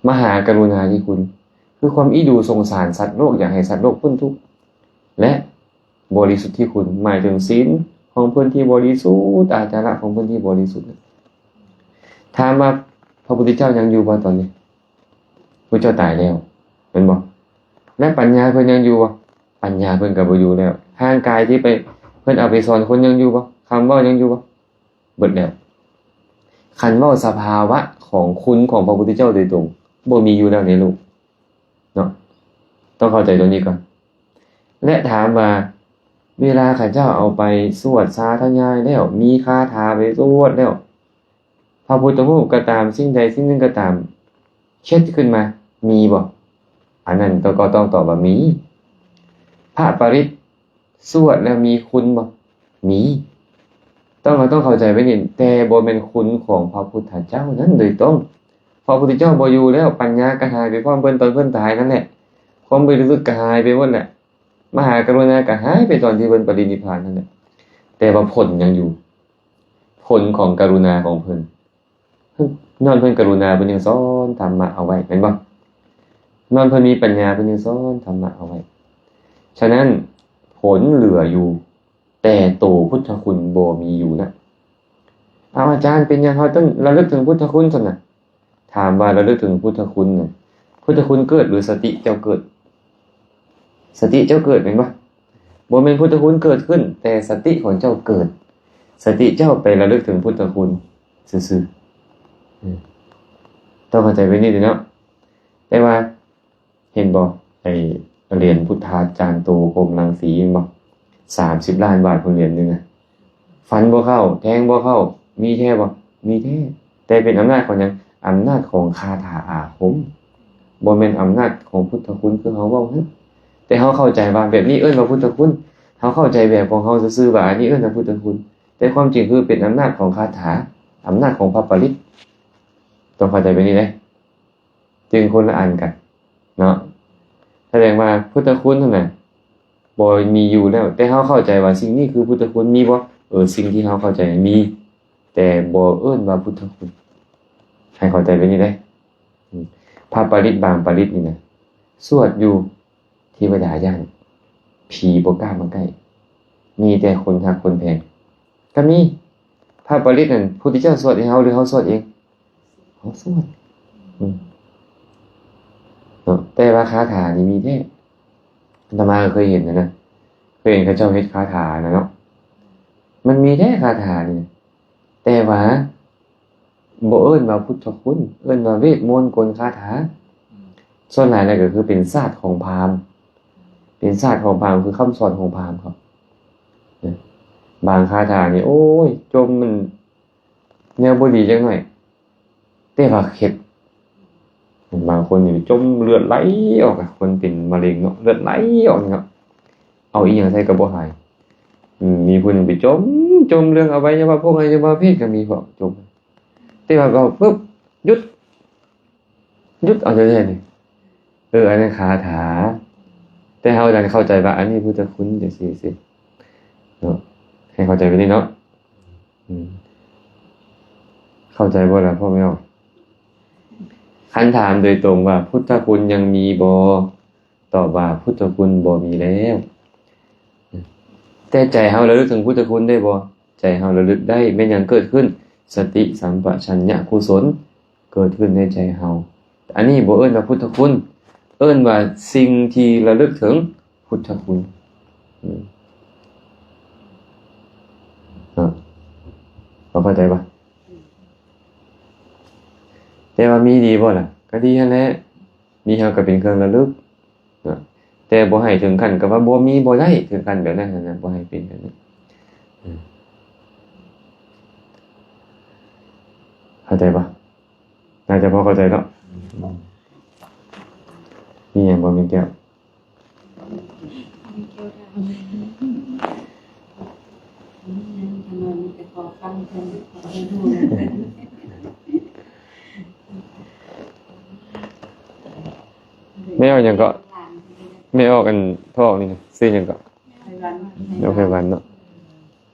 ມະຫາກະລຸນາທິຄຸນ ຄືຄວາມອີ່ດູສົງສານສັດໂລກ ຢາກໃຫ້ສັດໂລກພົ້ນທຸກ ແລະ ບໍລິສຸດທິຄຸນ ໝາຍເຖິງສິນຂອງເພິ່ນທີ່ບໍລິສຸດ, ອາຈາລະຂອງເພິ່ນທີ່ບໍລິສຸດ. ຖາມວ່າພະພຸດທະເຈົ້າຍັງຢູ່ບໍ່ຕອນນີ້? ພະເຈົ້າຕາຍແລ້ວ ແມ່ນບໍ່? ແລະ ປັນຍາເພິ່ນຍັງຢູ່ບໍ່? ປັນຍາເພິ່ນກໍບໍ່ຢູ່ແລ້ວ. ຮ່າງກາຍທີ່ໄປ ເພິ່ນເອົາໄປສອນຄົນຍັງຢູ່ບໍ່? ຄຳເວົ້າຍັງຢູ່ບໍ່? ເບິດແລ້ວ. ຄັນເວົ້າສະພາວະຂອງຄຸນຂອງພະພຸດທະເຈົ້າໂດຍຕົງ ບໍ່ມີຢູ່ແລ້ວໃນໂລກເນາະ. ຕ້ອງເຂົ້າໃຈຕົວນີ້ກ່ອນ. ແລະ ຖາມວ່າ ເວລາເຂົາເຈົ້າເອົາໄປສວດສາທະຍາຍແລ້ວ, ມີຄາຖາໄປສວດແລ້ວ, ພະພຸດທະຮູບກໍຕາມ, ສິ່ງໃດສິ່ງໜຶ່ງກໍຕາມ, ເຮັດຂຶ້ນມາ ມີບໍ່? ອັນນັ້ນກໍຕ້ອງຕອບວ່າມີ. ພະປະລິດສວດແລ້ວມີຄຸນບໍ່? ມີ. ຕ້ອງ ຕ້ອງເຂົ້າໃຈໄວ້ນີ້, ແຕ່ບໍ່ແມ່ນຄຸນຂອງພະພຸດທະເຈົ້ານັ້ນໂດຍຕົງ. ພະພຸດທະເຈົ້າບໍ່ຢູ່ແລ້ວ, ປັນຍາກໍຫາຍໄປພ້ອມເພິ່ນຕອນເພິ່ນຕາຍນັ້ນແຫຼະ, ຄວາມບໍລິສຸດກໍຫາຍໄປໝົດແຫຼະ, ມະຫາກະລຸນາກໍຫາຍໄປຕອນທີ່ເພິ່ນປະລິນິບພານນັ້ນແຫຼະ, ແຕ່ວ່າຜົນຍັງຢູ່. ຜົນຂອງກະລຸນາຂອງເພິ່ນ, ຍ້ອນເພິ່ນກະລຸນາ ເພິ່ນຈຶ່ງສອນທຳມະເອົາໄວ້ ແມ່ນບໍ່? ຍ້ອນເພິ່ນມີປັນຍາ ເພິ່ນຈຶ່ງສອນທຳມະເອົາໄວ້. ສະນັ້ນ ຜົນເຫຼືອຢູ່, ແຕ່ໂຕພຸດທະຄຸນບໍ່ມີຢູ່ນະ. ເອົາ ອາຈານ, ເປັນຫຍັງເຮົາຕ້ອງລະລຶກເຖິງພຸດທະຄຸນຊັ້ນນະ? ຖາມວ່າລະລຶກເຖິງພຸດທະຄຸນນະ, ພຸດທະຄຸນເກີດ ຫຼື ສະຕິເຈົ້າເກີດ? ສະຕິເຈົ້າເກີດແມ່ນບໍ່? ບໍ່ແມ່ນພຸດທະຄຸນເກີດຂຶ້ນ, ແຕ່ສະຕິຂອງເຈົ້າເກີດ. ສະຕິເຈົ້າໄປລະລຶກເຖິງພຸດທະຄຸນຊື່ໆ. ອືມ ຕ້ອງເຂົ້າໃຈແບບນີ້ເດີເນາະ. ແຕ່ວ່າ ເຫັນບໍ່ ໄອ້ຫຼຽນພຸດທາຈານໂຕ ພົມລັງສີ ແມ່ນບໍ່? ສາມສິບລ້ານບາດພຸ້ນຫຼຽນໜຶ່ງນະ. ຟັນບໍ່ເຂົ້າ, ແທງບໍ່ເຂົ້າ, ມີແທ້ບໍ່? ມີແທ້. ແຕ່ເປັນອຳນາດຂອງຫຍັງ? ອຳນາດຂອງຄາຖາອາຄົມ, ບໍ່ແມ່ນອຳນາດຂອງພຸດທະຄຸນຄືເຮົາເວົ້າຫັ້ນ. ແຕ່ເຮົາເຂົ້າໃຈວ່າແບບນີ້ເອີ້ນວ່າພຸດທະຄຸນ, ເຮົາເຂົ້າໃຈແບບຂອງເຮົາຊື່ໆວ່າອັນນີ້ເອີ້ນວ່າພຸດທະຄຸນ. ແຕ່ຄວາມຈິງຄືເປັນອຳນາດຂອງຄາຖາ, ອຳນາດຂອງພະປະລິດ. ຕ້ອງເຂົ້າໃຈແບບນີ້ເດ້. ຈຶ່ງຄົນລະອັນກັນເນາະ. ສະແດງວ່າພຸດທະຄຸນຫັ້ນນະບໍ່ມີຢູ່ແລ້ວ, ແຕ່ເຮົາເຂົ້າໃຈວ່າສິ່ງນີ້ຄືພຸດທະຄຸນ ມີບໍ່? ເອີ ສິ່ງທີ່ເຮົາເຂົ້າໃຈມີ, ແຕ່ບໍ່ເອີ້ນວ່າພຸດທະຄຸນ. ໃຫ້ເຂົ້າໃຈແບບນີ້ເດ້. ອືມ ພະປະລິດບາງປະລິດນີ້ນະ ສວດຢູ່ ເທວະດາຢ້ານ, ຜີບໍ່ກ້າມາໃກ້, ມີແຕ່ຄົນຮັກຄົນແພງກໍມີ. ພະປະລິດນັ້ນ ພຸດທະເຈົ້າສວດໃຫ້ເຮົາ ຫຼືເຮົາສວດເອງ? ເຮົາສວດ. ອືມ ເນາະ, ແຕ່ວ່າຄາຖານີ້ມີແທ້. ອາດຕະມາກໍເຄີຍເຫັນນະ, ເຄີຍເຫັນເຂົາເຈົ້າເຮັດຄາຖານະເນາະ, ມັນມີແທ້ຄາຖານີ້. ແຕ່ວ່າ ບໍ່ເອີ້ນວ່າພຸດທະຄຸນ, ເອີ້ນວ່າເວດມົນກົນຄາຖາ. ສ່ວນຫຼາຍແລ້ວກໍຄືເປັນສາດຂອງພາມ, ເປັນສາດຂອງພາມ, ຄືຄຳສອນຂອງພາມເຂົາ. ບາງຄາຖານີ້ ໂອ້ຍ ຈົ່ມມັນແນວບໍ່ດີຈັກໜ້ອຍ, ແຕ່ວ່າເຮັດ. ບາງຄົນນີ້ຈົ່ມເລືອດໄຫຼອອກ, ຄົນເປັນມະເຮັງເນາະ, ເລືອດໄຫຼອອກເນາະ, ເອົາອີ່ຫຍັງໃສ່ກໍບໍ່ຫາຍ. ອືມ ມີຜູ້ໜຶ່ງໄປຈົ່ມ, ຈົ່ມເລື່ອງອະໄວຍະວະພົງ ອະໄວຍະວະເພດກໍມີພວກຈົ່ມ. ແຕ່ວ່າເວົ້າປຶບ ຢຸດ, ຢຸດເອົາແທ້ໆນີ້. ເອີ ອັນນັ້ນຄາຖາ, ແຕ່ເຮົາດັນເຂົ້າໃຈວ່າອັນນີ້ພຸດທະຄຸນ ຈັ່ງຊີ້ເນາະ. ໃຫ້ເຂົ້າໃຈແບບນີ້ເນາະ. ອືມ ເຂົ້າໃຈບໍ່ລະພໍ່ແມ່? ຄັນຖາມໂດຍຕົງວ່າ ພຸດທະຄຸນຍັງມີບໍ່? ຕອບວ່າ ພຸດທະຄຸນບໍ່ມີແລ້ວ. ແຕ່ໃຈເຮົາລະລຶກເຖິງພຸດທະຄຸນໄດ້ບໍ່? ໃຈເຮົາລະລຶກໄດ້. ແມ່ນຫຍັງເກີດຂຶ້ນ? ສະຕິສຳປະຊັນຍະກຸສົນເກີດຂຶ້ນໃນໃຈເຮົາ. ອັນນີ້ບໍ່ເອີ້ນວ່າພຸດທະຄຸນ, ເອີ້ນວ່າສິ່ງທີ່ລະລຶກເຖິງພຸດທະຄຸນ. ອືມ ເນາະ, ເຂົ້າໃຈບໍ່? ແຕ່ວ່າມີດີບໍ່ລະ? ກໍດີຫັ້ນແຫຼະ. ມີເຮົາກໍເປັນເຄື່ອງລະລຶກເນາະ, ແຕ່ບໍ່ໃຫ້ເຖິງຂັ້ນກັບວ່າບໍ່ມີບໍ່ໄດ້, ເຖິງຂັ້ນແບບນັ້ນນະ, ບໍ່ໃຫ້ເປັນແບບນັ້ນ. ເຂົ້າໃຈບໍ່? ໜ້າຈະພໍເຂົ້າໃຈເນາະ. ມີຫຍັງບໍ່ ແມ່ແກ້ວ? ແມ່ອອກຫຍັງເກາະ? ແມ່ອອກອັນທ້ອງນີ້ຊື່ຫຍັງເກາະ? ນ້ອງໄພວັນເນາະ.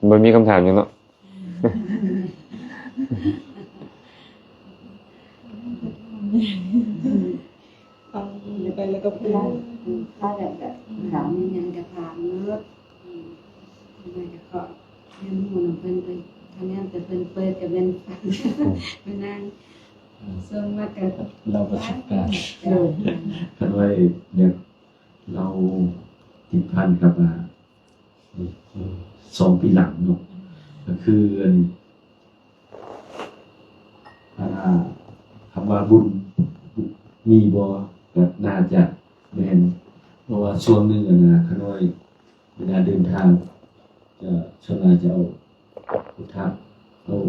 ບໍ່ມີຄຳຖາມຫຍັງເນາະ. ຟັງໄປແລ້ວກໍພູມໃຈ. ຖ້າແບບ ແບບຖາມອີ່ຫຍັງກໍຖາມເລີຍ. ອືມ ແມ່ກໍຂໍຮຽນຮູ້ນຳເພິ່ນໄປ, ຄະແນນແຕ່ເພິ່ນເປີດກໍແມ່ນ ອືມ ມານັ່ງ ເຊິ່ງວ່າກໍເລົ່າປະສົບການ. ໂດຍ ຄັນວ່າຢາກເລົ່າຕິດພັນກັບ ອາ ສອງປີຫຼັງເນາະ, ກໍຄືອັນ ອາ ຄຳວ່າບຸນມີບໍ່? ກໍໜ້າຈະແມ່ນ, ເພາະວ່າຊ່ວງໜຶ່ງ ອາ ນະ ຂະນ້ອຍເວລາເດີນທາງ ຈະ ສ່ວນຫຼາຍຈະເອົາພຸດທະ ເອົາ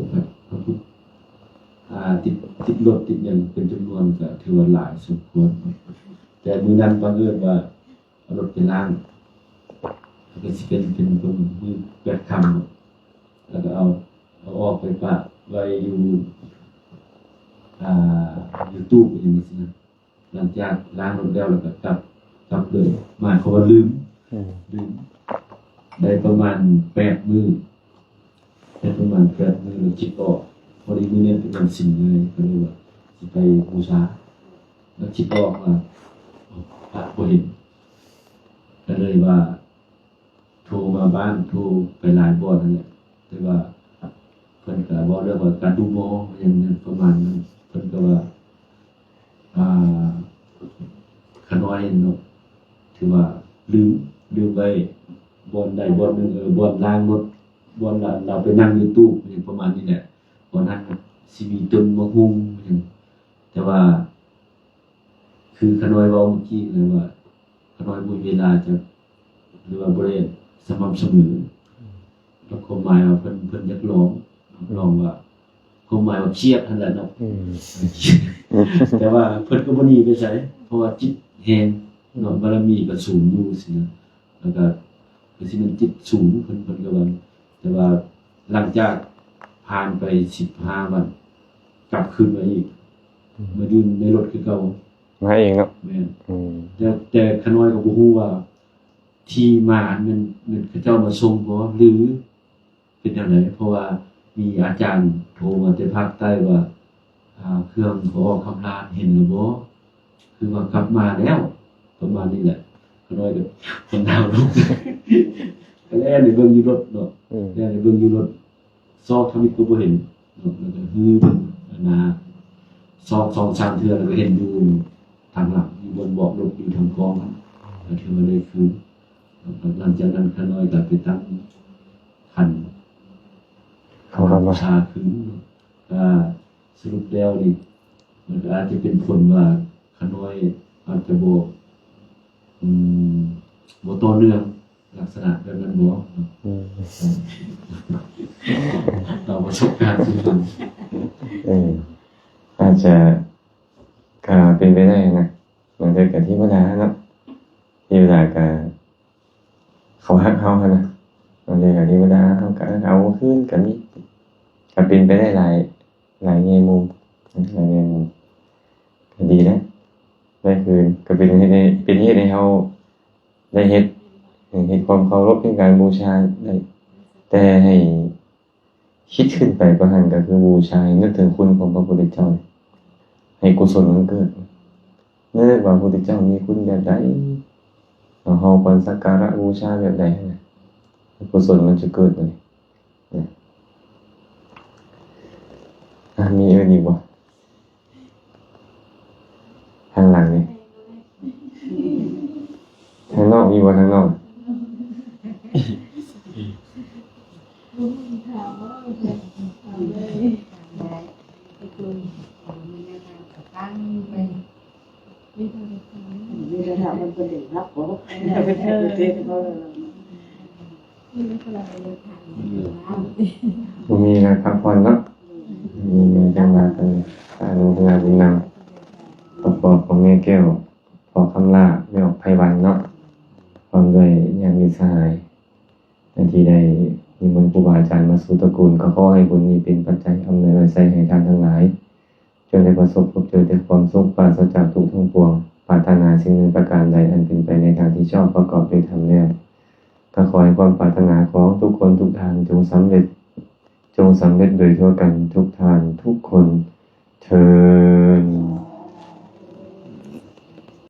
ອາ ຕິດ ຕິດລົດຕິດຫຍັງເປັນຈຳນວນ ກໍຖືວ່າຫຼາຍສົມຄວນ. ແຕ່ມື້ນັ້ນບັງເອີນວ່າ ເອົາລົດໄປລ້າງ ແລ້ວກໍຊິເປັນ ເປັນມື້ແປດຄ່ຳເນາະ, ແລ້ວກໍເອົາ ເອົາອອກໄປປະໄວ້ຢູ່ ອ່າ ຢູ່ຕູ້ຫຍັງຊີ້ນະ. ຫຼັງຈາກລ້າງລົດແລ້ວ ແລ້ວກໍກັບ ກັບເລີຍ, ໝາຍຄວາມວ່າລືມ ອືມ ລືມ ໄດ້ປະມານແປດມື້. ໄດ້ປະມານແປດມື້ແລ້ວຄິດອອກ, ພໍດີມື້ນັ້ນເປັນວັນສິນໃຫຍ່ ກໍເລີຍວ່າຊິໄປບູຊາ, ແລ້ວຄິດອອກວ່າ ພະບໍ່ເຫັນ, ກໍເລີຍວ່າໂທມາບ້ານ, ໂທໄປຫຼາຍບ່ອນຫັ້ນແຫຼະ, ແຕ່ວ່າເພິ່ນກໍເວົ້າເລື່ອງວ່າການດູໝໍຫຍັງປະມານນັ້ນ, ເພິ່ນກໍວ່າ ອ່າ ຂະນ້ອຍເນາະ ຖືວ່າລືມ ລືມໄວ້ບ່ອນໃດບ່ອນໜຶ່ງ, ເອີ ບ່ອນລ້າງລົດ, ບ່ອນລາ ລາວໄປນັ່ງຢູ່ຕູ້ຫຍັງປະມານນີ້ແຫຼະ. ບ່ອນນັ້ນຊິມີຕົ້ນໝາກຫຸ່ງຫຍັງ, ແຕ່ວ່າຄືຂະນ້ອຍເວົ້າເມື່ອກີ້ນະວ່າ ຂະນ້ອຍບໍ່ມີເວລາຈະ ຫຼືວ່າບໍ່ໄດ້ສະໝ່ຳສະເໝີ. ແລ້ວຄວາມໝາຍວ່າເພິ່ນ ເພິ່ນຢາກລອງ ລອງວ່າ ຄວາມໝາຍວ່າຄຽດຫັ້ນແຫຼະເນາະ. ອືມ ແຕ່ວ່າເພິ່ນກໍບໍ່ໜີໄປໃສ ເພາະວ່າຈິດແຮງເນາະ, ບາລະມີກໍສູງຢູ່ຊີ້ນະ, ແລ້ວກໍຄືຊິແມ່ນຈິດສູງ ເພິ່ນ ເພິ່ນກໍວ່າ. ແຕ່ວ່າ ຫຼັງຈາກຜ່ານໄປສິບຫ້າວັນ ກັບຄືນມາອີກ ອືມ ມາຢູ່ໃນລົດຄືເກົ່າ. ມາເອງເນາະ? ແມ່ນ. ອືມ. ແຕ່ ແຕ່ຂ້ານ້ອຍກໍບໍ່ຮູ້ວ່າທີ່ມາຫັ້ນແມ່ນ ແມ່ນເຂົາເຈົ້າມາສົ່ງບໍ່ ຫຼື ເປັນຈັ່ງໃດ? ເພາະວ່າມີອາຈານໂທມາແຕ່ພາກໃຕ້ວ່າ ອ່າ ເຄື່ອງກໍອອກຄຳລາດ ເຫັນແລ້ວບໍ່? ຄືວ່າກັບມາແລ້ວ ປະມານນີ້ແຫຼະ. ຂ້ານ້ອຍກໍຄົນດາວລົງ ກໍແລ່ນໄປເບິ່ງຢູ່ລົດເນາະ. ອືມ. ແລ່ນໄປເບິ່ງຢູ່ລົດ ຊອກທຳອິດກໍບໍ່ເຫັນເນາະ. ແລ້ວກໍຮືເບິ່ງໜ້າ ຊອກສອງສາມເທື່ອ ແລ້ວກໍເຫັນຢູ່ທາງຫຼັງ ຢູ່ບ່ອນເບາະລົດ ຢູ່ທາງກ້ອງ ກໍຖືວ່າໄດ້ຄືນ. ຫຼັງຈາກນັ້ນ ຂ້ານ້ອຍກໍໄປຕັ້ງຄັນ ເຂົ້າກັບມາ ຊາຄືນ. ອ່າ ສະຫຼຸບແລ້ວນີ້ ມັນກໍອາດຈະເປັນຜົນວ່າຂ້ານ້ອຍອາດຈະບໍ່ ອືມ ບໍ່ຕໍ່ເນື່ອງ ລັກສະນະແບບນັ້ນບໍ່? ອືມ. ຕາມປະສົບການທີ່ຜ່ານ ເອີ ອາດຈະ ກໍເປັນໄປໄດ້ນະ. ບາງເທື່ອກໍເທວະດາເນາະ ເທວະດາກໍ ເຂົາຮັກເຮົາຫັ້ນນະ. ບາງເທື່ອກໍເທວະດາເຮົາກໍເອົາຄືນກໍມີ. ກໍເປັນໄປໄດ້ຫຼາຍ ຫຼາຍແງ່ມຸມ ຫຼາຍແງ່ມຸມ. ກໍດີແຫຼະ ໄດ້ຄືນ ກໍເປັນເຮັດໃຫ້ ເປັນເຮັດໃຫ້ເຮົາໄດ້ເຮັດ ເຮັດຄວາມເຄົາລົບໃນການບູຊາໄດ້. ແຕ່ໃຫ້ ຄິດຂຶ້ນໄປກວ່າຫັ້ນ ກໍຄືບູຊາໃຫ້ນຶກເຖິງຄຸນຂອງພະພຸດທະເຈົ້າ ໃຫ້ກຸສົນມັນເກີດ. ນຶກວ່າພະພຸດທະເຈົ້າມີຄຸນແບບໃດ ເຮົາຄວນສັກກາລະບູຊາແບບໃດຫັ້ນນະ ໃຫ້ກຸສົນມັນຈະເກີດເລີຍ. ອາ ມີອື່ນອີກບໍ່? ທາງຫຼັງນີ້ ທາງນອກມີບໍ່? ທາງນອກ ບໍ່ມີແລ້ວ ພັກຜ່ອນເນາະ. ມີແຕ່ວ່າເພິ່ນອະນຸໂມທະນາບຸນນຳ ຄອບຄົວຂອງແມ່ແກ້ວ ພໍ່ຄຳຫຼ້າ ແມ່ອອກໄພວັນເນາະ ພ້ອມດ້ວຍຍາດມິດສະຫາຍ ທີ່ໄດ້ນິມົນຄູບາອາຈານມາສູ່ຕະກູນ. ກໍຂໍໃຫ້ບຸນນີ້ເປັນປັດໄຈອຳນວຍອວຍໄຊໃຫ້ທ່ານທັງຫຼາຍ ຈົ່ງໄດ້ປະສົບພົບເຈີແຕ່ຄວາມສຸກ ປາສະຈາກທຸກທັງປວງ. ປາດຖະໜາສິ່ງໜຶ່ງປະການໃດ ອັນເປັນໄປໃນທາງທີ່ຊອບ ປະກອບດ້ວຍທຳແລ້ວ ກໍຂໍໃຫ້ຄວາມປາດຖະໜາຂອງທຸກຄົນທຸກທ່ານ ຈົ່ງສຳເລັດ ຈົ່ງສຳເລັດໂດຍທົ່ວກັນທຸກທ່ານທຸກຄົນເທີ້ນ.